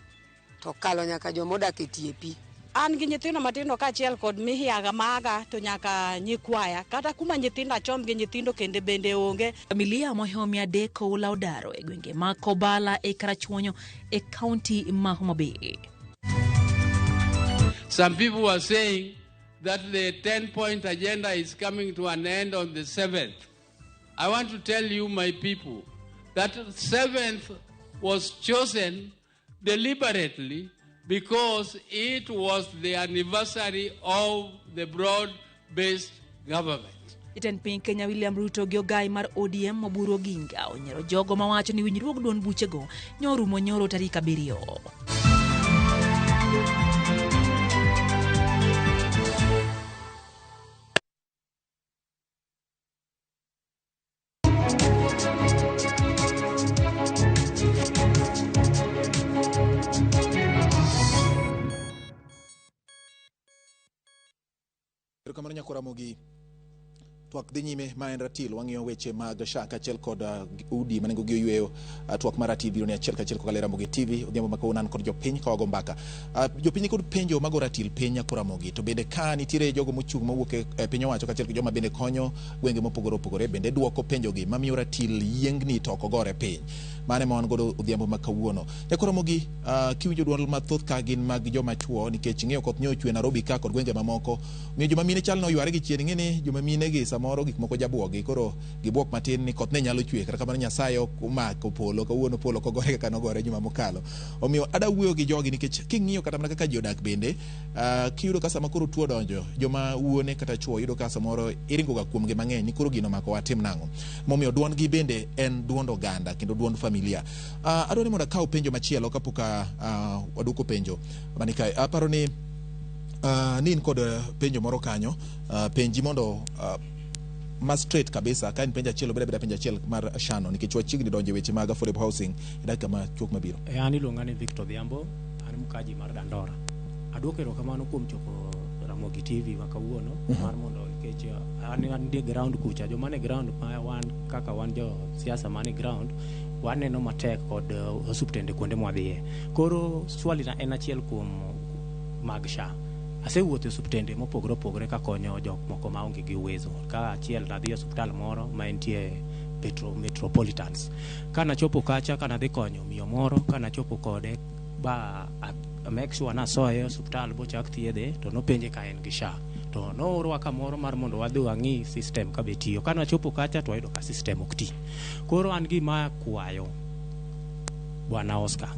to kalo nyaka joma odak e tie pi. An gi nyithindo matindo kaachiel kod mihiaga maga to nyaka nyikwaya. Kata kuma nyithindo achom gi nyithindo kende bende onge. Familia mohewo 300 oula odaro e gwenge ma Kobala e Karachuonyo e kaunti ma Homa Bay. Some people were saying that the 10-point agenda is coming to an end on the 7th. I want to tell you, my people, that 7th was chosen deliberately because it was the anniversary of the broad-based government. Jatend piny Kenya William Ruto gi ogai mar ODM Oburu Oginga onyiero jogo mawacho ni winjruok duond buchego nyorumo nyoro tarik 7. Erokamano Nyakwar Ramogi. Twak dhi nyime ma en ratil wang'iyo weche mag SHA kaachiel kod udi ma nengogi oyweyo. Twak mar ratil biro ni achiel kachiel kokalo e Ramogi TV odhiambo ma kawuono an kod jopiny ka wago mbaka. Jopiny kod penjo mago ratil piny nyako Ramogi to bende ka nitiere jogo mochung' mowuok e piny owacho kaachiel gi joma bende konyo gwenge mopogore opogore bende duoko penjogi mamiyo ratil yiengni to ok ogore piny. Mano ema wan godo odhiambo ma kawuono. Nyako Ramogi, kiwinjo duol mathoth ka gin mag joma chuo nikech ing'eyo koth nyo ochwe Nairobi ka kod gwenge mamoko. Omiyo joma mine chal noyware gi chien ing'e ni joma mine gi samoro gik moko jabuogi koro gibuok matin ni koth ne nyalo chwe kata kamano Nyasaye ok omako polo kawuono polo ok ogore kaka nogore juma mokalo. Omiyo ada wuoyo gi jogi nikech king'iyo kata mana kaka ji odak bende kiyudo ka sama koro tuo odonjo joma wuone kata chuo yudo ka samoro iringo ga kuomgi mang'eny ni koro gino omako watim nang'o. Momiyo duondgi bende en duond oganda kendo duond familia. Adwa ni mondo akaw penjo machielo kapok waduoko penjo mani kae. Aparo ni ni in kod penjo moro kanyo, penji mondo ma straight kabisa ka en penjo achiel obed abeda penjo achiel mar Shano nikech wachiegni donjo e weche mag affordable housing e dakika machuok mabiro. E, an iluonga ni Victor Odhiambo, an mkaji mar Dandora. Aduoko erokamano kuom chopo Ramogi TV ma kawuono mar mondo nikech an e ground kucha, joma ne ground ma wan kaka wan jo siasa man e ground waneno matek kod osuptende kuonde mwadhiye. Koro swali na en achiel kuom mag SHA. Asewuotho e osuptende mopogore opogore kakonyo jok moko maonge gi uwezo. Ka achiel nadhi e osuptal moro ma entie Petro Metropolitans. Kanachopo kacha kanadhi konyo miyo moro, kanachopo kode ba a make sure nasoye e osuptal bochak thiedhe to nopenje ka en gi SHA. To noorwa kamoro mar mondo wadhi wang'i system ka be tiyo. Kanachopo kacha to wayudo ka system ok ti. Koro an gima kwayo Bwana Oscar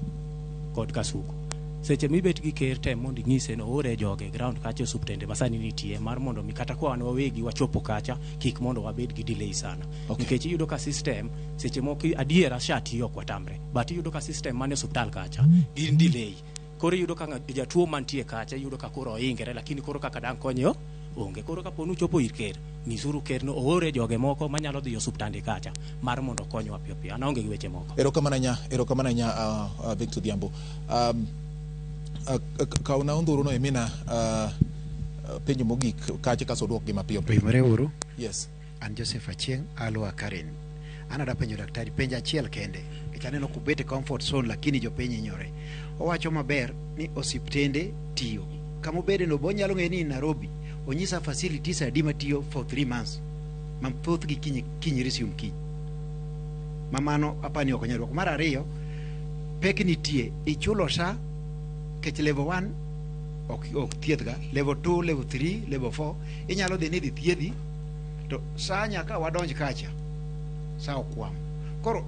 kod Kasuku seche mibet gi ker tem mondo inyise ni oore joge e ground kacha e osuptende ma sani nitie mar mondo mi kata kwa wan wawegi wachopo kacha kik mondo wabed gi delay sana. Okay. Nikech iyudo ka system seche moko adiera SHA tiyo ok watamre but iyudo ka system man e osuptal kacha gin delay. Koro iyudo ka jatuo mantie kacha iyudo ka koro oingre lakini koro kaka dang' konye onge. Koro kapo ni uchopo ir ker, nyisuru ker ni oore joge moko manyalo dhi osuptande kacha mar mondo okonywa piyo piyo. An aonge gi weche moko. Erokamano ahinya, erokamano ahinya Victor Odhiambo. Kawna ondhuru no imina penjo mogik kacha kaso duok gi mapiyo piyo. Oimore uru. Yes. An Joseph Achieng' alua Karen. An ada penjo daktari penjo achiel kende. Nikech aneno kubet e comfort zone lakini jopiny hinyore. Owacho maber ni osiptende tiyo. Kama obede no be onyalo ng'eyo ni Nairobi onyisa facilities adi matiyo for 3 months. Ma thothgi kiny, kiny resume kiny. Ma mano apani ok onyal dwoko. Mar ariyo, pek nitie. Ichulo SHA kech level 1 ok thiedhga. Level 2, level 3, level 4 inyalo dhi ni idhi thiedhi to sa nyaka wadonj kacha sa okwam. Koro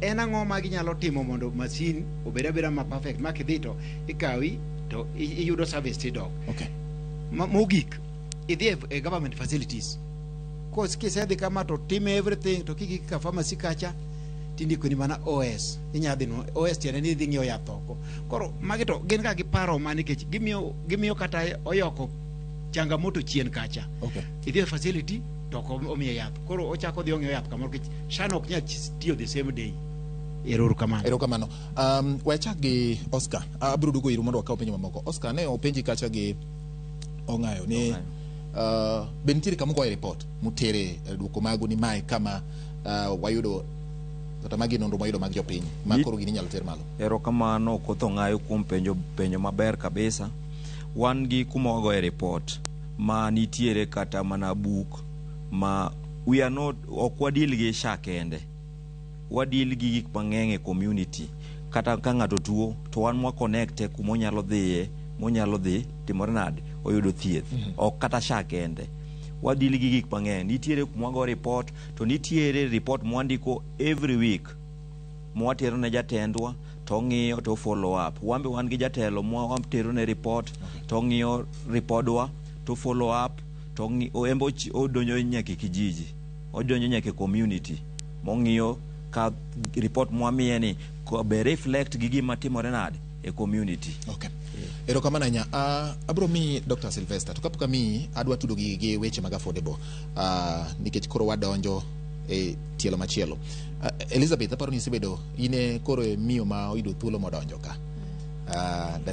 en ang'o ma ginyalo timo mondo masin obed abeda ma perfect ma kidhi to ikawi to iyudo service tidok. Okay. Mogik idhi e government facilities. Kos kisedhi kama to time everything to kigik ka pharmacy kacha tindiko ni mana OS. Inya dhi no OS tiende ni idhi ng'iewo yath oko. Koro magi to gin ga gi paro ma nikech gimiyo kata oyoko changamoto chien kacha. Okay. Idhi e facility to ok omiye yath. Koro ochako odhi ong'iewo yath kamoro nikech SHA no ok nyal tiyo the same day. Erokamano. Erokamano. We achak gi Oscar. Abiro duogo iru mondo wakaw penjo mamoko. Oscar ne openji kacha gi Ong'ayo ni be nitiere kama ugoye report mutere duoko magu ni mae kama wayudo kata magi nonro mwayudo mag jopiny ma koro gini inyalo ter malo. Erokamano Okoth Ong'ayo kuom penjo maber kabisa. Wan gi kuma wagoye report ma nitiere kata mana buk ma we are not ok wadil gi SHA kende. Wadil gi gik mang'eny e community. Kata ka ng'ato tuo to wan mwa connect e kuma onyalo dhiye monyalo dhi timore nade oyudo thieth. Ok kata SHA kende. Wadil gi gik mang'eny. Nitiere kuma wago report to nitiere report mwandiko every week mwatero ne jatendwa to ong'iyo to follow up. Wan be wan gi jatelo mwa watero ne report to ong'iyo ripodwa to follow up to en be odonjo nyaka e kijiji, odonjo nyaka e community mong'iyo ka report mwamiye ni be reflect gi gima timore nade e community. Okay. Erokamano ahinya. Abiro miyi Dr. Sylvester to kapok amiyi adwa tudo gi weche mag affordable nikech koro wadonjo e tielo machielo. Elizabeth aparo ni isebedo in e koro e miyo ma oyudo thuolo modonjo ka.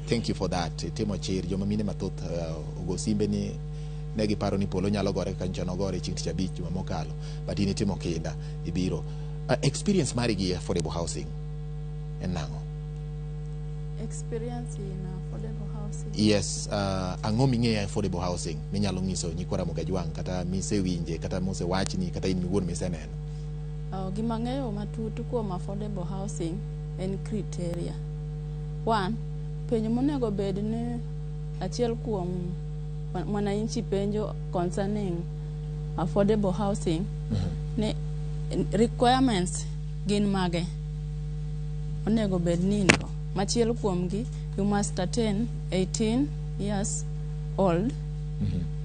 Thank you for that. Itimo chir joma mine mathoth ogo simbe ni Ne giparo ni polo nyalo gore kaka nyocha nogore chieng' tich abich juma mokalo. But in itimo kinda, ibiro. Experience mari gi affordable housing en nang'o? Experience in affordable housing. Yes, ang'o ming'eyo affordable housing minyalo nyiso nyikwa Ramogi Ajwang' kata misewinje kata mosewachni kata in iwuon miseneno? Gima ang'eyo matut kuom affordable housing en criteria. One, penjo monego bed ni achiel kuom mwananchi penjo concerning affordable housing ni requirements gin mage onego bed ni in go. Machielo kuomgi, you must attain 18 years old,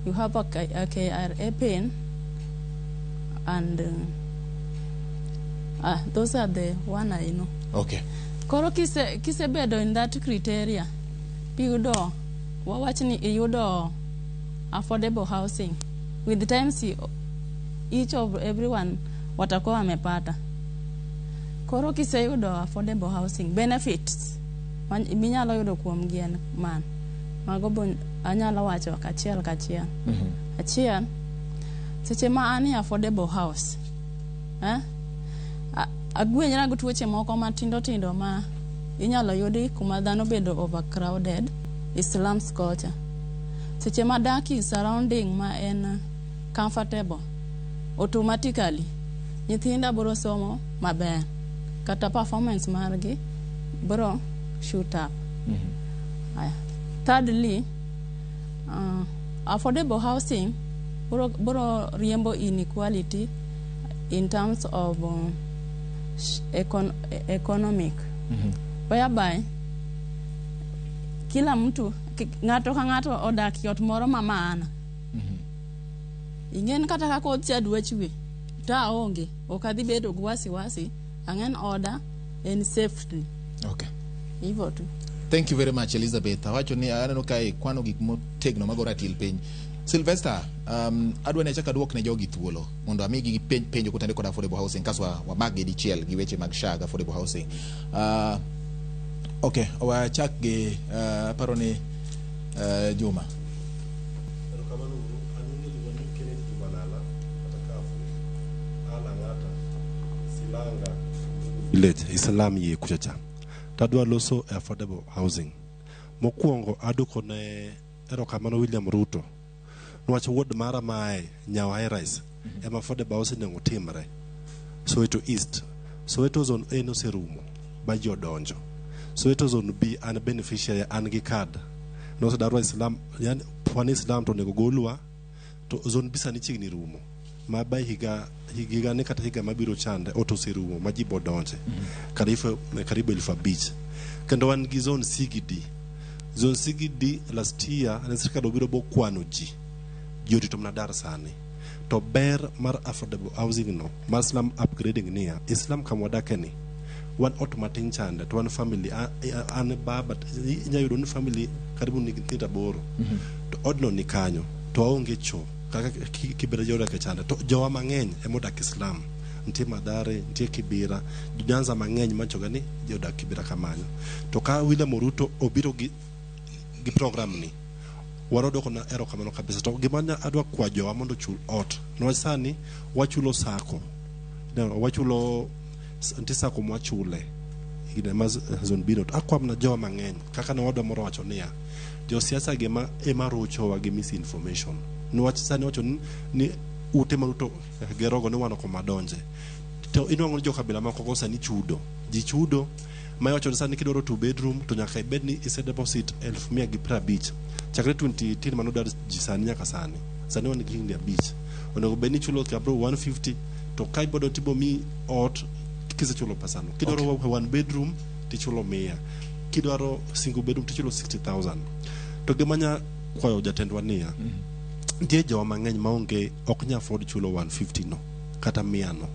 you have a KRA PIN, and those are the one I know. Koro kisebedo in that criteria, iyudo, wawach ni iyudo affordable housing. With times, each of everyone watakuwa wamepata. Koro kiseyudo affordable housing, benefits minyalo yudo kuom gi en man. Mago bo anyalo wacho kachiel kachiel. Achiel, seche ma an e affordable house, agwenyra gi tuoche moko matindo tindo ma inyalo yudi kuma dhano bedo overcrowded e slums kocha. Seche ma dak e surrounding ma en comfortable, automatically nyithinda biro somo maber kata performance margi biro shoot up. Aya. Thirdly, affordable housing biro riembo inequality in terms of economic, whereby kila mtu ng'ato ka ng'ato odak e ot moro ma maana. Ing'en kata ka koth cha dwa chwe to aonge, ok adhi bedo gi wasiwasi, ang'en oda en safely. Hivyo tu. Thank you very much, Elizabeth. Awacho ni aneno ka ikwano gik motegno mago ratil piny. Sylvester, adwa ni achak aduok ne jogi thuolo mondo amigi penjo kotenore kod affordable housing kaso wamak gi dichiel gi weche mag SHA gi affordable housing. Okay, wachak gi aparo ni Juma. Erokamano uru. An iluongo ni Kenneth Juma Lala, kata Kafu, an Lang'ata, Silanga Village, Islam yie kucha cha. Tadwa loso e affordable housing. Mokwongo aduoko ne erokamano William Ruto. Niwach ward mara mae Nyawa High Rise ema affordable housing onego timre. Soweto East. Soweto Zone A noserumo ba ji odonjo. Soweto Zone B an beneficiary, an gi card. Nosedarwa Islam, yani wan Islam to onego golwa to Zone B sani chiegni rumo. Ma by higa ni kata higa mabiro chande ot oserumo ma ji bodonje. Karibu 5,000. Kendo wan gi Zone C gi D. Zone C gi D last year ne sirkal obiro bokwano ji. Ji orito mana dar sani. To ber mar affordable housing no, mar slum upgrading niya, Islam kama wadake ni, wan ot matin chande, to wan family, an baba, inyalo yudo ni family karibu nigi nyithindo 8. To odno ni kanyo, to waonge cho, kaka Kibera ji odak e chande, to jowa mang'eny ema odak Islam. Nitie Mathare, nitie Kibera, jo Nyanza mang'eny machoga ni ji odak Kibera kamanyo. To ka William Ruto obiro gi program ni, warodoko na erokamano kabisa. To gima adwa kwa jowa mondo ochul ot, niwach sani wachulo sako. No, wachulo nitie sako mwachule gine ma Zone B no. To akwa mana jowa mang'eny kaka ne wadwa moro wacho niya, josiasa gi ema rochowa gi misinformation. Niwach sani wacho ni ute ma Ruto gerogo ni wan ok madonje. To inwang'o ni jokabila moko go sani chudo. Ji chudo ma iwacho ni sani kidwaro 2 bedroom to nyaka ibed ni ise deposit 150,000. Chakre 2018 mano dar ji sani nyaka sani. Sani wan gi higni 5. Onego bed ni ichulo kabro 150 to ka ibodo tibo mi ot kisechulo pesano. Kidwaro 1 bedroom tichulo 100. Kidwaro single bedroom tichulo 60,000. To gima nya kwayo jatendwa niya, nitie jowa mang'eny maonge ok nya afford chulo 150 no kata 100 no.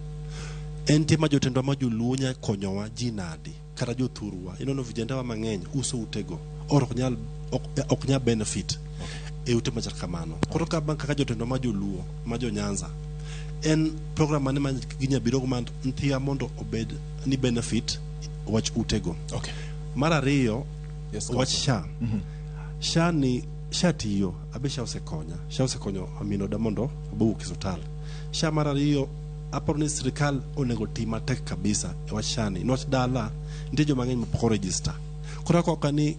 En tie ma jotendwa ma joluo nya konyowa ji nadi kata jothurwa. Ineno vijana wa mang'eny uso utego or ok nyal benefit e ute machal kamano. Koro ka bang' kaka jotendwa ma joluo ma jo Nyanza en program mane ma ginya biro go mondo nyithiwa mondo obed ni benefit wach utego. Mar ariyo, wach SHA. SHA ni SHA tiyo, abe SHA osekonya. SHA osekonyo min oda mondo abowuok e osiptal. SHA mar ariyo, aparo ni sirikal onego ti matek kabisa e wach SHA ni. Niwach dala, nitie joma ng'eny mapok oregister. Koro akwaka ni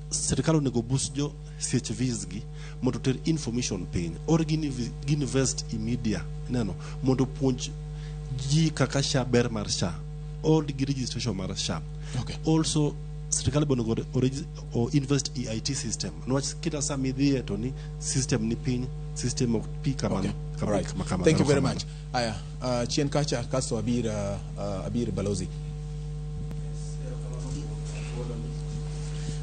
sirikal onego boost jo CHVs gi mondo oter information piny or gi invest e media ineno mondo opuonj ji kaka SHA ber mar SHA or gi registration mar SHA. Also sirikal be onego o invest e IT system niwach kila saa midhiye to ni system ni piny system ok pi kamano. All right. Kamano. Thank you very Erokamano. much. Aya, chien kacha kasto abir balozi.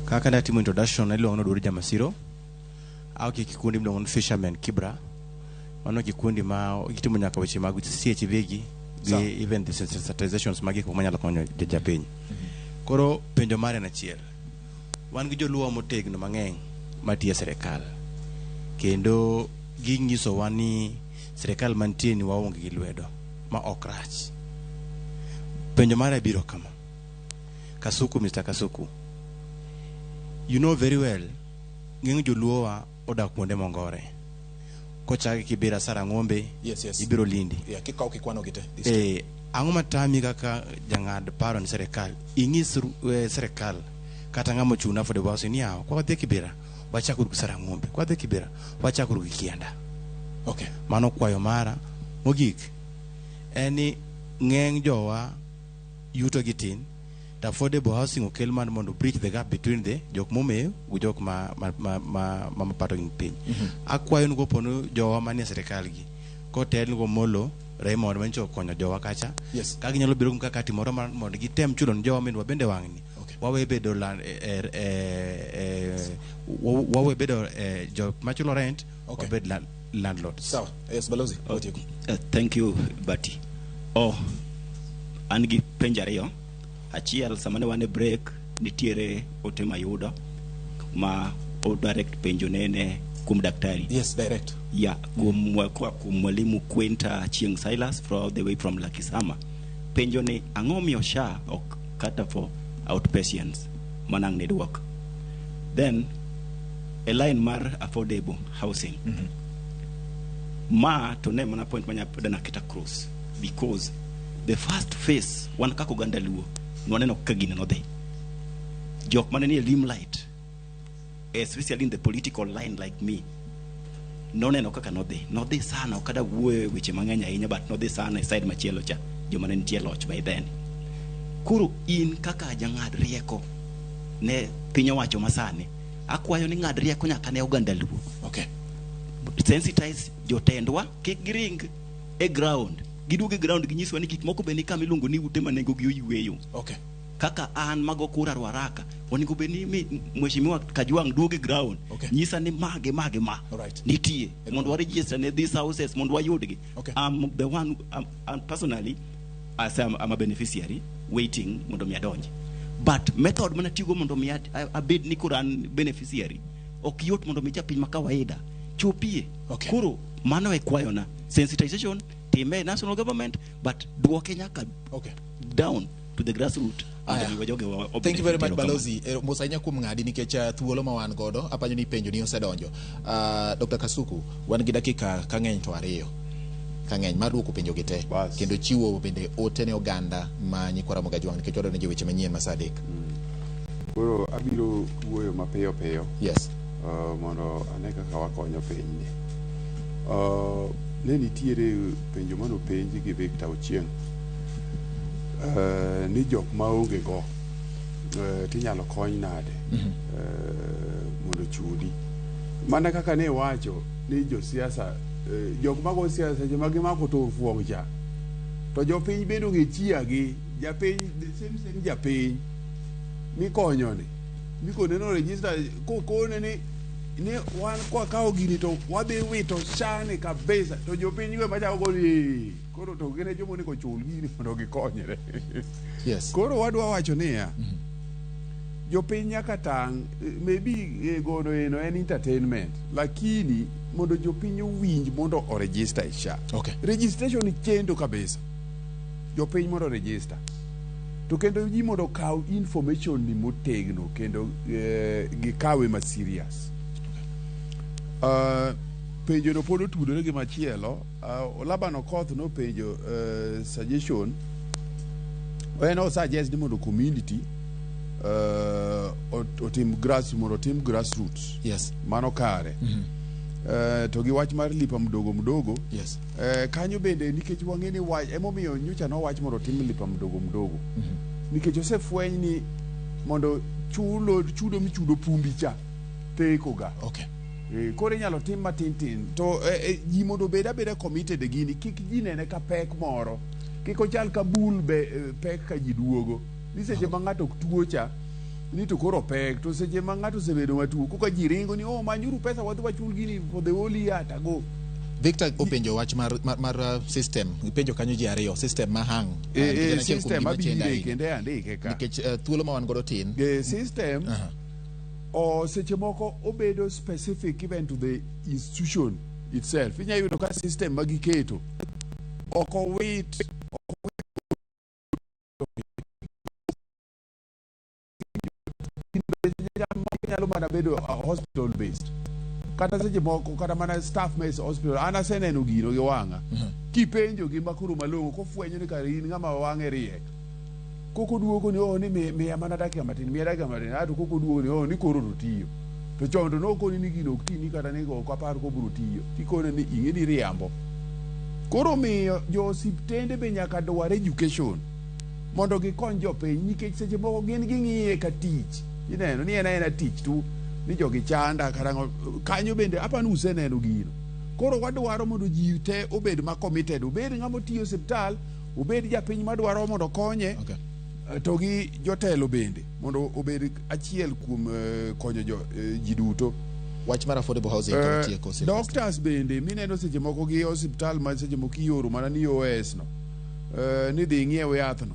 Kaka natimo introduction, iluongo ni Oduor Jamasiro. Awuok e kikundi miluongo ni Fishermen Kibra. Mano kikundi ma gitimo nyaka weche mag CHV gi Sawa. Even the sensitizations mag gik moko manyalo konyo japiny. Koro penjo mare en achiel. Wan gi joluo motegno mang'eny matiyo e sirikal. Kendo ginyisowa ni sirikal mantie ni waonge gi lwedo ma ok rach. Penjo mara biro kama. Kasuku, Mr. Kasuku. You know very well, ng'eny joluowa odak kuonde mongore. Kochaki Kibera Sarang'ombe, ibiro Lindi. Yeah, kikawo kikwano gi te. This Ang'o matami kaka jang'ad paro ni sirikal ing'is sirikal kata ng'ama ochung' ne affordable housing ni yawa kwa wadhi Kibera wachak uru gi Sarang'ombe kwa wadhi Kibera wachak uru gi Kianda. Mano kwayo mara mogik en ni ng'eny jowa yuto gi tin to affordable housing okel mar mondo bridge the gap between the jok momew gi jok ma mapato gi ni piny. Akwayo ni kopo ni jowa manie sirikal gi kotel ni Molo Raymond manyicho okonyo jowa kacha ka ginyalo biro gi mkakati moro mar mondo gitem chulo ni jowa minwa bende wang'ni wawe bedo lan, wawe bedo jok machulo rent wabed landlords. Sawa. Yes, balozi. Watieko. Thank you, Bati. Oh, an gi penjo ariyo. Achiel, sama ne wan e break, nitiere ote mayudo ma o direct penjo nene kuom daktari. Yes, direct. Yeah, kuom koa kuom mwalimu Quinta Chieng Silas from all the way from Lakisama. Penjo ni ang'o miyo SHA ok cater for outpatients manang ne duok. Then a line mar affordable housing. Ma to ne mana point manya dana keta cross because the first phase wan kaka oganda Luo nwaneno kaka gini nodhi. Jok mane nie limelight especially in the political line like me noneno kaka nodhi sana ok ada wuoyo e weche mang'eny ahinya but nodhi sana e side machielo cha joma ne nitie loch by then. Koro in kaka jang'ad rieko ne piny owacho masani akwayo ni ng'ad rieko nyaka ne oganda Luo. Sensitize jotendwa kik giring e ground giduog e ground ginyiswa ni gik moko be ni kama iluongo ni ute ma nengogi oyweyo. Kaka an mago kura Ruaraka onego bed ni mheshimiwa Kajwang' duog e ground nyisa ni mage mage ma nitie mondo wa register ne these houses mondo wayudgi. I'm the one I'm personally as I'm a beneficiary waiting mondo mi adonji but method mana tigo mondo mi abed ni koro an beneficiary ok yot mondo mi japiny ma kawaida chopie. Koro mano e kwayona sensitization time national government but duoke nyaka down to the grassroot mondo Aya. mi wajoge Thank you very much obenefit. Balozi. Mos ahinya kuom ng'adi nikech thuolo ma wan godo apanyo ni penjo ni osedonjo. Dr. Kasuku, wan gi dakika kang'eny to ariyo kang'eny mar duoko penjo gi te kendo chiwo bende ote ne oganda ma nyikwa Ramogi Ajwang' nikech wadwa weche manyien ma saa 3. Koro abiro wuoyo mapiyo piyo. Yes. Mondo ane kaka wakonyo pinyni. Ne nitiere penjo manopenji gi Victor Ochieng' ni jok maonge go tinyalo kony nade mondo chudi mana kaka ne iwacho ni josiasa jok mago siasa seche ma gimako turfuong' cha to jopiny bende ong'e chiagi japiny the same same japiny mikonyo ni mikone no register kokone ni wan kwakawo gini to wadhi wito SHA ni kabisa to jopiny go ema chako go ni "Eh, koro to gin e joma onego chul gini mondo gikonyre." Koro wadwa wacho niya jopiny nyaka tang' maybe gono eno en entertainment lakini mondo jopiny owinj mondo o register e SHA. Registration ni chendo kabisa jopiny mondo register to kendo ji mondo okaw information ni motegno kendo gikawe ma serious. Penjo no pod otudore gi machielo. Laban Okoth nopenjo suggestion. En o suggest ni mondo community otim grass mondo otim grassroots. Mano kare. To gi wach mar lipa mdogo mdogo. Kanyo bende nikech wang'e ni wach emomiyo nyocha nowach mondo otim lipa mdogo mdogo. Nikech osefweny ni mondo chulo chudo michudo pumbi cha theko ga. Koro inyalo tim matin tin to ji mondo obed abeda committed e gini kik ji nene ka pek moro kik ochal ka bul be pek ka ji duogo ni seche ma ng'ato ok tuo cha ni to koro pek to seche ma ng'ato osebedo matuo koka ji ringo ni oh manyuru pesa wadhi wachul gini for the whole year tago. Victor openjo wach mar system. Ipenjo kanyo ji ariyo system ma hang. Nikech en achiel kuom system gima chendo abire ahinya. kendo e andike ka. Nikech thuolo ma wan godo tin. System o seche moko obedo specific even to the institution itself. Inya yudo ka system ma giketo ok owit nyalo mana bedo hospital based kata seche moko kata mana staff ma e hospital an aseneno gino gi wang'a kipenjo gi makoro malong'o kofwenyo ni kare in ng'ama wang'e riek koko duogo ni oh ni miya mana dakika matin miya dakika matin ato koko duogo ni oh ni koro to tiyo to chon to nokoni ni gino ok tini kata ni ok apar kobiro tiyo tikone ni ing'e ni riambo koro miyo jo osiptende be nyaka dwar education mondo gikony jopiny nikech seche moko gin ging'iye ka tich ineno ni en aena tich tu ni jogi chanda kata ang'o. Kanyo bende apa ni useneno gino koro wadwaro mondo ji te obed ma committed obed ng'ama otiyo e osiptal obed japiny madwaro mondo okonye to gi jotelo bende mondo obed achiel kuom konyo ji duto. Wach mar affordable housing ka watieko, Sylvester. Doctors bende mineno seche moko gi osiptal ma seche moko ioro mana ni OS no ni dhi ing'iew yath no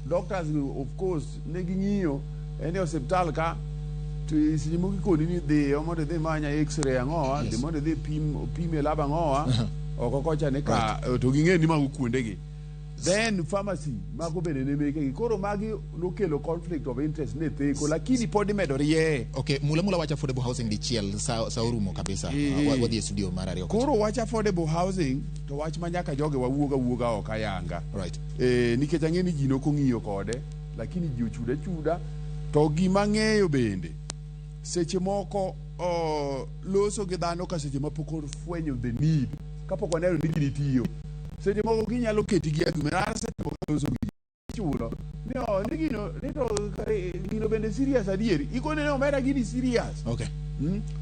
doctors of course ne ging'iyo en e osiptal ka to seche moko ikoni ni dhiyo mondo idhi manya x-ray ang'owa dhi mondo idhi pim opim e lab ang'owa oko kocha ni ka to ging'e ni mago kuondegi then pharmacy mago bende ne mekegi koro magi nokelo conflict of interest ne theko lakini pod imedo rieye. Okay, mula mula wach affordable housing dichiel sa orumo kabisa. Wadhi e studio mar ariyo. Koro wach affordable housing to wach ma nyaka joge wawuog awuoga ok ayanga. Nikech ang'e ni ji nok ong'iyo kode lakini ji ochudo achuda to gima ang'eyo bende seche moko loso gi dhano ka seche ma pok ofwenyo the need kapok oneno ni gini tiyo seche moko ginyalo keti gi argument an asetemo ka loso gi ji ichulo ni oh, ni gino ni to kare gino bende serious adieri ikone ni omera gini serious.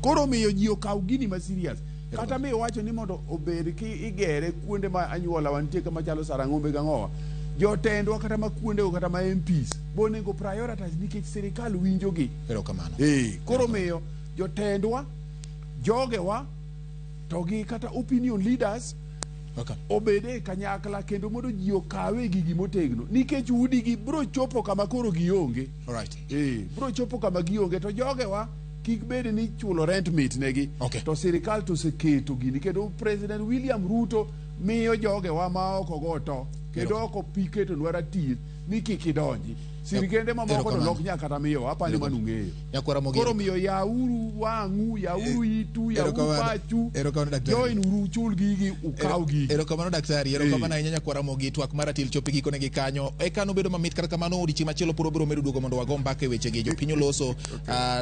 Koro miyo ji okaw gini ma serious kata mi wacho ni mondo obed ki igere kuonde ma anyuola wantie kama chalo Sarang'ombe gang'owa jotendwa kata ma kuondego kata ma MPs bonego prioritize nikech sirikal winjogi. Erokamano. Koro miyo jotendwa jogewa to gi kata opinion leaders obede kanyakla kendo mondo ji okawe gigi motegno nikech udigi bro chopo kama koro gionge. Bro chopo kama gionge to jogewa kik bed ni chulo rent mit negi. To sirikal to oseketo gini kendo President William Ruto miyo jogewa ma oko go to kendo ok opi ketonwa ratil ni kik idonji. Sirikende mamoko to nok nyaka kata miyowa apani mano ung'eyo. Nyakwara Mogero. Koro miyo yauru wang'u, yauru itu, yauru pachu. Erokamano daktari. Join uru uchul gigi, ukaw gigi. Erokamano daktari, erokamano ahinya nyakwara Mogi, twak mar ratil chopi gikone gi kanyo. Eka nobedo mamit kata kamano odiechieng' machielo pod wabiro medo duogo mondo wago mbaka e wechegi. Jopiny oloso,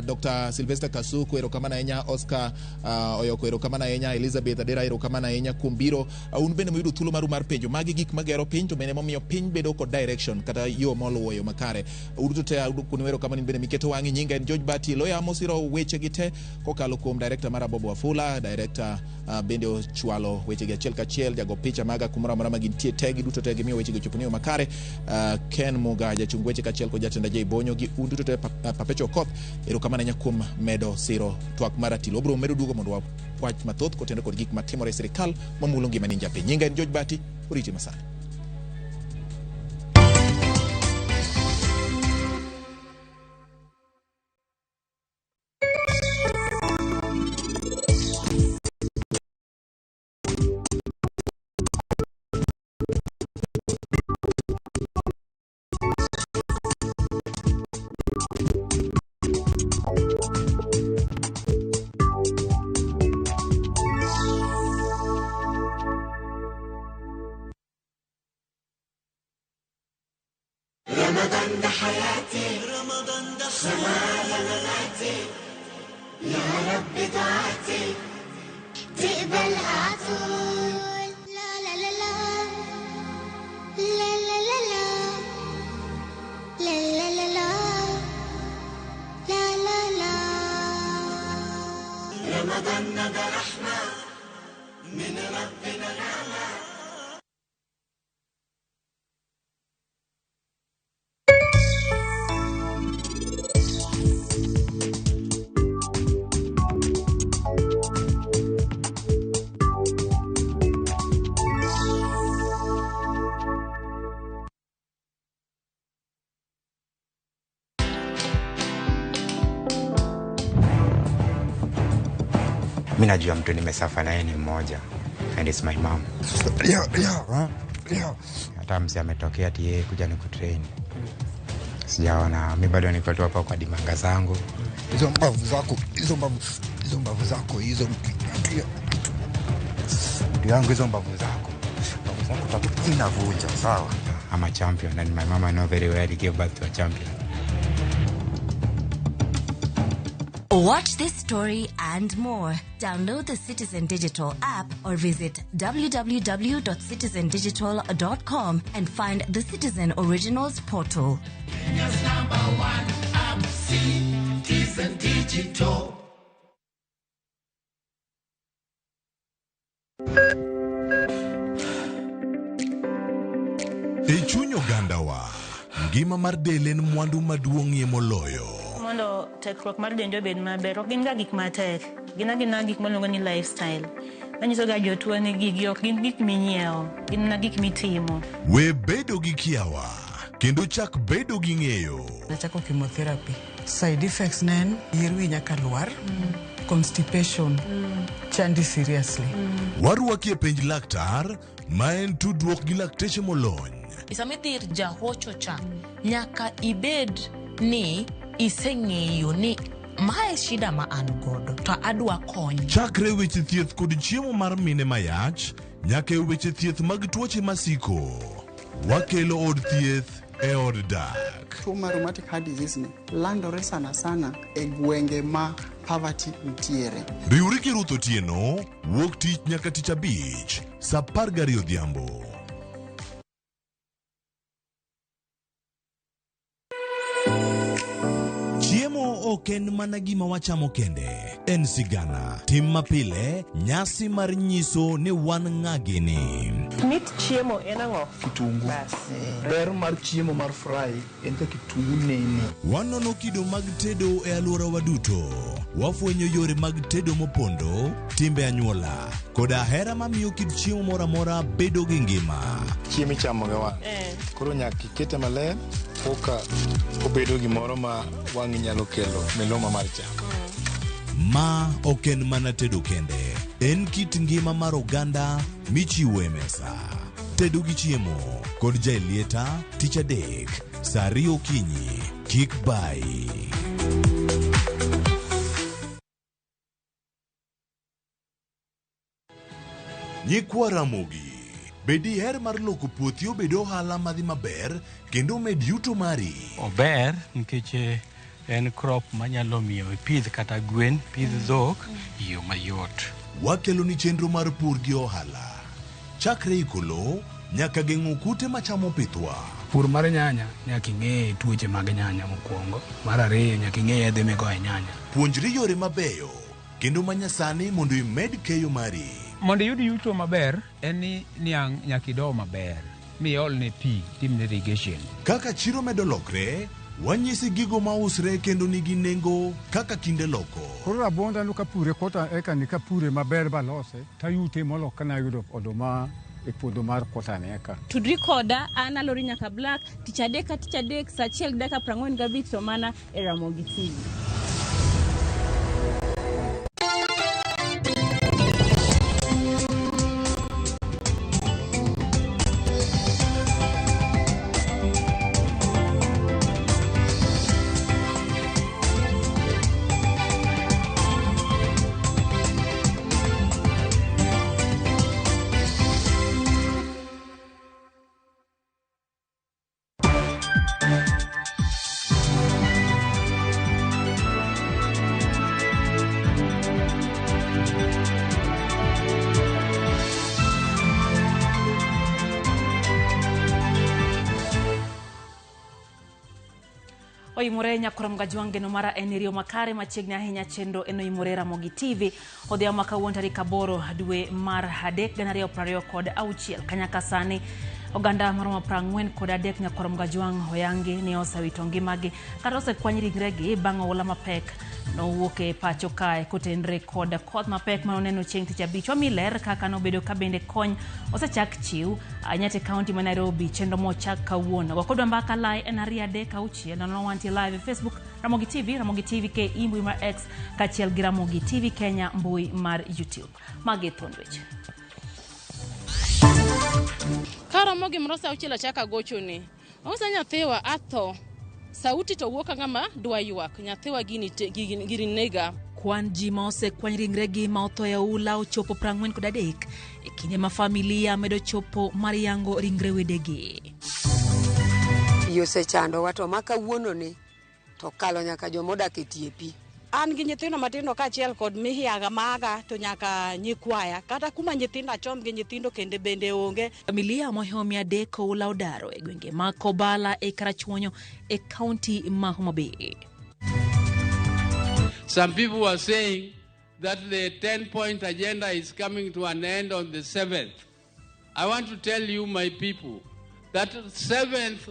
Dr. Sylvester Kasuku, erokamano ahinya, Oscar Oyoko, erokamano ahinya, Elizabeth Adera, erokamano ahinya kuom biro. Un bende muyudo thuolo maru mar penjo. Magi gik magero piny to bende momiyo piny bedo kod direction kata yo moluwo yo makare. Uduto te aduokonu erokamano in bende miketo wang'i. Nyinga en George Bati Loya mosiro weche gi te kokalo kuom director mara Bobo Wafula, director bende ochwalo weche gi achiel kachiel, jago picha maga kumoro amora ma gintie te, giduto te gimiyo weche gi ochopo ni yo makare. Ken Muga jachung weche kaachiel kod jatenda Jay Bonyo gi un duto te Papecho Okoth, erokamano ahinya kuom medo siro twak mar ratilo. Wabiro medo duogo mondo wawach mathoth kotenore kod gik matimore e sirikal mamulo ngima ni japiny. Nyinga en George Bati, oriti masani. رمضان دخل يا مماتي، يا رب دعاتي تقبلها عطول. لا لا لا لا لا لا لا لا لا لا لا لا لا لا. رمضان ده رحمة من ربنا نعمة. Mi najua mtu nimesafa naye ni mmoja, and it's my mom. Hata mzee ametokea ati yeye kuja nikutrain. Sijaona, mi bado niko tu hapa kwa dimanga zangu. Hizo mbavu zako, hizo mbavu, hizo mbavu zako, hizo mtu yangu, hizo mbavu zako. Mbavu zako tatu inavunja, sawa? I'm a champion and my mama know very well he gave birth to a champion. Watch this story and more. Download the Citizen Digital app or visit www.citizendigital.com and find the Citizen Originals portal. Kenya's number one app, Citizen Digital. E chuny ogandawa, ngima mar del en mwandu maduong'ie moloyo. Mondo tekruok mar dendi obed maber, ok gin ga gik matek, gin agina gik miluongo ni lifestyle. Manyiso ga jotuo ni gigi ok gin gik minyiewo, gin mana gik mitimo. We bedo gi kiawa, kendo chak bedo gi ng'eyo. Nachako chemotherapy. Side effects ne en yier wi nyaka lwar, constipation, chandi seriously. Warwaki e penj laktar, ma en tudruok gi lakteche molony. Sama idhi ir jahocho cha, nyaka ibed ni iseng'eyo ni mae shida ma an godo to adwa kony. Chakre weche thieth kod chiemo mar mine mayach, nyaka e weche thieth mag tuoche masiko. Wakelo od thieth e od dak. Tuo mar rheumatic heart disease ni landore sana sana e gwenge ma poverty nitiere. Riwri gi Ruth Otieno, wuok tich nyaka tich abich, saa 12 odhiambo. Chiemo ok en mana gima wachamo kende, en sigana, tim mapile, nyasi mar nyiso ni wan ng'a gini. Mit chiemo en ang'o? Kitungu. Bas. Ber mar chiemo mar fry en ka kitungu nene. Wanono kido mag tedo e alworawa duto. Wafwenyo yore mag tedo mopondo, timbe anyuola, koda hera mamiyo kit chiemo moro amora bedo gi ngima. Chiemo ichamo gi wang'. Koro nyaka ikete maler koka obedo gimoro ma wang'i nyalo kelo miluma mar chak. Ma ok en mana tedo kende, en kit ngima mar oganda michiwo e mesa. Tedo gi chiemo kod Jaelieta tich adek saa 2 okinyi. Kik bayi. Nyikwa Ramogi, be diher mar loko puothi obed ohala madhi maber kendo med yuto mari? Ober nikech en crop manyalo miyo ipidh kata gwen, pidh dhok e yo mayot. Wakelo ni chenro mar pur gi ohala. Chakre iko lowo nyaka geng'o kute machamo pithwa. Pur mar nyanya nyaka ing'e tuoche mag nyanya mokwongo. Mar ariyo nyaka ing'e yedhe migoyo e nyanya. Puonjri yore mabeyo kendo manyasani mondo imed keyo mari. Mondo iyud yuto maber en ni niang' nyaka ido maber miolne pi timne irrigation. Kaka chiro medo lokre, wanyisi gigo mausre kendo nigi nengo kaka kinde loko. Koro rabuonda no kapure kota eka ni kapure maber balose tayute molo kana yudo oduma e puodho mar kota ni eka. Tudri koda an Alori Nyaka Black tich adek ka tich adek saa 1:45 to mana e Ramogi TV. Oimore nyakorom gajwang' geno mara en riyo makare machiegni ahinya chenro en Oimore Ramogi TV. Odhiambo ma kawuono tarik 8 dwe mar 3 2026. Kanyaka sani oganda maromo 43 nyakorom gajwang' oyangi ni osewito ngimagi kata osekwany ringregi bang' oula mapek nowuok e pacho kae kotenre kod koth mapek manoneno chieng' tich abich. Wami ler kaka nobedo ka bende kony osechak chiw ahinya te kaunti ma Nairobi chenro mochak kawuono. Go kodwa mbaka lai en 236 nono wantie live e Facebook Ramogi TV, Ramogi TV KE mbui mar X kaachiel gi Ramogi TV Kenya mbui mar YouTube. Magi thuond weche. Karomo gimoro sa auchiel achako agochone. Ong'isa nyathiwa atho. Sauti to wuok ka ng'ama dwa ywak. Nyathiwa gini te, gini, gini nega. Kwan ji ma osekwany ringregi ma otho e oula ochopo 43 e kinde ma familia medo chopo mar yango ringre wedegi. Pi osechandowa to ma kawuononi to kalo nyaka joma odak e tie pi. An gi nyithindo matindo kaachiel kod mihiaga maga to nyaka nyikwaya. Kata kuma nyithindo achom gi nyithindo kende bende onge. Familia mohewo 300 oula odaro e gwenge ma Kobala e Karachuonyo e kaunti ma Homa Bay. Some people were saying that the 10-point agenda is coming to an end on the 7th. I want to tell you, my people, that 7th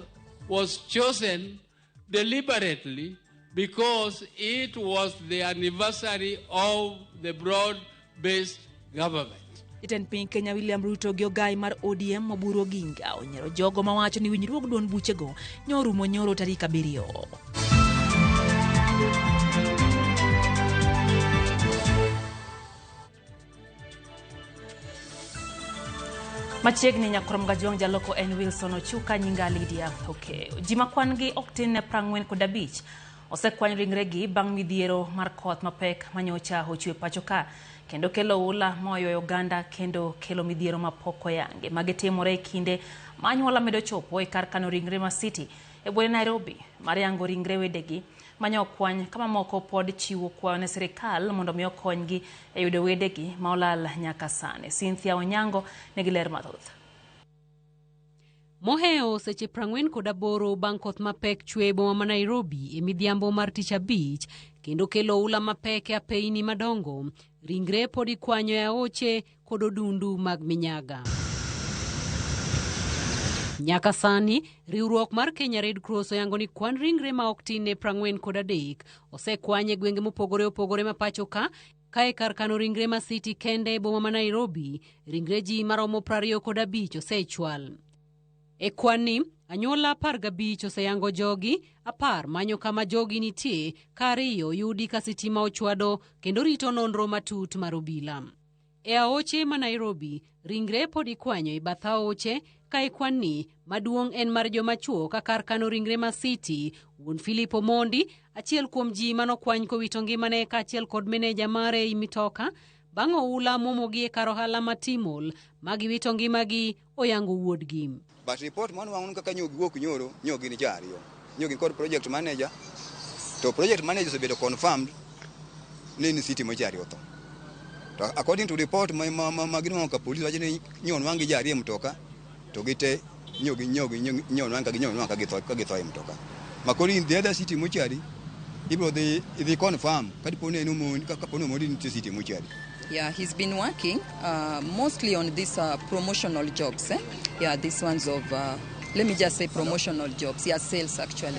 was chosen deliberately because it was the anniversary of the broad-based government. Jatend piny Kenya William Ruto gi ogai mar ODM Oburu Oginga onyiero jogo mawacho ni winjruog duond buchego nyorumo nyoro tarik 7. Machiegni nyakorom Gajwang' jaloko en Wilson Ochuka, nyinga Lydia Okeyo. Ji ma kwan gi ok tin ne 45 osekwany ringregi bang' midhiero mar koth mapek manyocha ochwe pacho ka kendo kelo oula moywayo oganda kendo kelo midhiero mapok oyangi. Magi timore e kinde ma anyuola medo chopo e kar kano ringre ma City e bwere Nairobi mar yango ringre wedegi manyo okwany kama moko pod chiwo kwayo ne sirikal mondo mi okonygi e yudo wedegi ma olal nyaka sani. Cynthia Onyango nigi ler mathoth. Mohewo seche 48 bang' koth mapek chwe e boma ma Nairobi e midhiambo mar tich abich kendo kelo oula mapek e apeini madongo, ringre pod ikwanyo e aoche kod odundu mag minyaga. Nyaka sani, riwruok mar Kenya Red Cross oyango ni kwan ringre ma ok tin ne 43 osekwany e gwenge mopogore opogore ma pacho ka, kae kar kano ringre ma City kende e boma ma Nairobi, ringre ji maromo 25 osechwal. E kwan ni, anyuola 15 oseyango jogi, 10 manyo kama jogi nitie, ka 2 oyudi ka sitima ochwado kendo rito nonro matut mar obila. E aoche ma Nairobi, ringre pod ikwanyo e bath aoche, ka e kwan ni maduong' en mar joma chwo ka kar kano ringre ma City, wuon Philip Omondi, achiel kuom ji manokwany kowito ngimane kaachiel kod meneja mare ei mitoka, bang' oula muomogi e kar ohala ma Timol, ma giwito ngimagi oyango wuodgi. But report mwanwang'o kaka nyo giwuok nyoro, nyo gin ji ariyo. Nyo gin kod project manager, to project manager osebedo confirmed ni ni City mochari otho. To according to report ma ginwang'o ka police wacho ni nyo onwang' gi ji ariyo e mtoka, to gite nyo gi nyo gi nyo onwang' ka gi nyo onwang' ka githo e mtoka. Ma koro in the other City mochari, ibiro dhi idhi confirm ka dipo ni en Omondi, ka kapo ni Omondi nitie City mochari. Yeah, he's been working mostly on these promotional jobs. Yeah, these ones of, let me just say promotional jobs. Yeah, sales actually.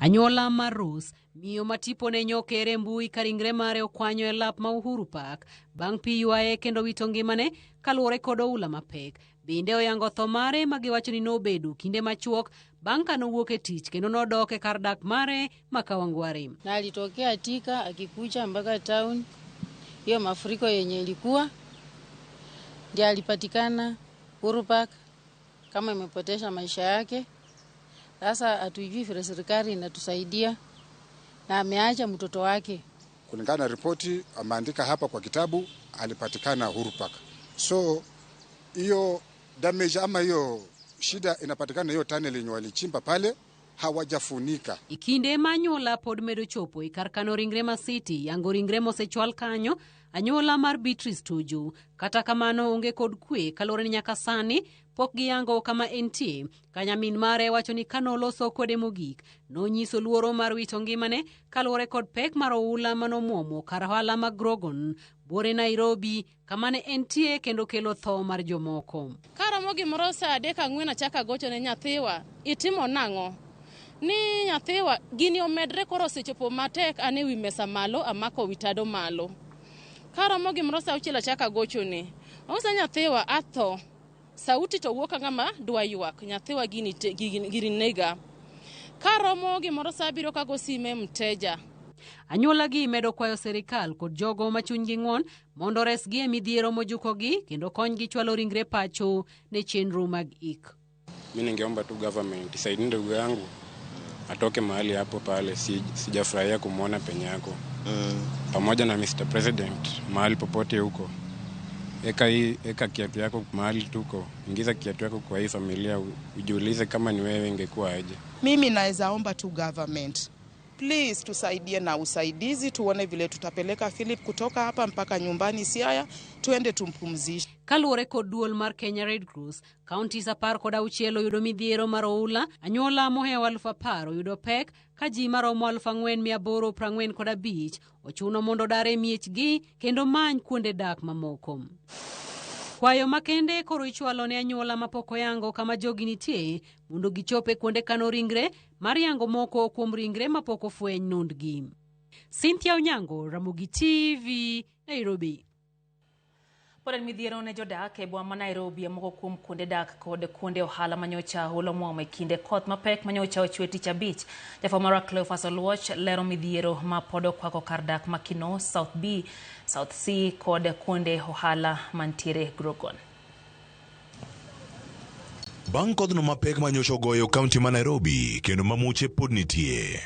Anyuola mar Rose, miyo ma tipone nyokere mbui ka ringre mare okwanyo e lap ma Uhuru Park bang' pi ywaye kendo wito ngimane kaluwore kod oula mapek. Bende oyango tho mare ma giwacho ni nobedo kinde machuok bang' ka nowuok e tich kendo nodok e kar dak mare ma Kawangware. Na alitokea Thika akikuja mpaka town, hiyo mafuriko yenye ilikuwa ndiye alipatikana Uhuru Park kama imepotesha maisha yake. Sasa hatujui vile serikali inatusaidia na ameacha mtoto wake. Kulingana na ripoti ameandika hapa kwa kitabu, alipatikana Uhuru Park. So hiyo damage ama hiyo shida inapatikana hiyo tunnel yenye walichimba pale hawajafunika. E kinde ma anyuola pod medo chopo e kar kano ringre ma City, yango ringre mosechwal kanyo, Anyuola mar Beatrice Tuju kata kamano onge kod kwe kaluwore ni nyaka sani pok giyango kama entie. Ka nyamin mare wacho ni kanoloso kode mogik nonyiso luoro mar wito ngimane kaluwore kod pek mar oula manomuomo kar ohala mag Grogon buore Nairobi kama ne entie kendo kelo tho mar jomoko. Karomo gimoro saa 3 4 achako agocho ne nyathiwa, itimo nang'o? Ni nyathiwa gini omedre koro osechopo matek, an ewi mesa malo amako wi tado malo. Karomo gimoro saa 6 achako agochone. Ong'isa nyathiwa atho. Sauti to wuok ka ng'ama dwa ywak. Nyathiwa gini gini nega. Karomo gimoro saa 7 kago sime mteja. Anyuola gi medo kwayo sirikal kod jogo ma chunygi ng'won mondo oresgi e midhiero mojukogi kendo konygi chwalo ringre pacho ne chenro mag ik. Mi ningeomba tu government isaidie ndugu yangu atoke mahali hapo pale, sijafurahia kumwona penye yako. Pamoja na Mr. President mahali popote huko. Eka kiatu yako mahali tuko, ingiza kiatu yako kwa hii familia, ujiulize kama ni wewe ingekuwa aje. Mimi naweza omba tu government, please tusaidie na usaidizi, tuone vile tutapeleka Philip kutoka hapa mpaka nyumbani Siaya, tuende tumpumzishe. Kaluwore kod duol mar Kenya Red Cross, counties 16 oyudo midhiero mar oula, anyuola mohewo 10,000 oyudo pek ka ji maromo 4,845 ochuno mondo odar e miechgi kendo many kuonde dak mamoko. Kwayo makende koro ichwalo ne anyuola mapok oyango kama jogi nitie mondo gichop e kuonde kano ringre mar yango moko kuom ringre mapok ofweny nondgi. Cynthia Onyango, Ramogi TV, Nairobi. Pod en midhiero ne jodak e boma ma Nairobi e moko kuom kuonde dak kod kuonde ohala manyocha oula omuomo e kinde koth mapek manyocha ochwe tich abich. Jafwambo marwa Cleophas Oluoch lero midhiero ma pod okwako kar dak ma Kinoo, South B, South C kod kuonde ohala mantiere Grogon. Bang' kodhno mapek manyocha ogoyo kaunti ma Nairobi kendo mamuche pod nitie.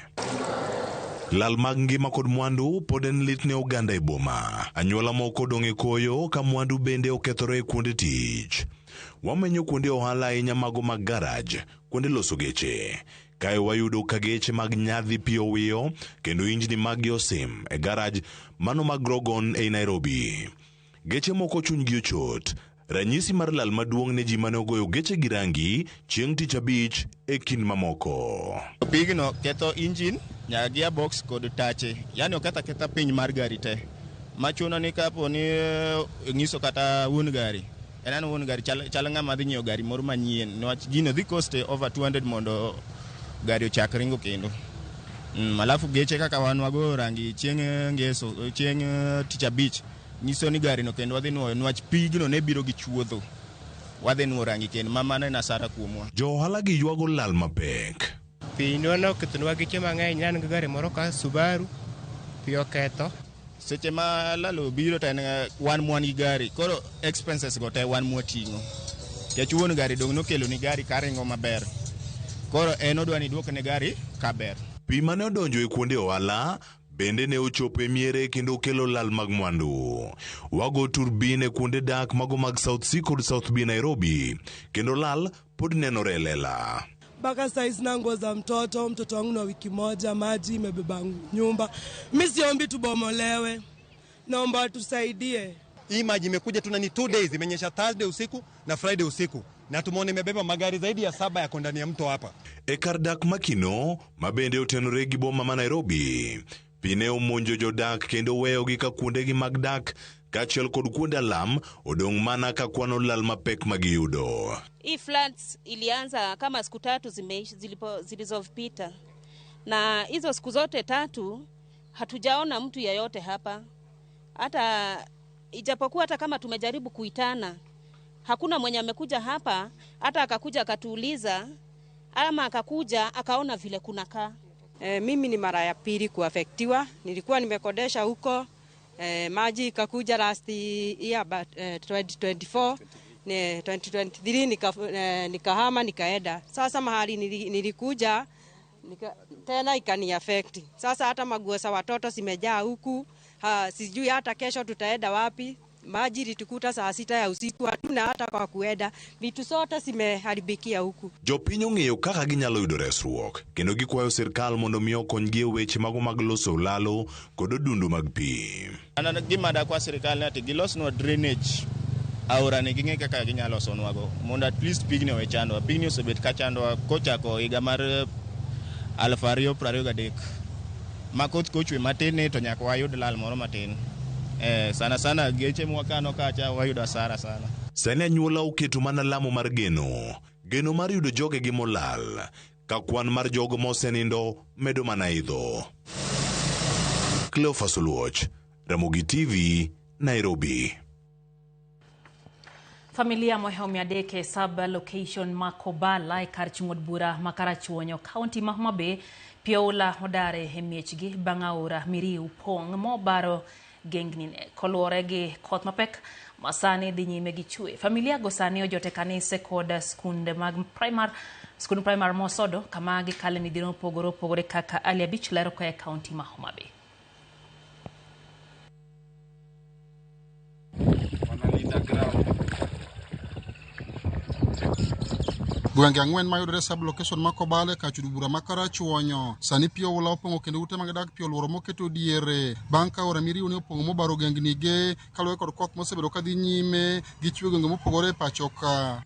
Lal mag ngima kod mwandu pod en lit ne oganda e boma. Anyuola moko odong' e koyo ka mwandu bende okethore e kuonde tich. Wamenyo kuonde ohala ahinya mago mag garaj, kuonde loso geche. Kae wayudo ka geche mag nyadhi pi owiyo kendo injni maggi osim e garaj mano mag Grogon ei Nairobi. Geche moko chunygi ochot. Ranyisi mar lal maduong' ne ji mane ogoyo geche gi rangi chieng' tich abich e kind mamoko. Pigno ketho engine, nyaka gearbox kod tache. Yani oketho aketha piny mar gari te. Machuno ni kapo ni ng'iso kata wuon gari. En an wuon gari chal ng'ama dhi nyiewo gari moro manyien. Niwach gino dhi cost over 200 mondo gari ochak ringo kendo. Alafu geche kaka wan wagoyo rangi chieng' ngeso, chieng' tich abich. Nyiso ni gari no kendo wadhi nuoyo niwach pigno ne biro gi chuodho. Wadhi nuoyo rangi kendo ma mano en asara kuomwa. Jo ohala gi ywago lal mapek. Pi nokethonwa geche mang'eny, ne an gi gari moro ka Subaru, pi oketho. Seche ma lal obiro to en wan mwan gi gari, koro expenses go te wan mwating'o. Nikech wuon gari dong' nokelo ni gari karingo maber. Koro en odwa ni duokne gari kaber. Pi mane odonjo e kuonde ohala bende ne ochopo e miere kendo okelo lal mag mwandu. Wago turbin e kuonde dak mago mag South C kod South B Nairobi, kendo lal pod nenore e lela. Mpaka saa sina nguo za mtoto, mtoto wangu na wiki moja, maji imebeba nyumba. Mimi siombi tubomolewe, naomba tusaidie. Hii maji imekuja tu na ni 2 days, imenyesha Thursday usiku na Friday usiku. Na tumeona imebeba magari zaidi ya 7 yako ndani ya mto hapa. E kar dak Makino, mabende otenore gi boma ma Nairobi. Pi ne omonjo jodak kendo weyogi ka kuondegi mag dak kaachiel kod kuonde alam odong' mana ka kwano lal mapek magiyudo. Hii floods ilianza kama siku 3 zilizopita, na hizo siku zote 3 hatujaona mtu yeyote hapa. Hata ijapokuwa hata kama tumejaribu kuitana, hakuna mwenye amekuja hapa, hata akakuja akatuuliza ama akakuja akaona vile kunakaa. Mimi ni mara ya pili kuafektiwa. Nilikuwa nimekodesha huko, maji ikakuja last year, but 2024, 2023 nikahama nikaenda. Sasa mahali nilikuja tena ikani affect. Sasa hata maguo za watoto zimejaa huku, sijui hata kesho tutaenda wapi. Maji ilitukuta saa 6 ya usiku, hatuna hata kwa kuenda, vitu zote zimeharibikia huku. Jopiny ong'eyo kaka ginyalo yudo resruok kendo gikwayo sirkal mondo mi okonygi e weche mago mag loso olalo kod odundu mag pi. An gima dakwa sirkal ni ati gilosnwa drainage aora ni ging'e kaka ginyalo losonwago mondo at least pigni owe chandwa. Pigni osebet ka chandwa kochako higa mar 2023 ma koth kochwe matin ni to nyaka wayud lal moro matin. Sana sana geche mwakano kacha wayudo hasara sana. Sani anyuola oketo mana lamo mar geno, geno mar yudo jogegi molal, ka kwan mar jogo mosenindo medo mana idho. Cleophas Oluoch, Ramogi TV, Nairobi. Familia mohewo 300 e sub location ma Kobala e kar chung' od bura ma Karachuonyo, kaunti ma Homa Bay, pi oula odare e miechgi bang' aora Miriu pong' mobaro gengnine koluwore gi koth mapek ma sani dhi nyime gi chwe. Familia go sani ojot e kanise kod skunde mag primar, skund primar mosodo kama gikale midhiero mopogore opogore kaka Ali Abich lero koa e kaunti ma Homa Bay. Gwenge 4 mayudore sub location ma Kobale kar chudo bura ma Karachuonyo sani pi oula opong'o kendo ute mag dak pi oluoro moketo diere bang' ka aora Miriu ne opong'o mobaro gengnige kaluwore kod koth mosebedo kadhi nyime gi chwe gwenge mopogore e pacho ka.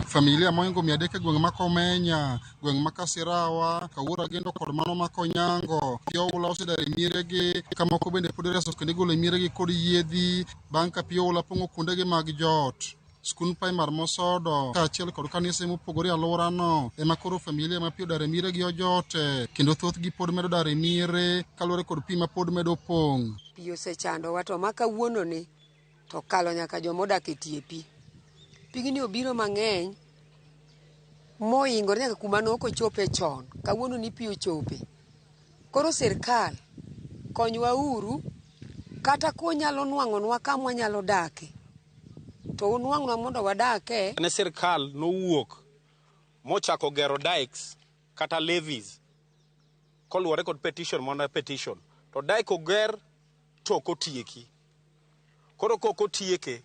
Familia moingo 300 e gweng' ma Komenya, gweng' ma Kasirawa, Kawuora Gendo kod mano ma Konyango. Pi oula osedar e mieregi ka moko bende pod ireso kendo igolo e mieregi kod yiedhi bang' ka pi oula pong'o kuondegi mag jot. Skund primar mosodo kaachiel kod kanise mopogore e alworano ema koro familia ma pi odar e mieregi ojote kendo thothgi pod medo dar e miere kaluwore kod pi ma pod medo pong'. Pi osechandowa to ma kawuononi to kalo nyaka jomodak e tie pi. Pigni obiro mang'eny moingore nyaka kuma ne ok ochope chon. Kawuono ni pi ochope. Koro sirkal konywa uru kata kunyalo nwang'onwa kama wanyalo dake to unwang'nwa mondo wadake. Ne sirkal nowuok mochako gero dikes kata levies koluwore kod petition mondo petition to dike oger to ok otieki. Koro kok otieke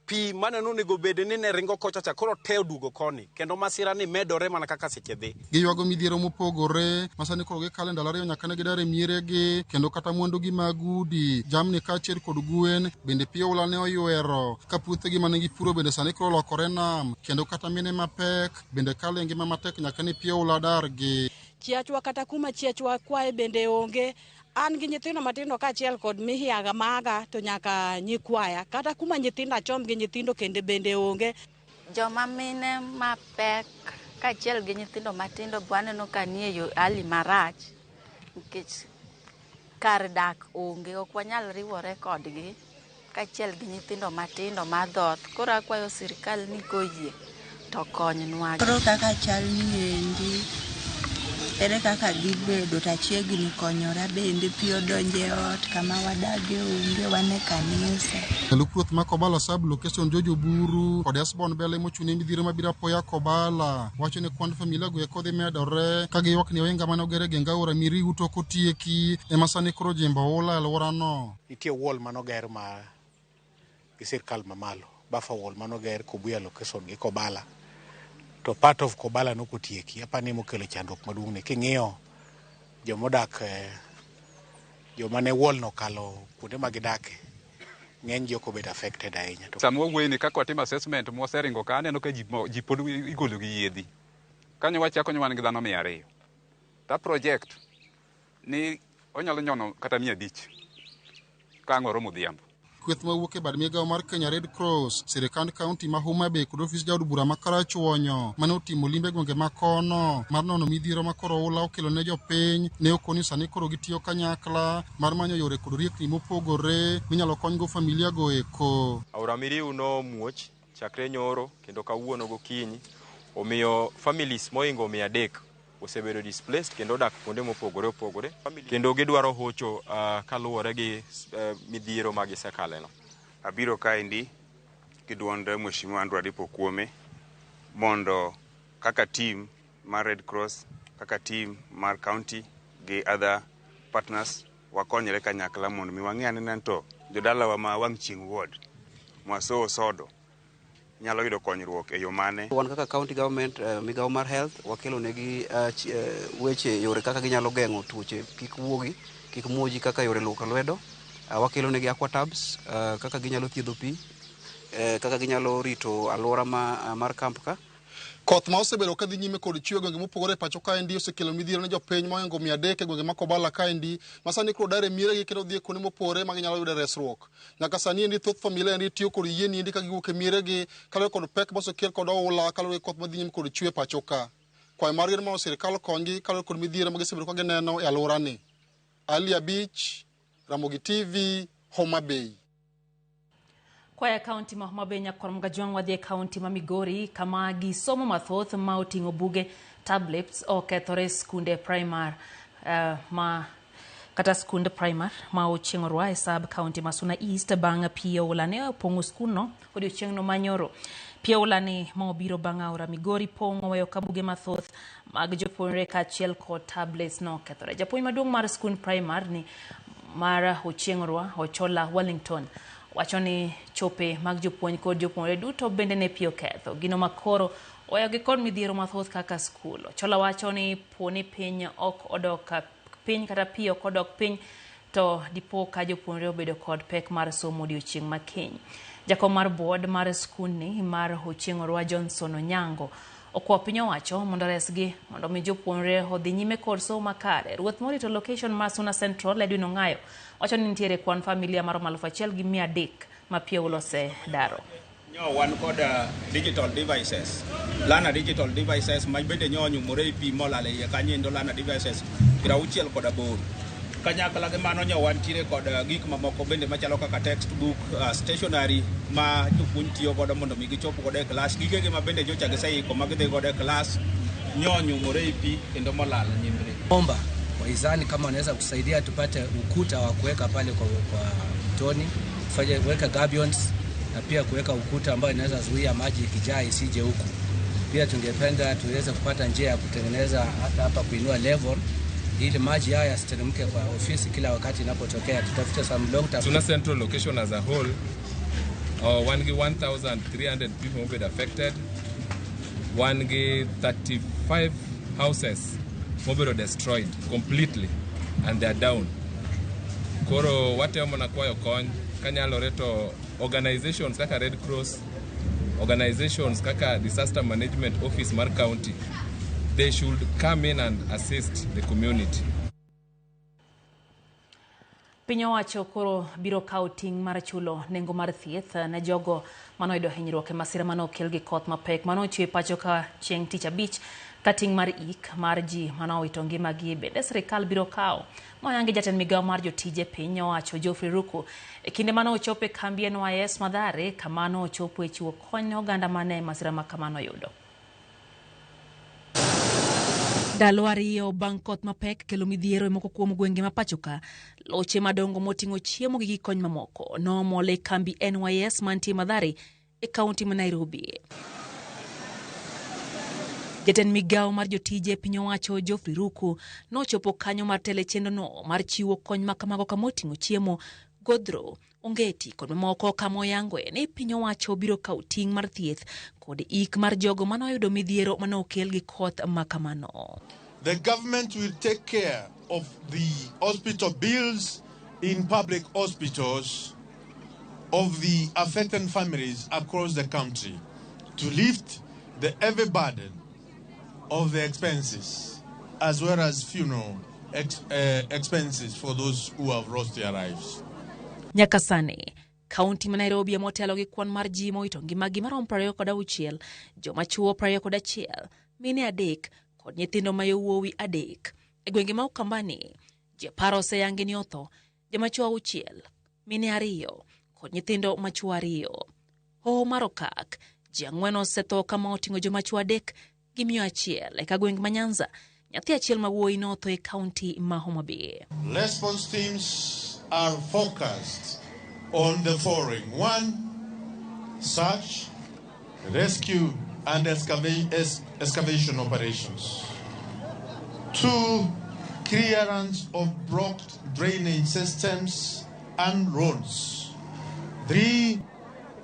pi maneno onego bed ni ne ringo kocha cha koro te oduogo koni kendo masira ni medore mana kaka seche dhi. Giywago midhiero mopogore ma sani koro gikalo ndalo 2 nyaka ne gidar e mieregi kendo kata mwandugi mag udi, jamni kaachiel kod gwen bende pi oula ne oywero ka puothegi mane gipuro bende sani koro olokore nam kendo kata mine mapek bende kalo e ngima matek nyaka ne pi oula dargi. Chiachwa kata kuma chiachwa kwaye bende onge. An gi nyithindo matindo kaachiel kod mihiaga maga to nyaka nyikwaya kata kuma nyithindo achom gi nyithindo kende bende onge. Joma mine mapek kaachiel gi nyithindo matindo waneno ka nie yo hali marach nikech kar dak onge, ok wanyal riwore kodgi kaachiel gi nyithindo matindo madhoth. Koro akwayo sirkal ni koyie to konywa. Koro kaka chal ni endi ere kaka gibedo to achiegni konyora bende pi odonjo e ot kama wadage onge wan e kanisa. Jalup ruoth ma Kobala sub location George Oburu kod Esbon Bele mochung' ne midhiero mabiro apoya Kobala wacho ni kwand familia go eko dhi medore ka giywak ni ohinga mane oger e geng aora Miriu to ok otieki ema sani koro jimbo oula e alworano. Nitie wall manoger ma gi sirkal mamalo, buffer wall manoger Kobuya location gi Kobala. To part of Kobala nokotieki, apani mokelo chandruok maduong' ni king'iyo jomodak joma ne wall no kalo kuonde ma gidake ng'eny ji ok obedo affected ahinya. Sama wawuoyo ni kaka watimo assessment mwaseringo ka aneno ka ji pod igolo gi yiedhi. Kanyo wachako ni wan gi dhano 200. Ta project ni onyalo nyono kata 500 ka ang' oromo odhiambo. Kweth mawuok e bad migawo mar Kenya Red Cross, sirikand kaunti ma Homa Bay kod ofis jaod bura ma Karachuonyo mane otimo limbe gwenge ma kono mar nono midhiero ma koro oula okelo ne jopiny ne okoni sani koro gitiyo kanyakla mar manyo yore kod riekni mopogore minyalo konygo familia go eko. Aora Miriu nomuoch chakre nyoro kendo kawuono gokinyi, omiyo families moingo 300 osebedo displaced kendo odak kuonde mopogore opogore kendo gidwaro hocho kaluwore gi midhiero ma gisekaleno. Abiro kaendi gi duond Mheshimiwa Andrew Adipo Kuome mondo kaka team mar Red Cross, kaka team mar county gi other partners wakonyre kanyakla mondo mi wang'e ane to jodalawa ma wang' chieng' ward Mwaso Sodo nyalo yudo konyruok e yo mane. Wan kaka county government, migawo mar health wakelo negi weche yore kaka ginyalo geng'o tuoche kik wuogi, kik muoji kaka yore luoko lwedo. Wakelo negi aquatabs, kaka ginyalo thiedho pi, kaka ginyalo rito alwora mar camp ka. Koth ma osebedo kadhi nyime kod chwe e gwenge mopogore e pacho kaendi osekelo midhiero ne jopiny mohingo 300 e gwenge ma Kobala kaendi ma sani koro dar e mieregi kendo dhi e kuonde mopore ma ginyalo yude resruok. Nyaka sani endi thoth familia endi tiyo kod yien endi ka giwuok e mieregi kaluwore kod pek mosekel kod oula kaluwore gi koth madhi nyime kod chwe e pacho ka. Kwayo margi en mondo sirkal okonygi kaluwore kod midhiero ma gisebedo ka gineno e alworani. Ali Abich, Ramogi TV, Homa Bay. Kwaya kaunti ma Homa Bay nyakwar Mgajwang' wadhi e kaunti ma Migori kama gi somo mathoth ma oting'o buge, tablets okethore skunde primar ma kata skund primar ma Ochieng' Orwa e sub kaunti ma Suna East bang' pi oula ne opong'o skundno odiochieng'no manyoro. Pi oula ni ma obiro bang' aora Migori pong'o weyo ka buge mathoth mag jopuonjre kaachiel kod tablets nokethore. Japuonj maduong' mar skund primar ni mar Ochieng' Orwa, Ochola Wellington, wacho ni chope mag jopuonj kod jopuonjre duto bende ne pi oketho. Gino makoro oweyogi kod midhiero mathoth kaka skul. Ochola wacho ni poni piny ok odok piny kata pi ok odok piny to dipo ka jopuonjre obedo kod pek mar somo odiochieng' ma kiny. Jakom mar board mar skundni mar Ochieng' Orwa Johnson Onyango okwa piny owacho mondo resgi mondo mi jopuonjre odhi nyime kod somo makare. Ruoth morito location mar Suna Central Edwin Ong'ayo wacho ni nitiere kwan familia maromo 1300 ma pi oula osedaro. Nyo wan kod digital devices, learner digital devices ma bende nyo onyumore e pi molal e iye kanyo endo, learner devices 68. Kanyakla gi mano nyo wantiere kod gik mamoko bende machalo kaka textbook, stationery ma jopuonj tiyo godo mondo mi gichop godo e klas, gigegi ma bende nyocha giseiko ma gidhi godo e klas nyo onyumore e pi kendo molal nyimre. Omba wahisani kama wanaweza kusaidia tupate ukuta wa kuweka pale kwa mtoni, tufanye kuweka gabions na pia kuweka ukuta ambao inaweza zuia maji ikijaa isije huku. Pia tungependa tuweze kupata njia ya kutengeneza hata hapa kuinua level ili maji haya yasiteremke kwa ofisi kila wakati inapotokea. Tutafute some long term. Suna Central location as a whole, 1,300 people who been affected, 135 houses who destroyed completely and they are down. Koro watemo na kwayo kony kanyalore to organizations kaka Red Cross, organizations kaka Disaster Management Office mar county, they should come in and assist the community. Piny owacho koro biro kawo ting' mar chulo nengo mar thieth ne jogo manoyudo hinyruok e masira mane okel gi koth mapek mane ochwe e pacho ka chieng' tich abich ka ting' mar ik mar ji mane owito ngimagi bende sirikal biro kawo. Moyangi jatend migawo mar jotije piny owacho Geoffrey Ruku e kinde mane ochopo e kambi NYS Mathare kama ne ochopo e chiwo kony ne oganda mane masira ma kamano oyudo. Ndalo ariyo bang' koth mapek kelo midhiero e moko kuom gwenge ma pacho ka, loche madongo moting'o chiemo gi gik kony mamoko noomol e kambi NYS mantie Mathare e kaunti ma Nairobi. Jatend migawo mar jotije piny owacho Geoffrey Ruku nochopo kanyo mar telo e chenrono mar chiwo kony ma kamago kama oting'o chiemo, godhro, ongeti kod mamoko kama oyangoe ni piny owacho biro kawo ting' mar thieth kod ik mar jogo mane oyudo midhiero mane okel gi koth ma kamano. The government will take care of the hospital bills in public hospitals of the affected families across the country to lift the heavy burden of the expenses as well as funeral expenses for those who have lost their lives. Nyaka sani, kaunti ma Nairobi ema otelo gi kwan mar ji mowito ngimagi maromo 26, joma chuo 21, mine 3 kod nyithindo ma yowuowi 3. E gwenge ma Ukambani, ji 10 oseyangi ni otho, joma chuo 6, mine 2 kod nyithindo ma chuo 2. Hoho mar Okak, ji 4 osetho kama oting'o joma chuo 3 gi miyo 1. Eka gweng' ma Nyanza, nyathi achiel ma wuoyi notho e kaunti ma Homa Bay. Response teams are focused on the following. 1, search, rescue and excavation operations. 2, clearance of blocked drainage systems and roads. 3,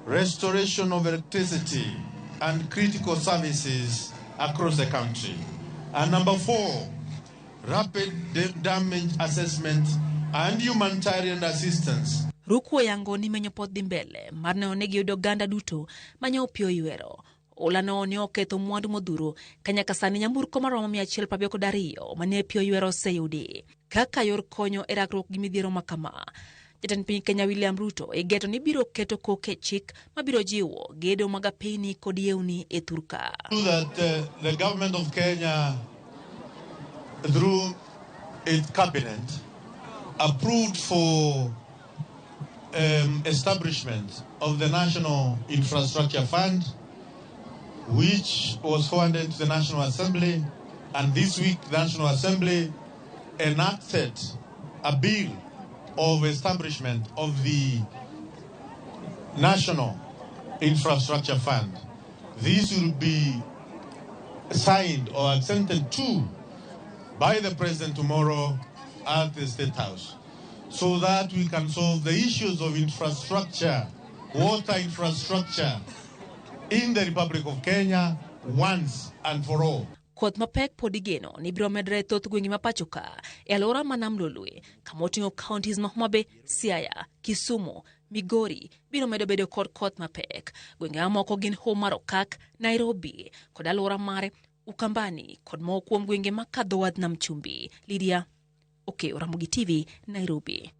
restoration of electricity and critical services across the country. And number 4, rapid damage assessment and humanitarian assistance. Ruku oyango ni menyo pod dhi mbele mar neno ni giyudo oganda duto manyo pi oywero. Oula no ne oketho mwandu modhuro ka nyaka sani nyamburko maromo 172 mane pi oywero oseyudi kaka yor konyo e rakruok gi midhiero ma kama. Jatend piny Kenya William Ruto igeto ni biro keto koke chik mabiro jiwo gedo mag apeyni kod yewni e thurka. That the government of Kenya through its cabinet approved for establishment of the National Infrastructure Fund, which was forwarded to the National Assembly, and this week the National Assembly enacted a bill of establishment of the National Infrastructure Fund. This will be signed or assented to by the President tomorrow at the State House, so that we can solve the issues of infrastructure, water infrastructure in the Republic of Kenya once and for all. Koth mapek pod igeno ni biro medore e thoth gwenge ma pacho ka e alwora ma Nam Lolwe kama oting'o counties ma Homa Bay, Siaya, Kisumu, Migori biro medo bedo kod koth mapek. Gwenge mamoko gin Homa mar Okak, Nairobi kod alwora mare, Ukambani kod moko kuom gwenge makadho wadh Nam Chumbi. Lydia Okeyo, Ramogi TV, Nairobi.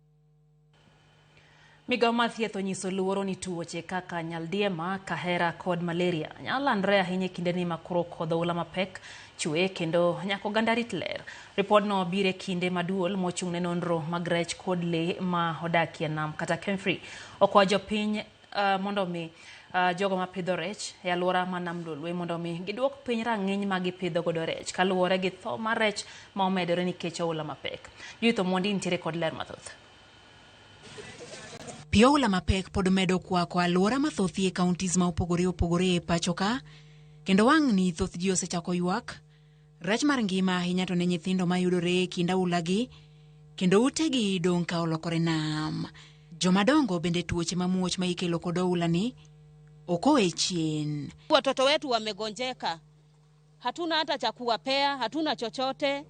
Migawo mar thieth onyiso luoro ni tuoche kaka nyaldiema, kahera kod malaria nyalo landore ahinya e kindeni ma koro kodh oula mapek chwe kendo nyaka oganda rit ler. Ripodno biro e kinde ma duol mochung' ne nonro mag rech kod lee ma odakie nam kata KEMFRI okwayo jopiny mondo mi jogo mapidho rech e alwora ma Nam Lolwe mondo mi giduok piny rang'iny ma gipidho godo rech kaluwore gi tho mar rech ma omedore nikech oula mapek. Judith Omondi nitiere kod ler mathoth. Pi oula mapek pod medo kwako alwora mathoth e counties ma opogore opogore e pacho ka, kendo wang'ni thoth ji osechako ywak. Rach mar ngima ahinya to ne nyithindo mayudore e kind aulagi, kendo utegi dong' ka olokore nam. Jomadongo bende tuoche mamuoch ma ikelo kod oula ni ok owe chien. Watoto wetu wamegonjeka, hatuna hata cha kuwapea, hatuna chochote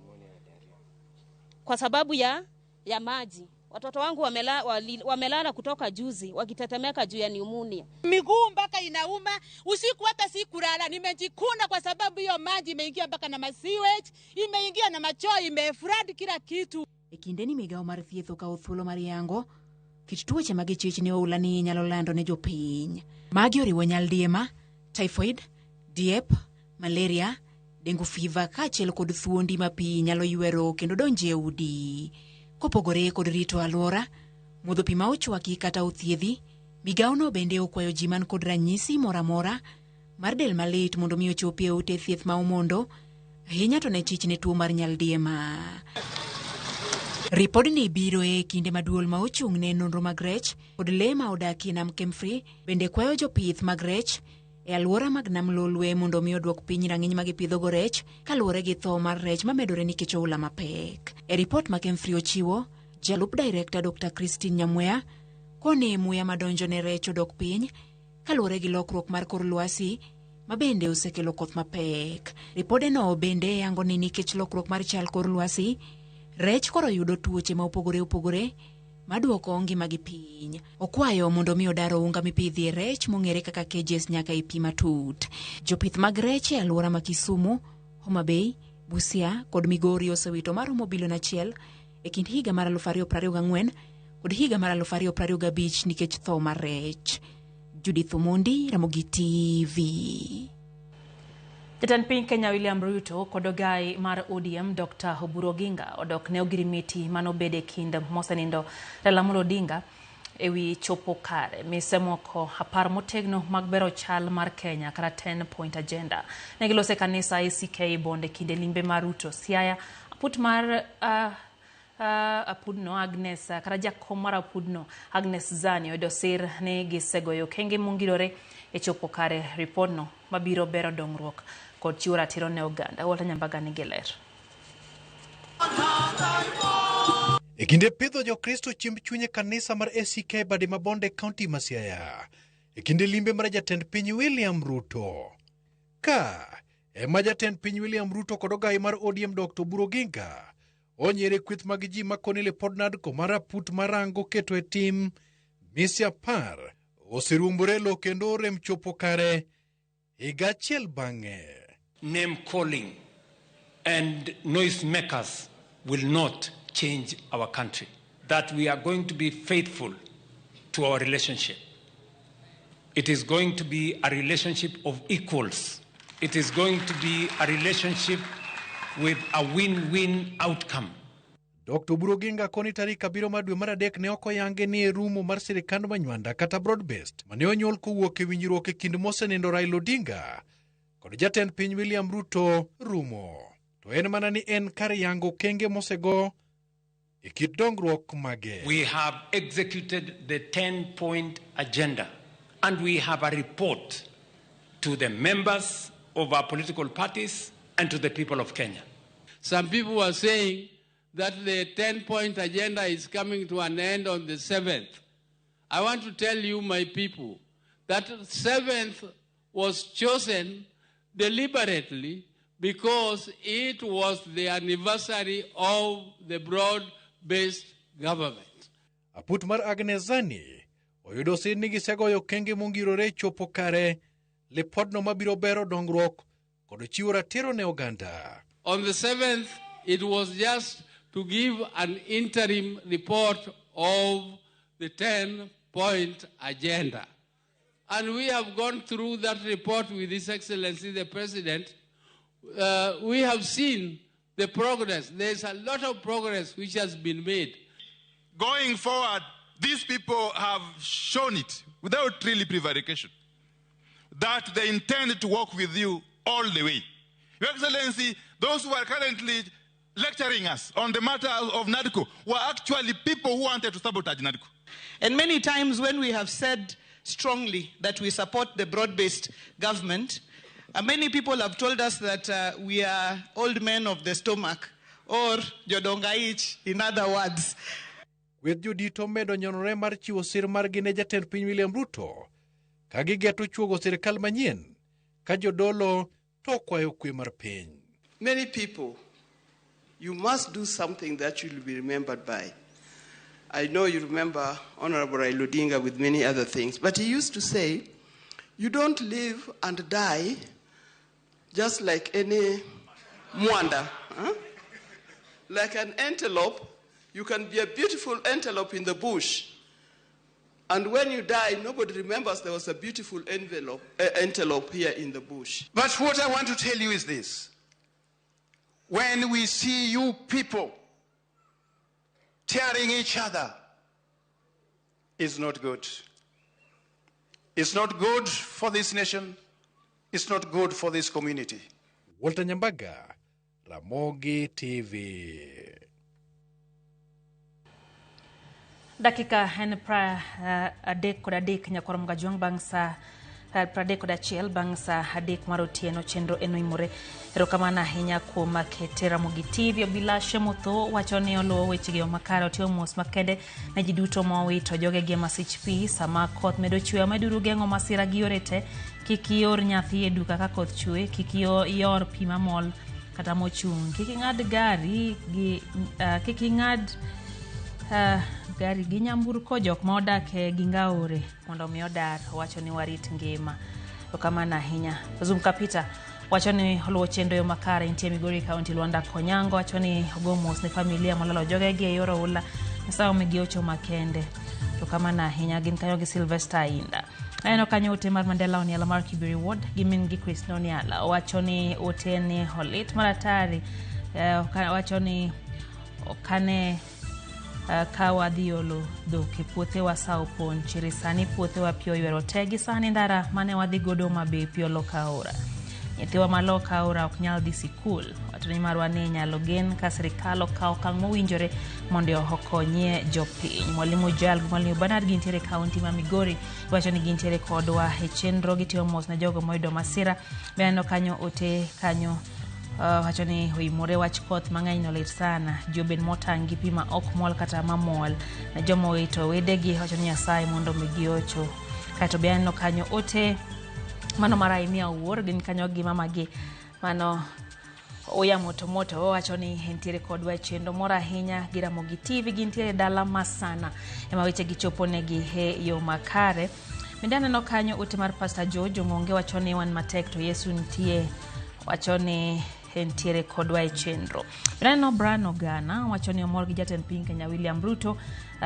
kwa sababu ya maji. Watoto wangu wamelala kutoka juzi wakitetemeka juu ya pneumonia. Miguu mpaka inauma, usiku hata sikulala, nimejikuna kwa sababu hiyo maji imeingia mpaka na masewage, imeingia na machoo, imeflood kila kitu. E kindeni migawo mar thieth okawo thuolo mar yango kit tuoche ma gichich ni oula ni nyalo lando ne jopiny. Magi oriwo nyaldiema, typhoid, diep, malaria, dengue fever kaachiel kod thuondi ma pi nyalo ywero kendo donjo e udi. Kopogore kod rito alwora, modho pi ma ochwaki kata othiedhi, migawono bende okwayo ji man kod ranyisi moro amora mar del malit mondo mi ochopi e ute thieth ma Omondo, ahinya to ne chich ne tuo mar nyaldiema. Ripodni biro e kinde ma duol ma ochung' ne nonro mag rech kod lee ma odakie nam KEMFRI bende kwayo jopith mag rech e alwora mag Nam Lolwe mondo mi oduok piny rang'iny ma gipidhogo rech kaluwore gi tho mar rech mamedore nikech oula mapek. E ripot ma KEMFRI ochiwo, jalup director Dr. Christine Nyamweya koni muya madonjo ne rech odok piny kaluwore gi lokruok mar kor lwasi ma bende osekelo koth mapek. Ripodeno bende yango ni nikech lokruok mar chal kor lwasi, rech koro yudo tuoche ma opogore opogore maduoko ngimagi piny. Okwayo mondo mi odar ounga mipidhie rech mong'ere kaka cages nyaka e pi matut. Jopith mag rech e alwora ma Kisumu, Homa Bay, Busia kod Migori osewito maromo bilion 1 e kind higa mar 2024 kod higa mar 2025 nikech tho mar rech. Judith Omondi, Ramogi TV. Jatend piny Kenya William Ruto kod ogai mar ODM Dr. Oburu Oginga odok ne ogirimiti manobede kind mosenindo Raila Amolo Odinga ewi chopo kare mise moko 10 motegno mag bero chal mar Kenya kata 10 point agenda. Ne gilose kanisa ACK Bonde kinde limbe mar Ruto Siaya aput mar apudno Agnes kata jakom mar apudno Agnes Zani oyudo sir ni gisegoyo okenge mongirore e chopo kare ripodno mabiro bero dongruok kod chiwo ratiro ne oganda. Walter Nyambaga nigi ler. E kinde pidho Jokristo chiemb chuny e kanisa mar ACK Bade Mabonde, kaunti ma Siaya. E kinde limbe mar jatend piny William Ruto. Ka ema jatend piny William Ruto kod ogai mar ODM Dr. Oburu Oginga onyiere kweth mag ji makoni lipod NADCO mar aput marango keto e tim mise 10 oseruombore lo kendo orem chopo kare higa achiel bang'e. Name calling and noise makers will not change our country. That we are going to be faithful to our relationship. It is going to be a relationship of equals. It is going to be a relationship with a win-win outcome. Dr. Oburu Oginga koni tarik 7 mar dwe mar 3 ne ok oyange ni e rumo mar sirikand Manywanda kata broad-based mane onyuol kowuok e winjruok e kind mosenindo Raila Odinga kod jatend piny William Ruto rumo. To en mana ni en kar yango okenge mosego e kit dongruok mage. We have executed the 10-point agenda and we have a report to the members of our political parties and to the people of Kenya. Some people were saying that the 10-point agenda is coming to an end on the 7th. I want to tell you, my people, that 7th was chosen deliberately because it was the anniversary of the broad-based government. Aput mar Agnes Zani oyudo sin ni gisegoyo okenge mongirore chopo kare lipodno mabiro bero dongruok kod chiwo ratiro ne oganda. On the 7th, it was just to give an interim report of the 10-point agenda. And we have gone through that report with His Excellency the President. We have seen the progress. There's a lot of progress which has been made. Going forward, these people have shown it, without really prevarication, that they intend to work with you all the way. Your Excellency, those who are currently lecturing us on the matter of NADCO were actually people who wanted to sabotage NADCO. And many times when we have said strongly that we support the broad-based government, many people have told us that we are old men of the stomach, or jodongaich, in other words. Kweth jodito medo nyonore mar chiwo sir margi ne jatend piny William Ruto ka gigeto chuogo sirikal manyien ka jodolo to kwayo kwe mar piny. Many people, you must do something that you will be remembered by. I know you remember Honorable Raila Odinga with many other things, but he used to say, you don't live and die just like any mwanda. Huh? Like an antelope, you can be a beautiful antelope in the bush. And when you die, nobody remembers there was a beautiful antelope here in the bush. But what I want to tell you is this. When we see you people tearing each other, it's not good. It's not good for this nation. It's not good for this community. Walter Nyambaga, Ramogi TV. Dakika en 33 nyakoro mgajuang bang sa 31 bang sa 3 mar otieno chenro eno imore. Erokamano ahinya kuom kete Ramogi TV. Obilashe Motho wacho ni oluwo wechegi makare, otiyo mos makende ne ji duto mowito jogegi e masich pi sama koth medo chwe. Meduru geng'o masira gi yore te, kik ior nyathi e duka ka koth chwe, kik ior pi mamol kata mochung', kik ing'ad gari gi kik ing'ad gari gi nyamburko jok ma odak e Gingaore mondo mi odar. Owacho ni warit ngima. Erokamano ahinya. Zoom Kapita wacho ni oluwo chenro yo makare intie Migori County. Lwanda Konyango wacho ni ogo mos ne familia molalo jogegi e yor oula, Nyasaye omigi ocho makende. Erokamano ahinya. Gin kanyo gi Sylvester Ainda. Aneno kanyo ote mar Mandela Oniala mar Kibiri Ward gi min gi Chris Noniala. Owacho ni ote ni olit maratari. Owacho ni okane ka wadhi olo dhok e puothewa sa opon chiri sani puothewa pi oywero te gi sani ndara mane wadhi godo mabe pi oloka aora. Nyithiwa maloka aora ok nyal dhi sikul. Wacho ni marwa ni inyalo gen ka sirikal okawo okang' mowinjore mondo okonyie jopiny. Mwalimu Jal gi Mwalimu Bernard gintiere e kaunti ma Migori. Wacho ni gintiere kodwa e chenro, gitimo mos ne jogo moyudo masira. Be aneno kanyo ote kanyo Wacho ni oimore wach koth mang'eny no lit sana. Ji obed motang' gi pi ma ok mol kata mamol. Ne joma owito wedegi wacho ni Nyasaye mondo omigi hocho. Kaeto be aneno kanyo ote mano mar Aimia Owuor gin kanyo gi mamagi mano Oya moto moto owacho ni entiere kodwa e chenro moro ahinya gi Ramogi TV gintiere dala masana ema weche gichopo negi e yo makare. Bende aneno kanyo ote mar Pastor George Ong'onge wacho ni wan matek to Yesu nitie, wacho ni entiere kodwa e chenro. Bende aneno Brian Ogana wacho ni omor gi jatend piny Kenya William Ruto.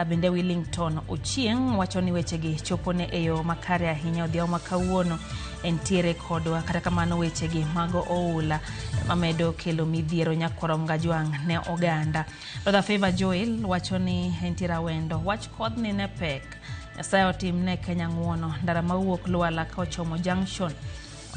Bende Willington Ochieng wacho ni wechegi chopone e yo makare ahinya odhiambo ma kawuono entiere kodwa. Kata kamano wechegi mago oula mamedo kelo midhiero nyakwar Mgajwang' ne oganda. Brother Favor Joel wacho ni entiere awendo. Wach kodhni ne pek. Nyasaye otim ne Kenya ng'uono. Ndara mawuok Lwala ka ochomo Junction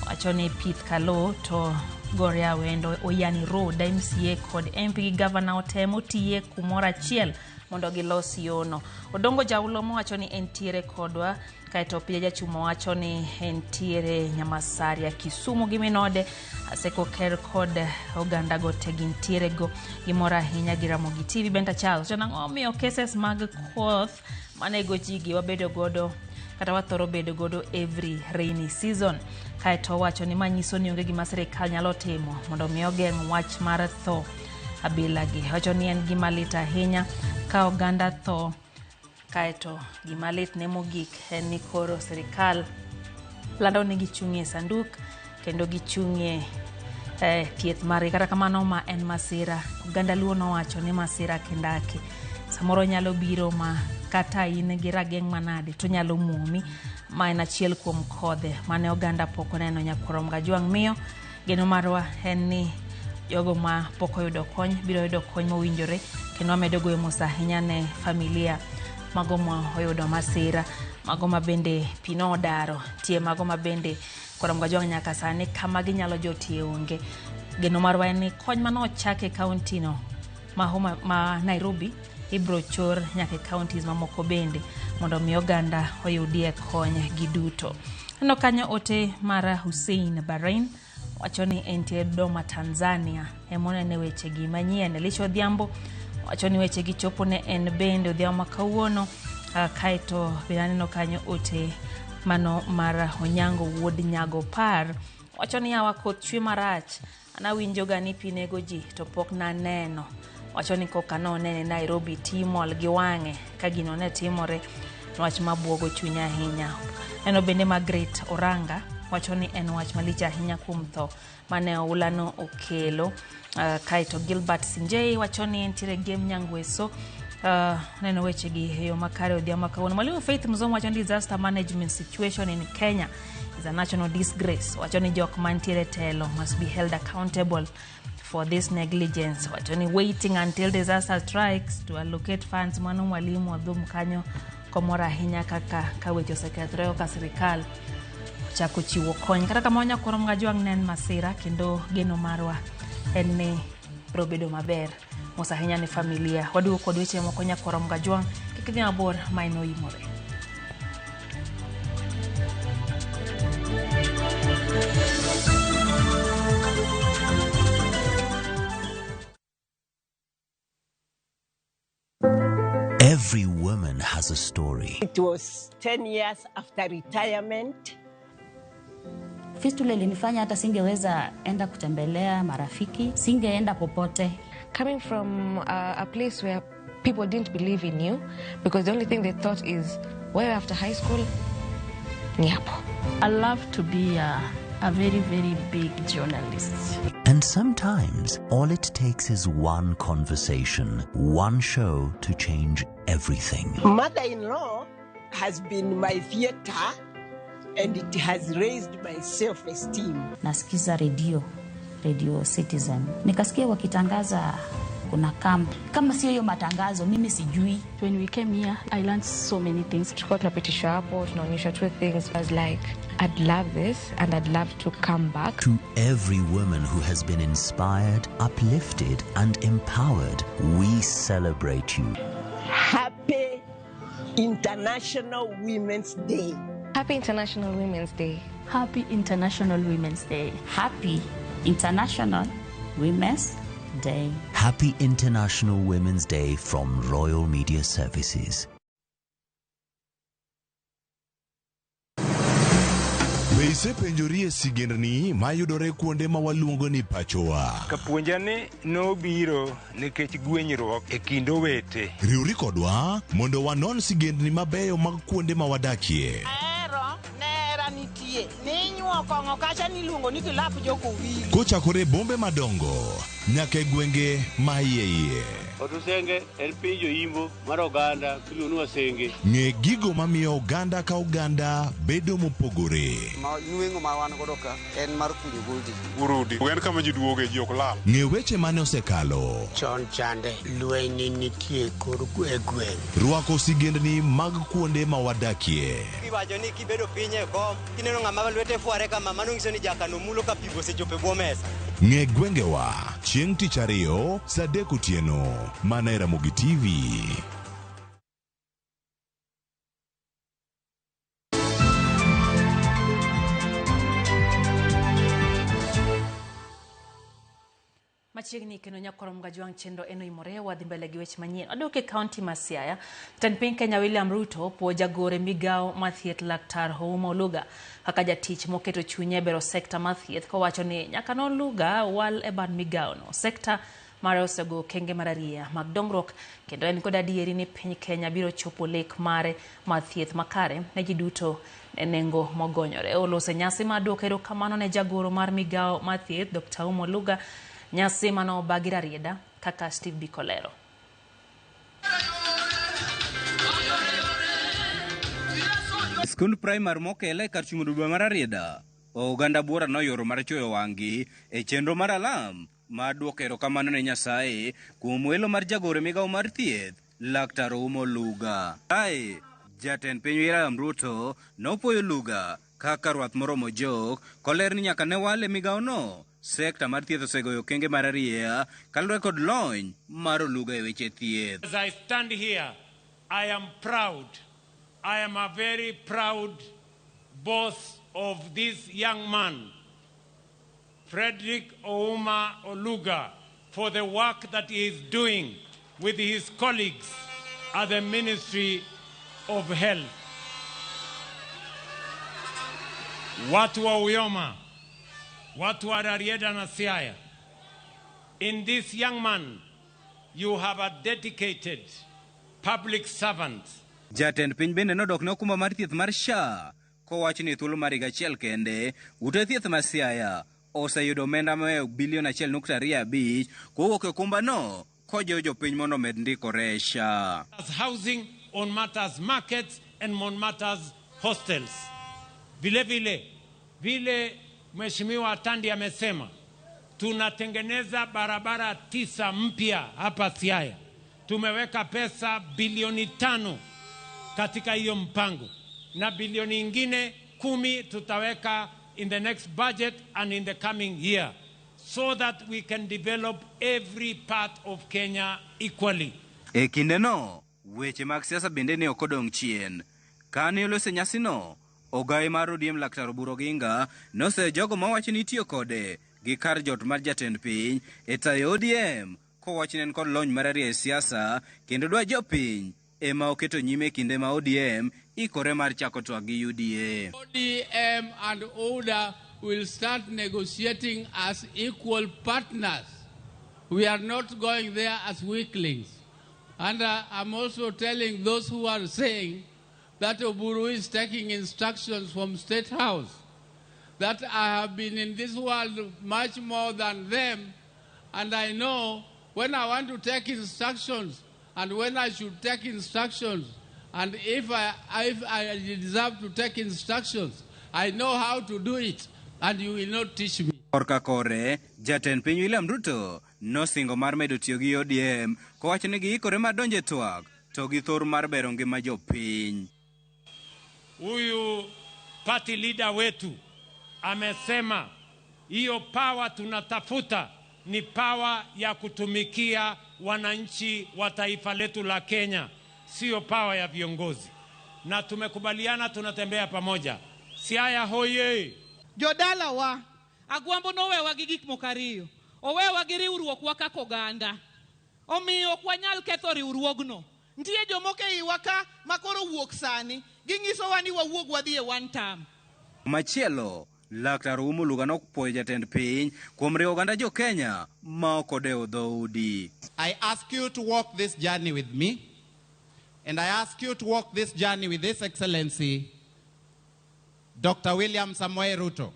wacho ni pith kalo to gore awendo Oyani Road MCA kod MP gi gavana otemo tiye kumoro achiel mondo gilos yono. Odongo Jaulo mowacho ni entiere kodwa, kaeto Pija Jachumo wacho ni entiere Nyamasaria Kisumu gi minode Aseko Ker kod oganda go te gintiere go gimoro ahinya gi Ramogi TV. Benta Charles wacho nang'o omiyo cases mag koth manego ji gi wabedo godo kata wathoro bedo godo every rainy season. Kaeto owacho ni ma nyiso ni onge gima sirikal nyalo timo mondo mi ogeng' wach mar tho abila gi. Owacho ni en gima lit ahinya ka oganda tho, kaeto gima lit ne mogik en ni koro sirikal lando ni gichung'ie sanduk kendo gichung'ie thieth margi. Kata kamano ma en masira, oganda Luo nowacho ni masira kindaki. Samoro nyalo biro ma kata in gi rageng' manade to nyalo muomi. Ma en achiel kuom kodhe mane oganda pok oneno nyakwar Mgajwang'. Miyo geno marwa en ni jogo ma pok oyudo kony biro yudo kony mowinjore, kendo wamedo goyo mos ahinya ne familia mago ma oyudo masira, mago ma bende pi nodaro, tie mago ma bende koro Mgajwang' nyaka sani kama ginyalo jotie onge. Geno marwa en ni kony mane ochak e kaunti no ma, Homa, ma Nairobi ibro chor nyaka e counties mamoko bende mondo mi oganda oyudie kony giduto. Aneno kanyo ote mar Hussein Bahrain wacho ni entie Dodoma Tanzania emonene wechegi manyien. Elisha Odhiambo wacho ni wechegi chopo ne en bende odhiambo ma kawuono. Kaeto bende aneno kanyo ote mano mar Onyango wuod Nyago Par wacho ni yawa koth chwe marach an awinjoga ni pi nego ji to pok naneno. Wacho ni koka nonene Nairobi timol gi wang'e ka gino ne timore wach mabuogo chuny ahinya. Neno bende Margaret Oranga wacho ni en wach malich ahinya kuom tho mane oulano okelo. Kaeto Gilbert Sinjei wacho ni entiere Gem Nyangweso. Neno wechegi e yo makare odhiambo ma kawuono. Mwalimu Faith Mzomo wacho ni disaster management situation in Kenya is a national disgrace. Wacho ni jok mantiere telo must be held accountable for this negligence. Wacho ni waiting until disaster strikes to allocate funds. Mano mwalimu Adhum kanyo komor ahinya kaka ka weche osekethore ka sirikal ochako chiwo kony. Kata kamano nyakwar Mgajwang' ne en masira kendo geno marwa en ni biro bedo maber. Mos ahinya ne familia. Waduogo kod weche moko nyakwar Mgajwang' kik idhi mabor ma en oimore. Every woman has a story. It was 10 years after retirement. Fistula ilinifanya hata singeweza enda kutembelea marafiki, singeenda popote. Coming from a place where people didn't believe in you because the only thing they thought is, well, after high school, ni hapo. I love to be a very, very big journalist. And sometimes all it takes is one conversation, one show to change everything. Mother-in-law has been my theater and it has raised my self-esteem. Nasikiza redio, Radio Citizen, nikasikia wakitangaza kuna camp. Kama sio hiyo matangazo, mimi sijui. When we came here, I learned so many things. Tulikuwa tunapitishwa hapo, tunaonyeshwa two things. I was like, I'd love this and I'd love to come back. To every woman who has been inspired, uplifted, and empowered, we celebrate you. Happy International Women's Day. Happy International Women's Day. Happy International Women's Day. Happy International Women's Day. Happy International Women's Day from Royal Media Services. Be isepenjori e sigendni mayudore kuonde ma waluongo ni pachowa? Kapuonja ni nobiro nikech gwenyruok e kind owete. Riwri kodwa mondo wanon sigendni mabeyo mag kuonde ma wadakie. Ahero nera nitie ninyuo kong'o kacha niluongo ni kilap jokowili. Kochakore e bombe madongo nyaka e gwenge ma iye iye. Otusenge en piny joimbo mar oganda miluongo ni Wasenge. Ng'e gigo mamiyo oganda ka oganda bedo mopogore. Ma nweng'o ma wan godo ka en mar kunyo goldi. Urudi. En kama ji duoge ji ok lal. Ng'e weche mane osekalo. Chon chande lweny nitie kor e gweng'. Rwako sigendni mag kuonde ma wadakie. Iwacho ni kibedo piny e kom kineno ng'ama lwete fware kama mano nyiso ni jakano mulo ka pigo osechopo e bwo mesa. Ng'e gwengewa chieng' tich ariyo saa 3 otieno mana e Ramogi TV. Machiegni kendo nyakoro Mgajwang' chenro eno imore wadhi mbele gi weche manyien. Wadok e kaunti ma Siaya. Jatend piny Kenya William Ruto puo jagore migawo mar thieth Laktar Ouma Oluga kaka jatich moketo chunye e bero sekta mar thieth kowacho ni nyaka no Oluga wal e bad migawono. Sekta mare osego okenge mararieya mag dongruok kendo en kod adieri ni piny Kenya biro chopo lek mare mar thieth makare ne ji duto e nengo mogonyore. Olose nyasi mar duoko erokamano ne jagoro mar migawo mar thieth Dr. Ouma Oluga. Nyasi mano obagi Rarieda kaka Steve Bikolero. Skund primar mokele kar chung' od bura mar Rarieda, oganda buora noyoro mar chwoyo wang'gi e chenro mar alam mar duoko erokamano ne Nyasaye kuom welo mar jagoro e migawo mar thieth Laktar Ouma Oluga. Ae, jatend piny William Ruto nopuoyo Oluga kaka rwath moromo jok koler ni nyaka ne wale migawono. Sekta mar thieth osegoyo okenge mararieya kaluwore kod lony mar Oluga e weche thieth. As I stand here, I am proud. I am a very proud boss of this young man, Frederick Ouma Oluga, for the work that he is doing with his colleagues at the Ministry of Health. Watu wa Uyoma, watu wa Rarieda na Siaya, in this young man, you have a dedicated public servant. Jatend piny bende nodok ne okumba mar thieth mar SHA kowacho ni thuolo mar higa achiel kende ute thieth ma Siaya oseyudo omenda mohewo bilion 1.25 kowuok e okumbano kojiwo jopiny mondo omed ndikore e SHA. Housing, on matters markets and on matters hostels. Vile vile, vile Mheshimiwa Atandi amesema tunatengeneza barabara 9 mpya hapa Siaya. Tumeweka pesa bilioni 5 katika hiyo mpango na bilioni ingine 10 tutaweka in the next budget and in the coming year so that we can develop every part of Kenya equally. E kindeno, weche mag siasa bende ne ok odong' chien. Kane olose nyasino, ogaye mar ODM Laktar Oburu Oginga noseyo jogo mawacho ni itiyo kode gi kar jot mar jatend piny e tayo ODM kowacho ni en kod lony mararieya e siasa kendo dwa jopiny ema oketo nyime e kinde ma ODM ikore mar chako twak gi UDA. ODM and UDA will start negotiating as equal partners. We are not going there as weaklings. And I'm also telling those who are saying that Oburu is taking instructions from State House, that I have been in this world much more than them, and I know when I want to take instructions and when I should take instructions, and if I deserve to take instructions, I know how to do it, and you will not teach me. Korka kore, jatend piny William Ruto nosingo mar medo tiyo gi ODM kowacho ni giikore mar donjo e twak to gi thor mar bero ngima jopiny. Huyu party leader wetu amesema hiyo power tunatafuta ni power ya kutumikia wananchi wa taifa letu la Kenya, sio power ya viongozi. Na tumekubaliana tunatembea pamoja. Siaya hoye! Jodalawa, agwambo nowewa gi gik moko ariyo. Owewa gi riwruokwa kaka oganda. Omiyo ok wanyal ketho riwruogno. Nitie jomoko e iwa ka ma koro wuok sani, ginyisowa ni wawuog wadhi e one term. Machielo, Laktar Ouma Oluga nopuoyo jatend piny kuom riwo oganda jo Kenya ma ok odewo dhoudi. I ask you to walk this journey with me, and I ask you to walk this journey with His Excellency, Dr. William Samoei Ruto.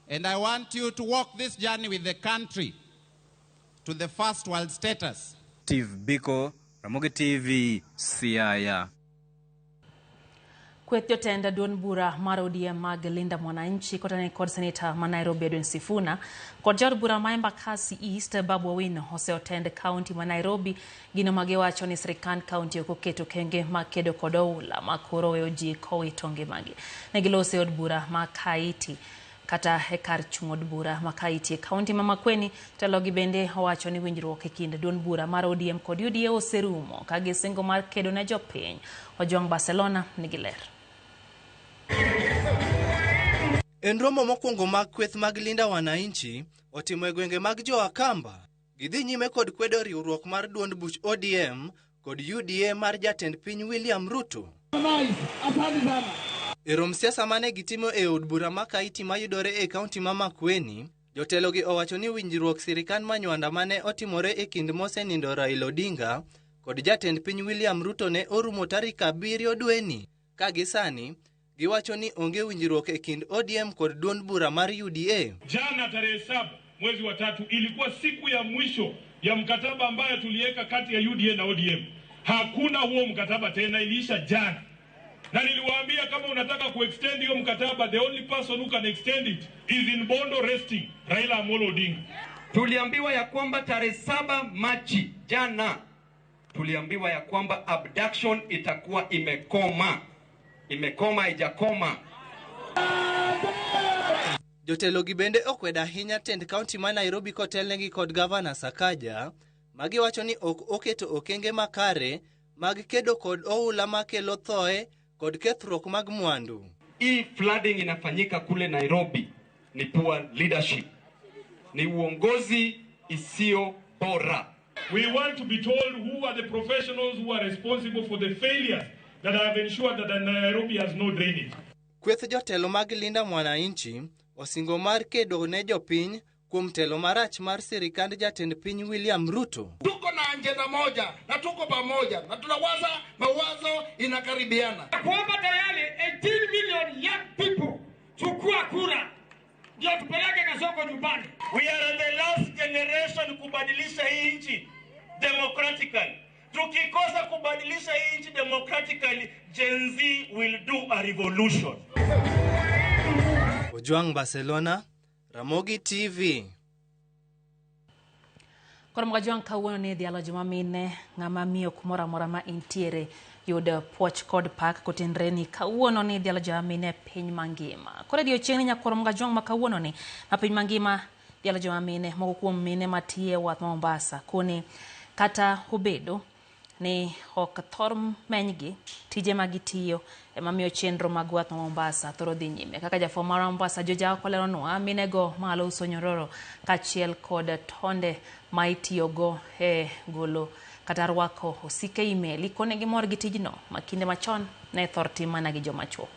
And I want you to walk this journey with the country to the first world status. Steve Biko, Ramogi TV, Siaya. Kweth jotend duond bura mar ODM mag Linda Mwananchi kotene kod seneta ma Nairobi Edwin Sifuna kod jaod bura ma Embakasi East Babu Owino oseotend kaunti ma Nairobi gino ma giwacho ni sirikand kaunti ok oketo okenge mag kedo kod oula ma koro weyo ji kowito ngimagi. Ne giloso e od bura ma Kaiti kata e kar chung' od bura ma Kaiti e kaunti ma Makueni. Jatelogi bende owacho ni winjruok e kind duond bura mar ODM kod UDA oserumo ka gisingo mar kedo ne jopiny. Ojwang Barcelona nigi ler. En romo mokwongo mag kweth mag Linda Wananchi otimo e gwenge mag jo Akamba. Gidhi nyime kod kwedo riwruok mar duond buch ODM kod UDA mar jatend piny William Ruto. E rom siasa mane gitimo e od bura ma Kaiti mayudore e kaunti ma Makueni, jotelogi owacho ni winjruok sirikand Manywanda mane otimore e kind mosenindo Raila Odinga kod jatend piny William Ruto ne orumo tarik 7 dweni. Ka gisani, giwacho ni onge winjruok e kind ODM kod duond bura mar UDA. Jana tarehe 7 mwezi wa 3 ilikuwa siku ya mwisho ya mkataba ambayo tuliweka kati ya UDA na ODM. Hakuna huo mkataba tena, iliisha jana. Na niliwaambia kama unataka kuextend hiyo mkataba, the only person who can extend it is in Bondo resting, Raila Amolo Odinga. Tuliambiwa ya kwamba tarehe 7 Machi jana, tuliambiwa ya kwamba abduction itakuwa imekoma. Imekoma haijakoma. Jotelo gi bende okwedo ahinya tend kaunti ma Nairobi kotelnegi kod gavana Sakaja, magiwacho ni ok oketo okenge makare mag kedo kod oula makelo thoe kod kethruok mag mwandu. Hii flooding inafanyika kule Nairobi ni poor leadership, ni uongozi isiyo bora. We want to be told who are the professionals who are responsible for the failures that have ensured that Nairobi has no drainage. Kweth jotelo mag Linda Mwananchi osingo mar kedo ne jopiny kuom telo marach mar sirikand jatend piny William Ruto. Tuko na ajenda moja na tuko pamoja na tunawaza mawazo inakaribiana. Kuomba tayari 18 million young people chukua kura ndio tupeleke kasoko nyumbani. We are the last generation kubadilisha hii nchi democratically. Tukikosa kubadilisha hii nchi democratically, Gen Z will do a revolution. Ojwang Barcelona, Ramogi TV. Koro Ojwang kawuono ni dhialo joma mine ng'ama miyo kumoro amora ma intiere yud puoch kod pak kotenre ni kawuono ni dhialo joma mine piny mangima. Koro odiochieng' ni nyakwar Ojwang ma kawuono ni ma piny mangima dhialo joma mine moko kuom mine matiye wath ma Mombasa koni kata obedo ni ok thor menygi tije magitiyo ema miyo chenro mag wath ma Mombasa thoro dhi nyime. Kaka jafwambo mar Mombasa Joja koleronwa minego malo uso nyororo kaachiel kod tonde ma itiyogo e golo kata rwako osike e meli kone gimor gi tijno ma kinde machon ne thor tim mana gi joma chuo.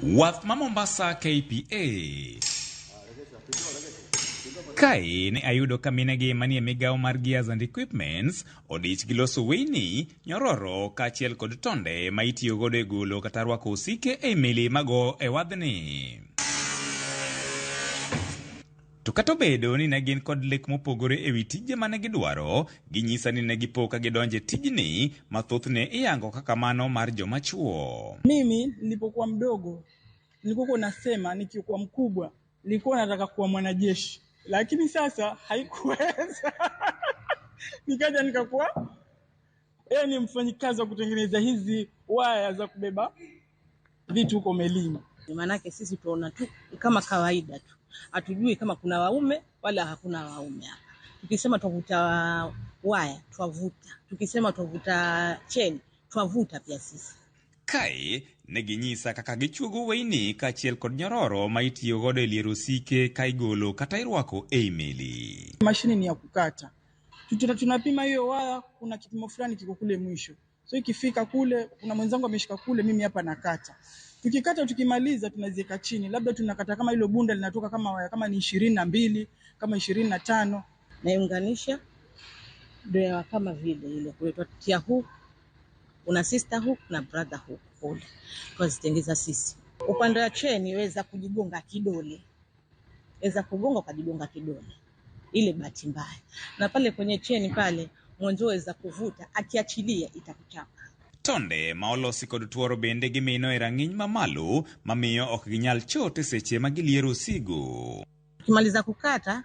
Wath ma Mombasa KPA. Kae ne ayudo ka minegi manie migawo mar Gears and Equipments odich gi loso weyni, nyororo kaachiel kod tonde ma itiyo godo e golo kata rwako osike e meli mago e wadhni. To kata obedo ni ne gin kod lek mopogore ewi tije mane gidwaro, ginyisa ni ne gipo ka gidonjo e tijni ma thothne iyango kaka mano mar joma chuo. Mimi nilipokuwa mdogo nilikuwa nasema nikikuwa mkubwa nilikuwa nataka kuwa mwanajeshi, lakini sasa haikuweza. Nikaja nikakuwa ni mfanyikazi wa kutengeneza hizi waya za kubeba vitu huko melini. Maanake sisi tuona tu kama kawaida tu, hatujui kama kuna waume wala hakuna waume hapa. Tukisema twavuta waya twavuta, tukisema twavuta cheni twavuta pia sisi. Kae ne ginyisa kaka gichuogo weyni kaachiel kod nyororo ma itiyo godo e liero osike ka igolo kata irwako ei meli. Mashini ni ya kukata. Tunapima hiyo waya, kuna kipimo fulani kiko kule mwisho. So ikifika kule, kuna mwenzangu ameshika kule, mimi hapa nakata. Tukikata tukimaliza, tunaziweka chini, labda tunakata kama hilo bunda linatoka kama waya kama ni 22, kama 25. Naiunganisha ndio kama vile ile kule tutia hook, una sister hook na brother hook kule twazitengeza sisi. Upande wa cheni weza kujigonga kidole, weza kugonga ukajigonga kidole, ile bahati mbaya. Na pale kwenye cheni pale mwanzo weza kuvuta, akiachilia itakuchapa. Tonde ma olosi kod tuoro bende gimino e rang'iny mamalo mamiyo ok ginyal chot e seche ma giliero osigo. Tukimaliza kukata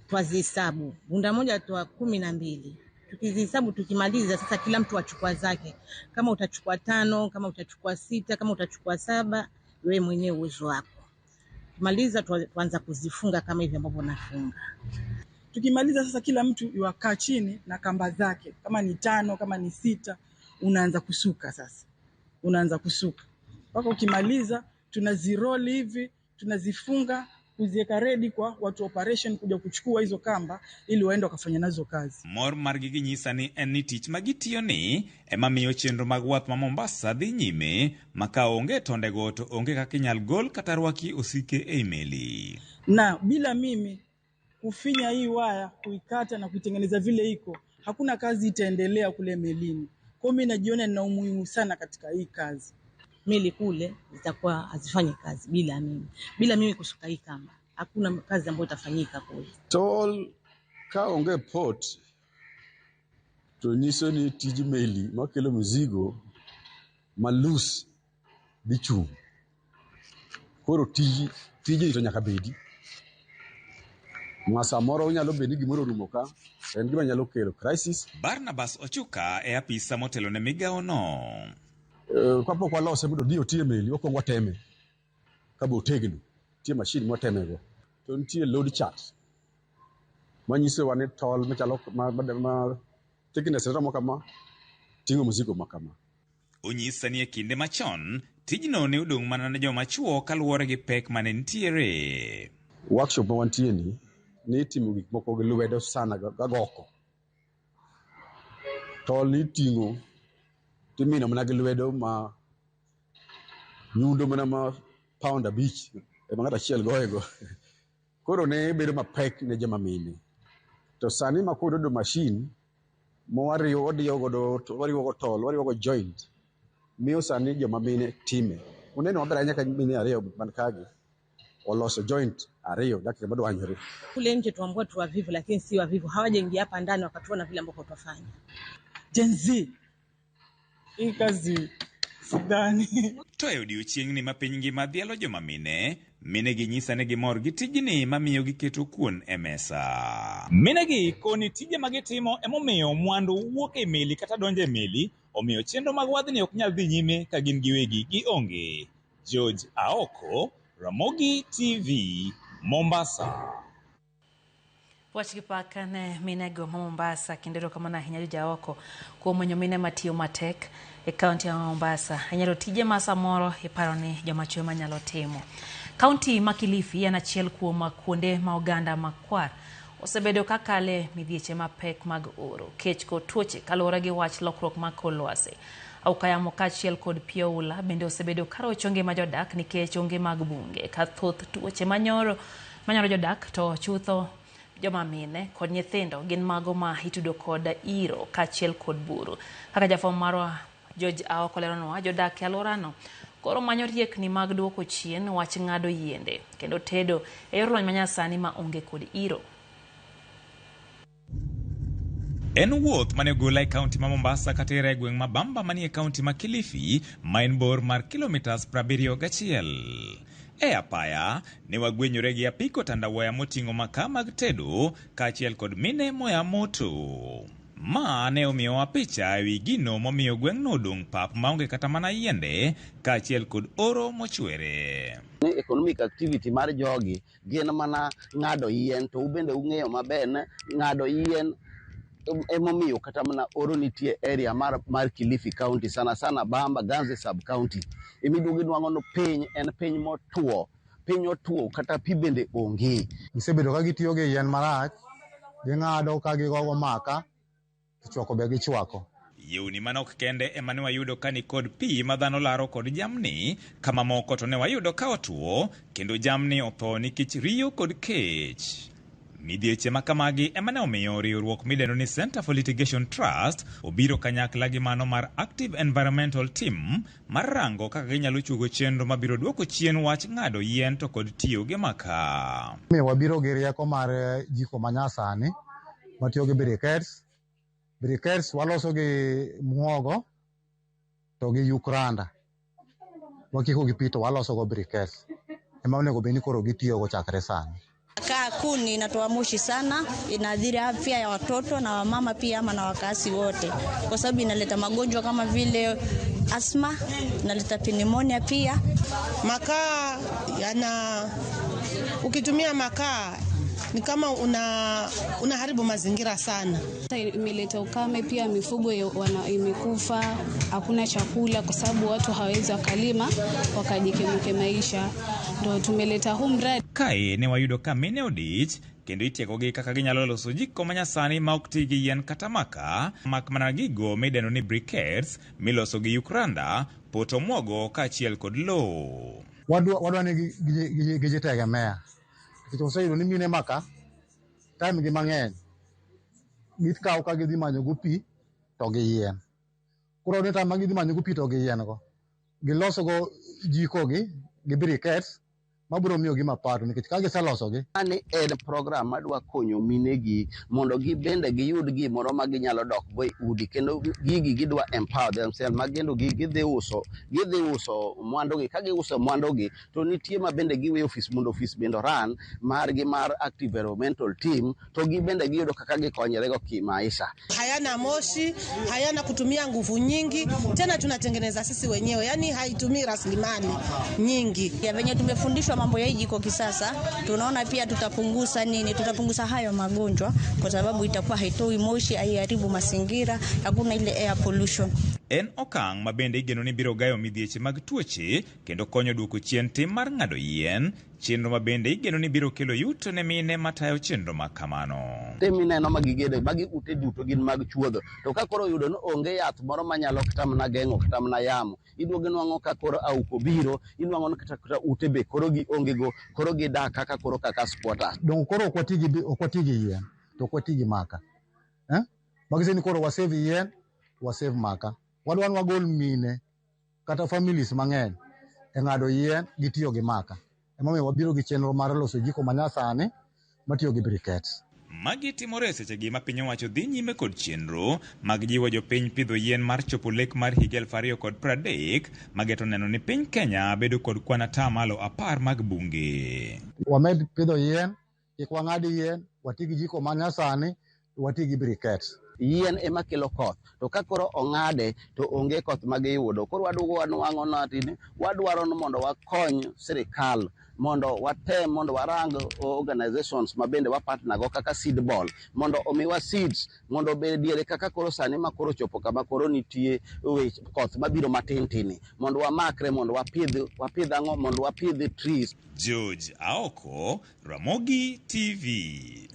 twazihesabu bunda moja twa 12. Tukizihesabu tukimaliza, sasa kila mtu achukua zake. Kama utachukua 5, kama utachukua 6, kama utachukua 7, wewe mwenyewe uwezo wako. Tukimaliza tuanza kuzifunga kama hivi ambavyo nafunga. Tukimaliza sasa kila mtu yuakaa chini na kamba zake, kama ni 5, kama ni 6, unaanza kusuka sasa. Unaanza kusuka. Mpaka ukimaliza tunaziroli hivi, tunazifunga, kuziweka ready kwa watu operation kuja kuchukua hizo kamba ili waende wakafanya nazo kazi. Mor margi ginyisa ni en ni tich ma gitiyo ni ema miyo chenro mag wath ma Mombasa dhi nyime ma ka onge tondego to onge kaka inyal gol kata rwaki osike ei meli. Na bila mimi kufinya hii waya, kuikata na kuitengeneza vile iko, hakuna kazi itaendelea kule melini. Kwa mimi najiona nina umuhimu sana katika hii kazi. Meli kule zitakuwa hazifanyi kazi bila mimi. Bila mimi kusuka hii kamba, hakuna kazi ambayo itafanyika kule. Tol ka onge port to nyiso ni tij meli makelo mizigo malus dhi chung'. Koro tijni to nyaka bedi. Ma samoro nyalo bedo ni gimoro orumo ka, en gima nyalo kelo crisis. Barnabas Ochuka e apisa motelo ne migawo no. Kapok walose mondo odhi oti e meli, wakwongo wateme kabe otegno. Nitie mashin mwatemego. To nitie load chart manyisowa ni tol machalo ma thickness romo kama, ting'o mzigo ma kama. Onyisa ni e kinde machon, tijno ne odong' mana ne joma chuo kaluwore gi pek mane nitiere. Workshop ma wantie ni, nitimo gik moko gi lwedo sana gagoko. Tol iting'o timino mana gi lwedo ma nyundo mana ma pound 5 ema ng'ato achiel goyego. Koro ne bedo mapek ne joma mine. To sani ma koro yudo mashin mowariwo wadiyo godo, wariwo go tol, wariwo go joint, miyo sani joma mine time. Uneno maber ahinya ka mine ariyo man kagi oloso joint 2 dakika madwanyore. Kule nje tuambua tu wavivu, lakini si wavivu, hawajaingia hapa ndani wakatuona vile ambavyo tutafanya. Gen Z hii kazi sidhani. To e odiochieng'ni ma piny ngima dhialo joma mine, mine gi nyisa ni gimor gi tijni mamiyo giketo kuon e mesa. Mine gi koni tije ma gitimo emomiyo mwandu wuok e meli kata donjo e meli, omiyo chenro mag wadhni ok nyal dhi nyime ka gin giwegi gionge. George Aoko, Ramogi TV, Mombasa. Wach gi pak ne minego ma Mombasa kendo erokamano ahinya jo Jaoko kuom manyo mine matiyo matek e kaunti ya Mombasa. Inyalo tije ma samoro iparo ni joma chwo ema nyalo timo. Kaunti ma Kilifi en achiel kuom kuonde ma oganda makwar osebedo kakale midhieche mapek mag oro, kech kod tuoche kaluwore gi wach lokruok mag kor lwasi. Auka yamo kaachiel kod pi oula bende osebedo karocho ngima jodak nikech onge mag bunge ka thoth tuoche manyoro jodak to chutho joma mine kod nyithindo gin mago ma itudo kod iro kaachiel kod buru. Kaka jafwambo marwa George Aoko leronwa, jodak e alworano koro manyo riekni mag duoko chien wach ng'ado yiende kendo tedo e yor lony manyasani ma onge kod iro. En wuoth mane ogola e kaunti ma Mombasa katera e gweng' ma Bamba manie kaunti ma Kilifi, ma en bor mar kilomitas 71. E apaya, ne wagwenyore gi apiko tandawaya moting'o makaa mag tedo kaachiel kod mine moya moto. Ma ne omiyowa picha ewi gino momiyo gweng'no odong' pap maonge kata mana yiende kaachiel kod oro mochwere. Ni economic activity mar jogi gin mana ng'ado yien, to ubende ung'eyo maber ni ng'ado yien Emomiyo kata mana oro nitie area mar Kilifi County, sana sana Bamba, Ganze sub county. Emiduogo inwang'o ni piny en piny motuo, piny otuo kata pi bende onge. Gisebedo ka gitiyo gi yien marach, ging'ado ka gigogo maka, to chwako be gichwako. Yewni manok kende ema ne wayudo ka nikod pi ma dhano laro kod jamni, ka mamoko to ne wayudo ka otuo kendo jamni otho nikech riyo kod kech. Midhieche ma kamagi ema ne omiyo riwruok midendo ni Center for Litigation Trust obiro kanyakla gi mano mar Active Environmental Team mar rango kaka ginyalo chuogo chenro mabiro duoko chien wach ng'ado yien to kod tiyo gi makaa. Omiyo wabiro gi rieko mar jiko manyasani matiyo gi briquettes. Briquettes waloso gi muogo to gi yuk randa. Wakiko gi pi to waloso go briquettes. Ema onego bed ni koro gitiyogo chakre sani. Kaa kuni inatoa moshi sana, inaathiri afya ya watoto na wamama pia ama na wakazi wote, kwa sababu inaleta magonjwa kama vile asma, inaleta pneumonia pia. Makaa yana, ukitumia makaa ni kama unaharibu mazingira sana. Imeleta ukame pia, mifugo imekufa, hakuna chakula kwa sababu watu hawawezi wakalima wakajikimu maisha. Ndio tumeleta huu mradi. Kae ne wayudo ka mine odich kendo itiegogi kaka ginyalo loso jiko manyasani ma ok ti gi yien kata maka, mak mana gigo midendo ni briquettes miloso gi yuk randa, poto muogo kaachiel kod lowo. Wadwa ni gijitegemea. Nikech waseyudo ni mine maka time gi mang'eny gikawo ka gidhi manyo go pi to gi yien. Koro ni time ma gidhi manyo go pi to gi yien go, giloso go jiko gi briquettes mabiro miyo gi mapato nikech ka giseloso gi. Mani en program madwa konyo minegi mondo gibende giyud gimoro ma ginyalo dok go e udi, kendo gigi gidwa empower themselves, ma kendo gidhi uso mwandugi. Ka giuso mwandugi to nitie ma bende giweyo ofis mondo ofis bende oran margi mar Active Environmental Team, to gibende giyudo kaka gikonyore go kimaisha. Hayana moshi, hayana kutumia nguvu nyingi, tena tunatengeneza sisi wenyewe, yani haitumii rasilimali nyingi. Ya venye tumefundishwa mambo ya jiko kisasa, tunaona pia tutapunguza nini, tutapunguza hayo magonjwa kwa sababu itakuwa haitoi moshi, haiharibu mazingira, hakuna ile air pollution. En okang' ma bende igeno ni biro gayo midhieche mag tuoche kendo konyo duoko chien tim mar ng'ado yien, chenro ma bende igeno ni biro kelo yuto ne mine matayo chenro ma kamano. Te mineno ma gigedo, magi ute duto gin mag chuodho, to ka koro oyudo ni onge yath moro manyalo kata mana geng'o kata mana yamo, iduogo inwang'o ka koro auko biro, inwang'o ni kata ute be koro gionge go, koro gidak kaka koro kaka squatters. Dongo koro ok wati gi yien, to ok wati gi maka. Magise ni koro wasave yien, wasave maka. Wadwa ni wagol mine kata families mang'eny e ng'ado yien gi tiyo gi maka. Emomiyo wabiro gi chenro mar loso jiko manyasani matiyo gi briquettes. Magi timore e sechegi ma piny owacho dhi nyime kod chenro mag jiwo jopiny pidho yien mar chopo lek mar higa 2030 mageto neno ni piny Kenya bedo kod kwan 10% mag bunge. Wamed pidho yien, kik wang'ad yien, wati gi jiko manyasani, wati gi briquettes. Yien ema kelo koth, to ka koro ong'ade to onge koth ma giyudo. Koro waduogo wanwang'o ni wadwaro ni mondo wakony sirikal, mondo watem mondo warang organizations ma bende wapartner go kaka seed ball, mondo omiwa seeds mondo obed diere kaka koro sani ma koro chopo kama koro nitie koth mabiro matin tini, mondo wamakre, mondo wapidh ang'o, mondo wapidh trees. George Aoko, Ramogi TV.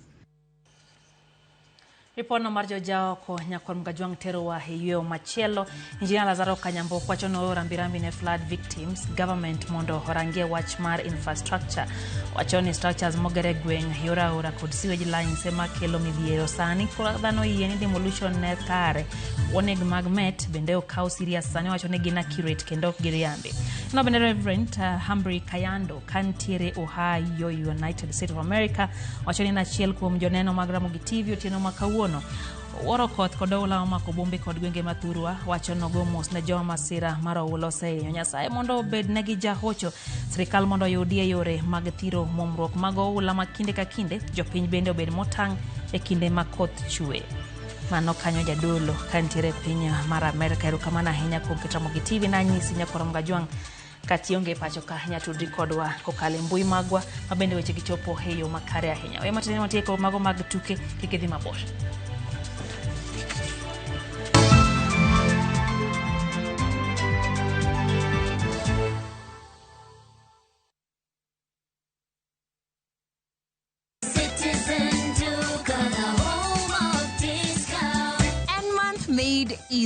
Ripodno mar Jojaoko nyakwar Mgajwang' terowa e yweyo machielo. Injinia Lazaro Kanyambo wacho nooro rambirambi ne flood victims government mondo orangie wach mar infrastructure. Wacho ni structures mogere gweng' yor aora kod sewage lines ema kelo midhiero sani. Koro dhano oyie ni demolition ne kare. Woneg mag Met bende okaw serious sani, wacho ni gin accurate kendo ok giriambi. No bende Reverend Humphrey Kayando kantiere Ohio, United States of America, wacho ni en achiel kuom joneno mag Ramogi TV otieno ma kawuono. Wuoro koth kod oula omako bombe kod gwenge mathurwa, wacho nogo mos ne joma masira mar oula osehinyo. Nyasaye mondo obed negi jahocho, sirikal mondo oyudie yore mag thiro muomruok mag oula ma kinde ka kinde, jopiny bende obed motang' e kinde ma koth chwe. Mano kanyo jadolo kantiere piny mar Amerka. Erokamano ahinya kuom keto Ramogi TV. Nanyisi nyakwar Mgajwang' kationge pacho ka nyatudri kodwa kokalo e mbui magwa mabende weche gichopo e yo makare ahinya. We matin matieko mago mag tuke kik idhi mabor.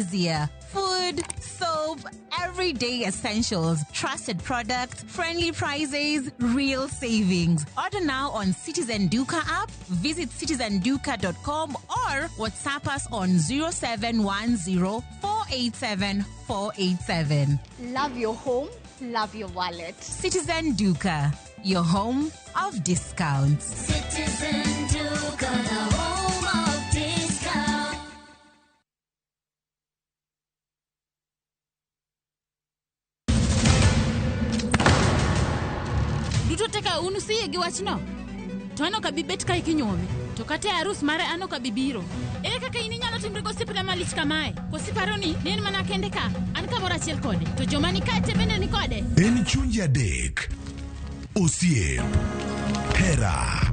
easier. Food, soap, everyday essentials, trusted products, friendly prices, real savings. Order now on Citizen Duka app, visit citizenduka.com or WhatsApp us on 0710 487 487. Love your home, love your wallet. Citizen Duka, your home of discounts. Citizen Duka, the home of discount. Duto te ka un usiyie gi wachno? To an ok abi bet kae kinyuome. To kata e arus mare an ok abi biro. Ere kaka in inyalo timri gosiepna malich kamae? Koso iparo ni ne en mana kende ka? An kamoro achiel kode. To joma ni kae te bende ni kode? En chunje adek, osiep, hera,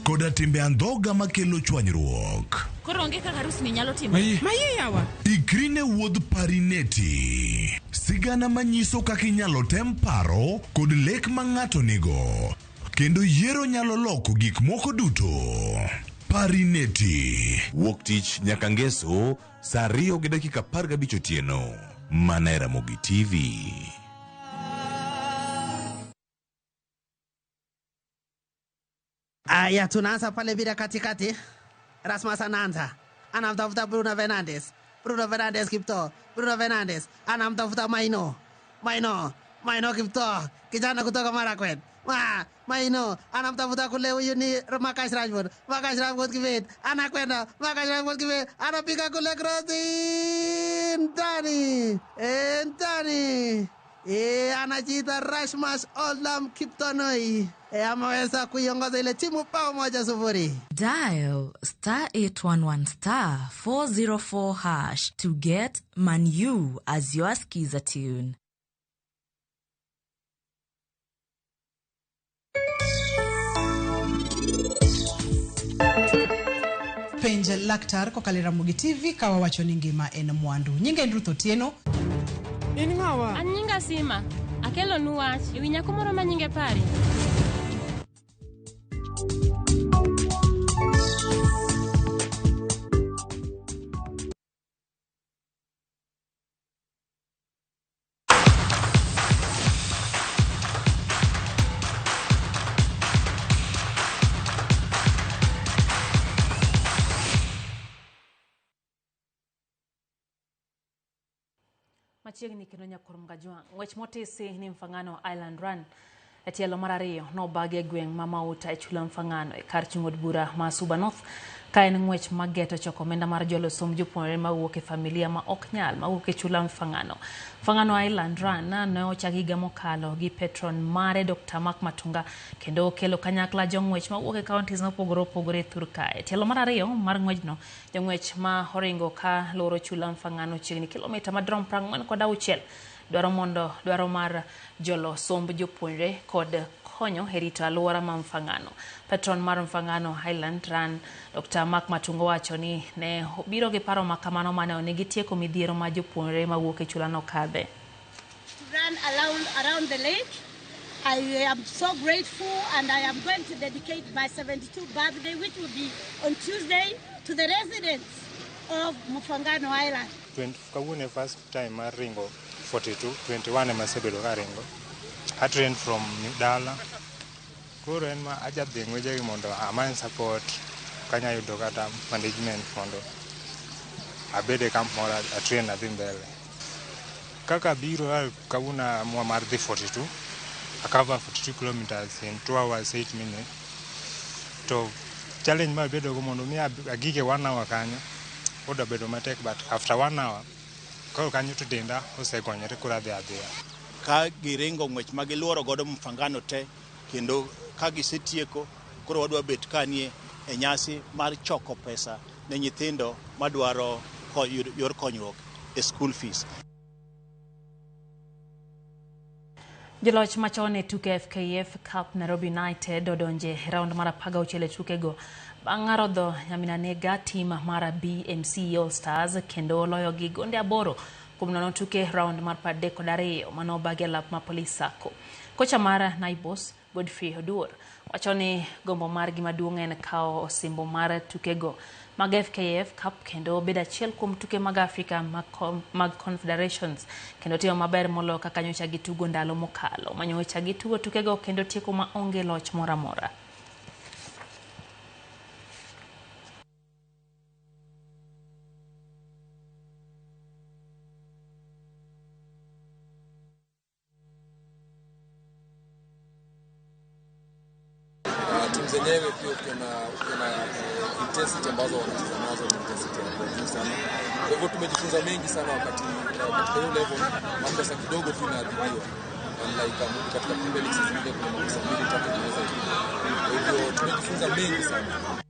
koda timbe andhoga makelo chwanyruok. Koro onge kaka arus ni nyalo timore. Maye yawa. Ikri ne wuodh Parineti. Sigana manyiso kaka inyalo tem paro kod lek ma ng'ato nigo. Kendo yiero nyalo loko gik moko duto. Parineti. Wuok tich nyaka ngeso saa 2:15 otieno. Mana e Ramogi TV. Aya, tunaanza pale bila katikati. Rasmus anaanza, anamtafuta Bruno Fernandes. Bruno Fernandes Kipto. Bruno Fernandes anamtafuta Maino. Maino, Maino Kipto, kijana kutoka Marakwet. Maino anamtafuta kule, huyu ni Marcus Rashford. Marcus Rashford Kibet anakwenda, Marcus Rashford Kibet anapiga kule krosi ndani, ndani. Anajiita Rasmus Olam Kiptonoi. Ameweza kuiongoza ile timu bao 1-0. Dial star 811 star 404 hash to get Manu as your skiza tune. Penj laktar kokalo e Ramogi TV ka wawacho ni ngima en mwandu. Nyinga en Ruth Otieno. In ng'awa? An nyinga Sima. Akelonu wach ewi nyako moro ma nyinge Pari. Machiegni kendo nyakuor Mgajwang'. Ng'wech motisi ni Mfangano Island Run e tielo mar ariyo nobagi e gweng' ma Mauta e chula Mfangano e kar chung' od bura ma Suba North ka en ng'wech mageto choko omenda mar jolo somb jopuonjre mawuok e familia ma ok nyal mawuok e chula Mfangano. Mfangano Island Run ne ochak higa mokalo gi patron mare Dr. Mark Matunga kendo okelo kanyakla jong'wech mawuok e counties mopogore opogore e thur kae. Tielo mar ariyo mar ng'wejno, jong'wech ma oringo ka loro chula Mfangano chiegni kilomita madirom 46 dwaro mar jolo somb jopuonjre kod konyo e rito alwora ma Mfangano. Patron mar Mfangano Island Run Dr. Mark Matungo wacho ni ne obiro gi paro ma kamano mane onegi tieko midhiero ma jopuonjre mawuok e chulano kadhe. To run around the lake. I am so grateful and I am going to dedicate my 72nd birthday, which will be on Tuesday, to the residents of Mfangano Island. Kawuono first time mar ringo 42, 21 ema asebedo ka ringo. I train from dala. Koro en ma ajadhi ng'wejegi mondo amany support kanya yudo kata management mondo abed e camp moro a train adhi mbele. Kaka biro kawuono amua mar dhi 42, I cover 42 kilometers in 2 hours 8 minutes. To challenge ma bedo go mondo mi agike 1 hour kanyo oda bedo matek, but after 1 hour koro kanyo to denda osegonyore koro adhi adhiya. Ka giringo ng'wech ma giluoro godo Mfangano te, kendo ka gisetieko koro wadwa bet kanie e nyasi mar choko pesa ne nyithindo madwaro yor konyruok e school fees. Joloch machon e tuke FKF Cup Nairobi United odonje round mar 16 e tukego bang' rodho nyaminanega tim mar BMC All Stars kendo loyo gi gonde 8 kuom nono tuke round mar 32 manobagi e lap ma Police Sacco. Kocha mar Naibos Godfrey Oduor wacho ni gombo margi maduong' en kawo osimbo mar tukego mag FKF Cup kendo bedo achiel kuom tuke mag Afrika mag Confederations kendo timo maber moloyo kaka nyocha gitugo ndalo mokalo. Manyocha gitugo tukego kendo tieko maonge loch moro amora. Timu zenyewe pia ukiona intensity ambazo wanacheza nazo ni intensity ya juu sana. Kwa hivyo tumejifunza mengi sana wakati katika hiyo level makosa kidogo tu inaadhibiwa. Unlike katika Premier League sasa zingine kuna makosa 2-3 inaweza ipigwa. Kwa hivyo tumejifunza mengi sana.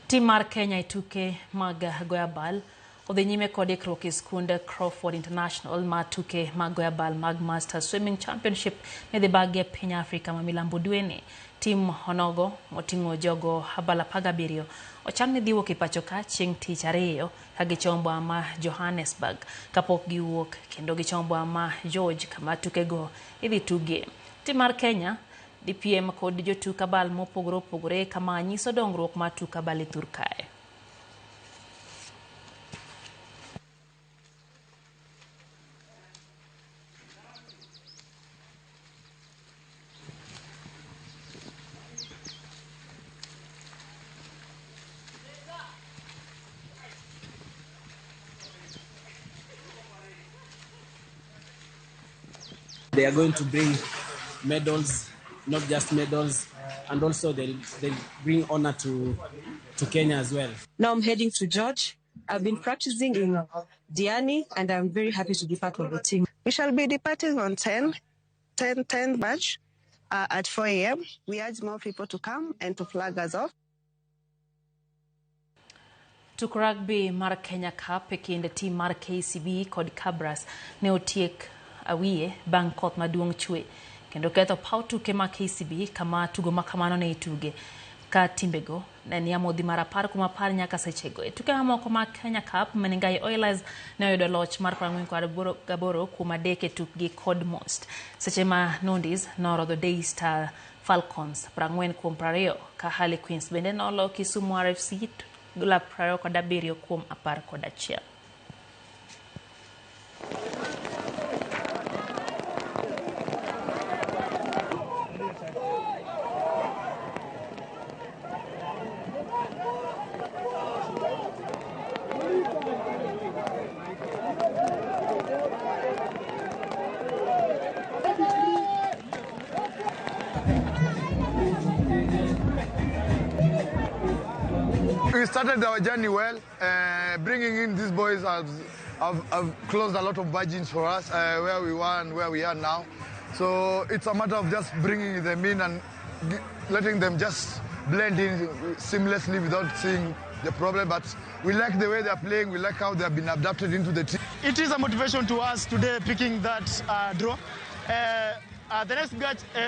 Tim mar Kenya e tuke mag goyo abal odhi nyime kod ikruok e skund Crawford International ma tuke mag goyo abal mag Masters Swimming Championship ne dhi bagi e piny Afrika ma milambo dweni. Tim onogo moting'o jogo abal 17 ochan ni dhi wuok e pacho ka chieng' tich ariyo ka gichomo ama Johannesburg kapok giwuok kendo gichomo ama George kama tukego idhi tugie. Tim mar Kenya dhi piem kod jotuk abal mopogore opogore kama nyiso dongruok mar tuk abal e thur kae. They are going to bring medals, not just medals, and also they'll bring honor to Kenya as well. Now I'm heading to George. I've been practicing in Diani, and I'm very happy to be part of the team. We shall be departing on 10 batch at 4 a.m. We urge more people to come and to flag us off. Tuk rugby mar Kenya Cup e kind tim mar KCB kod Kabras ne otiek awiye bang' koth maduong' chwe kendo ketho paw tuke mag KCB kama tugo ma kamano ne ituge ka timbego ne ni amodhi mar 10 kuom 10 nyaka sechego. E tuke mamoko mag Kenya Cup, Menengai Oilers ne oyudo loch mar 48 kuom 3 e tukgi kod Most, seche ma Nondis norodho Daystar Falcons 40 kuom 20 ka Harlequins bende nolo Kisumu RFC 27 kuom 11. We started our journey well. Bringing in these boys have closed a lot of margins for us, where we were and where we are now. So it's a matter of just bringing them in and letting them just blend in seamlessly without seeing the problem. But we like the way they're playing. We like how they have been adapted into the team. It is a motivation to us today picking that draw. The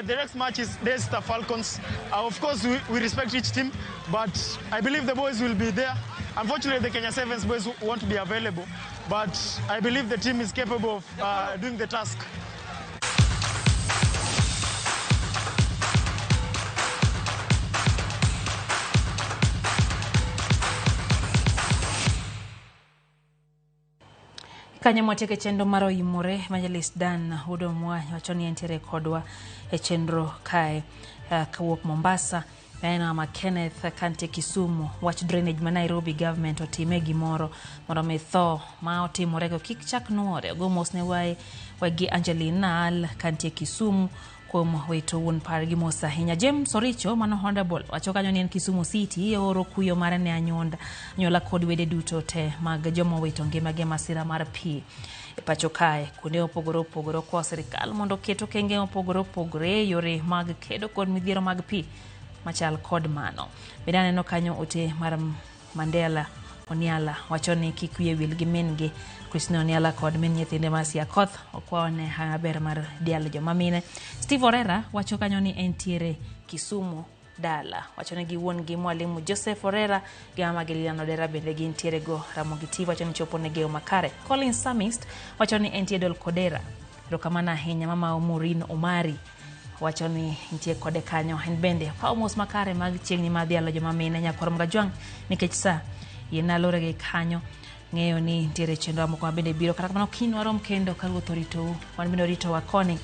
next match is Daystar Falcons. Of course, we respect each team, but I believe the boys will be there. Unfortunately, the Kenya Sevens boys won't be available, but I believe the team is capable of doing the task. Kanyo mwatieko chenro mar Oimore. Evangelist Dan Wuodomwa wacho ni entiere kodwa e chenro kae kawuok Mombasa. Aneno ma Kenneth kantie Kisumu wach drainage ma Nairobi government otime gimoro mondo mi tho ma otimorego kik chak nuore. Ogo mos ne wegi Angeline Naal kantie Kisumu kuom wito wuon pargi mos ahinya. James Oricho mano Honorable wacho kanyo ni en Kisumu City ooro kuyo mare ne anyuola kod wede duto te mag joma owito ngimagi e masira mar pi e pacho kae kuonde mopogore opogore. Okwayo sirikal mondo oket okenge mopogore opogore e yore mag kedo kod midhiero mag pi machal kod mano. Bende aneno kanyo ote mar Mandela Oniala wacho ni kik wiye wil gi min gi Christine Oniala kod min nyithinde Mercy Akoth okwayo ne hawi maber mar dialo joma mine. Steve Orera wacho kanyo ni entiere Kisumu dala wacho ni gi wuon gi mwalimu Joseph Orera gi mama gi Lilian Odera bende gintiere go. Ramogi TV wacho ni chopo ne geo makare. Colin Samist wacho ni entie Dol Kodera. Erokamano ahinya mama Maureen Omari Wacho ni nitie kode kanyo en bende okawo mos makare mag chieng'ni mar dhialo joma mine nyakwar Mgajwang' nikech sa yiena lore gi kanyo ng'eyo ni nitiere chenro moko ma bende biro kata kamano kiny warom kendo ka ruoth oritou wan bende oritowa koni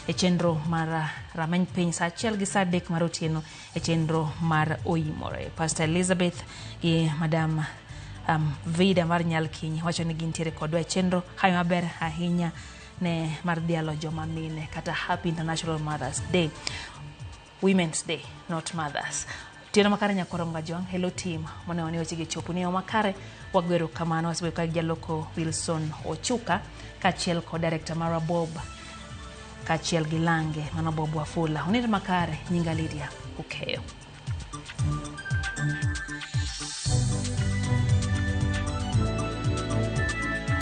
e chenro mar rameny piny saa achiel gi saa adek mar otieno e chenro mar oimore. Pastor Elizabeth gi Madam Vida mar Nyalkiny wacho ni gintiere kodwa e chenro hayo maber ahinya ne mar dhialo joma mine kata Happy International Mothers Day. Women's Day, not mothers. Otieno makare nyakwaro Mgajwang', hello team monego ni wechegi chopo ni makare wagwero kamano wasebedo ka jaloko Wilson Ochuka kaachiel kod director marwa Bob kaachiel gi Lange mano Bob Wafula. Unind makare nyinga Lydia Okeyo.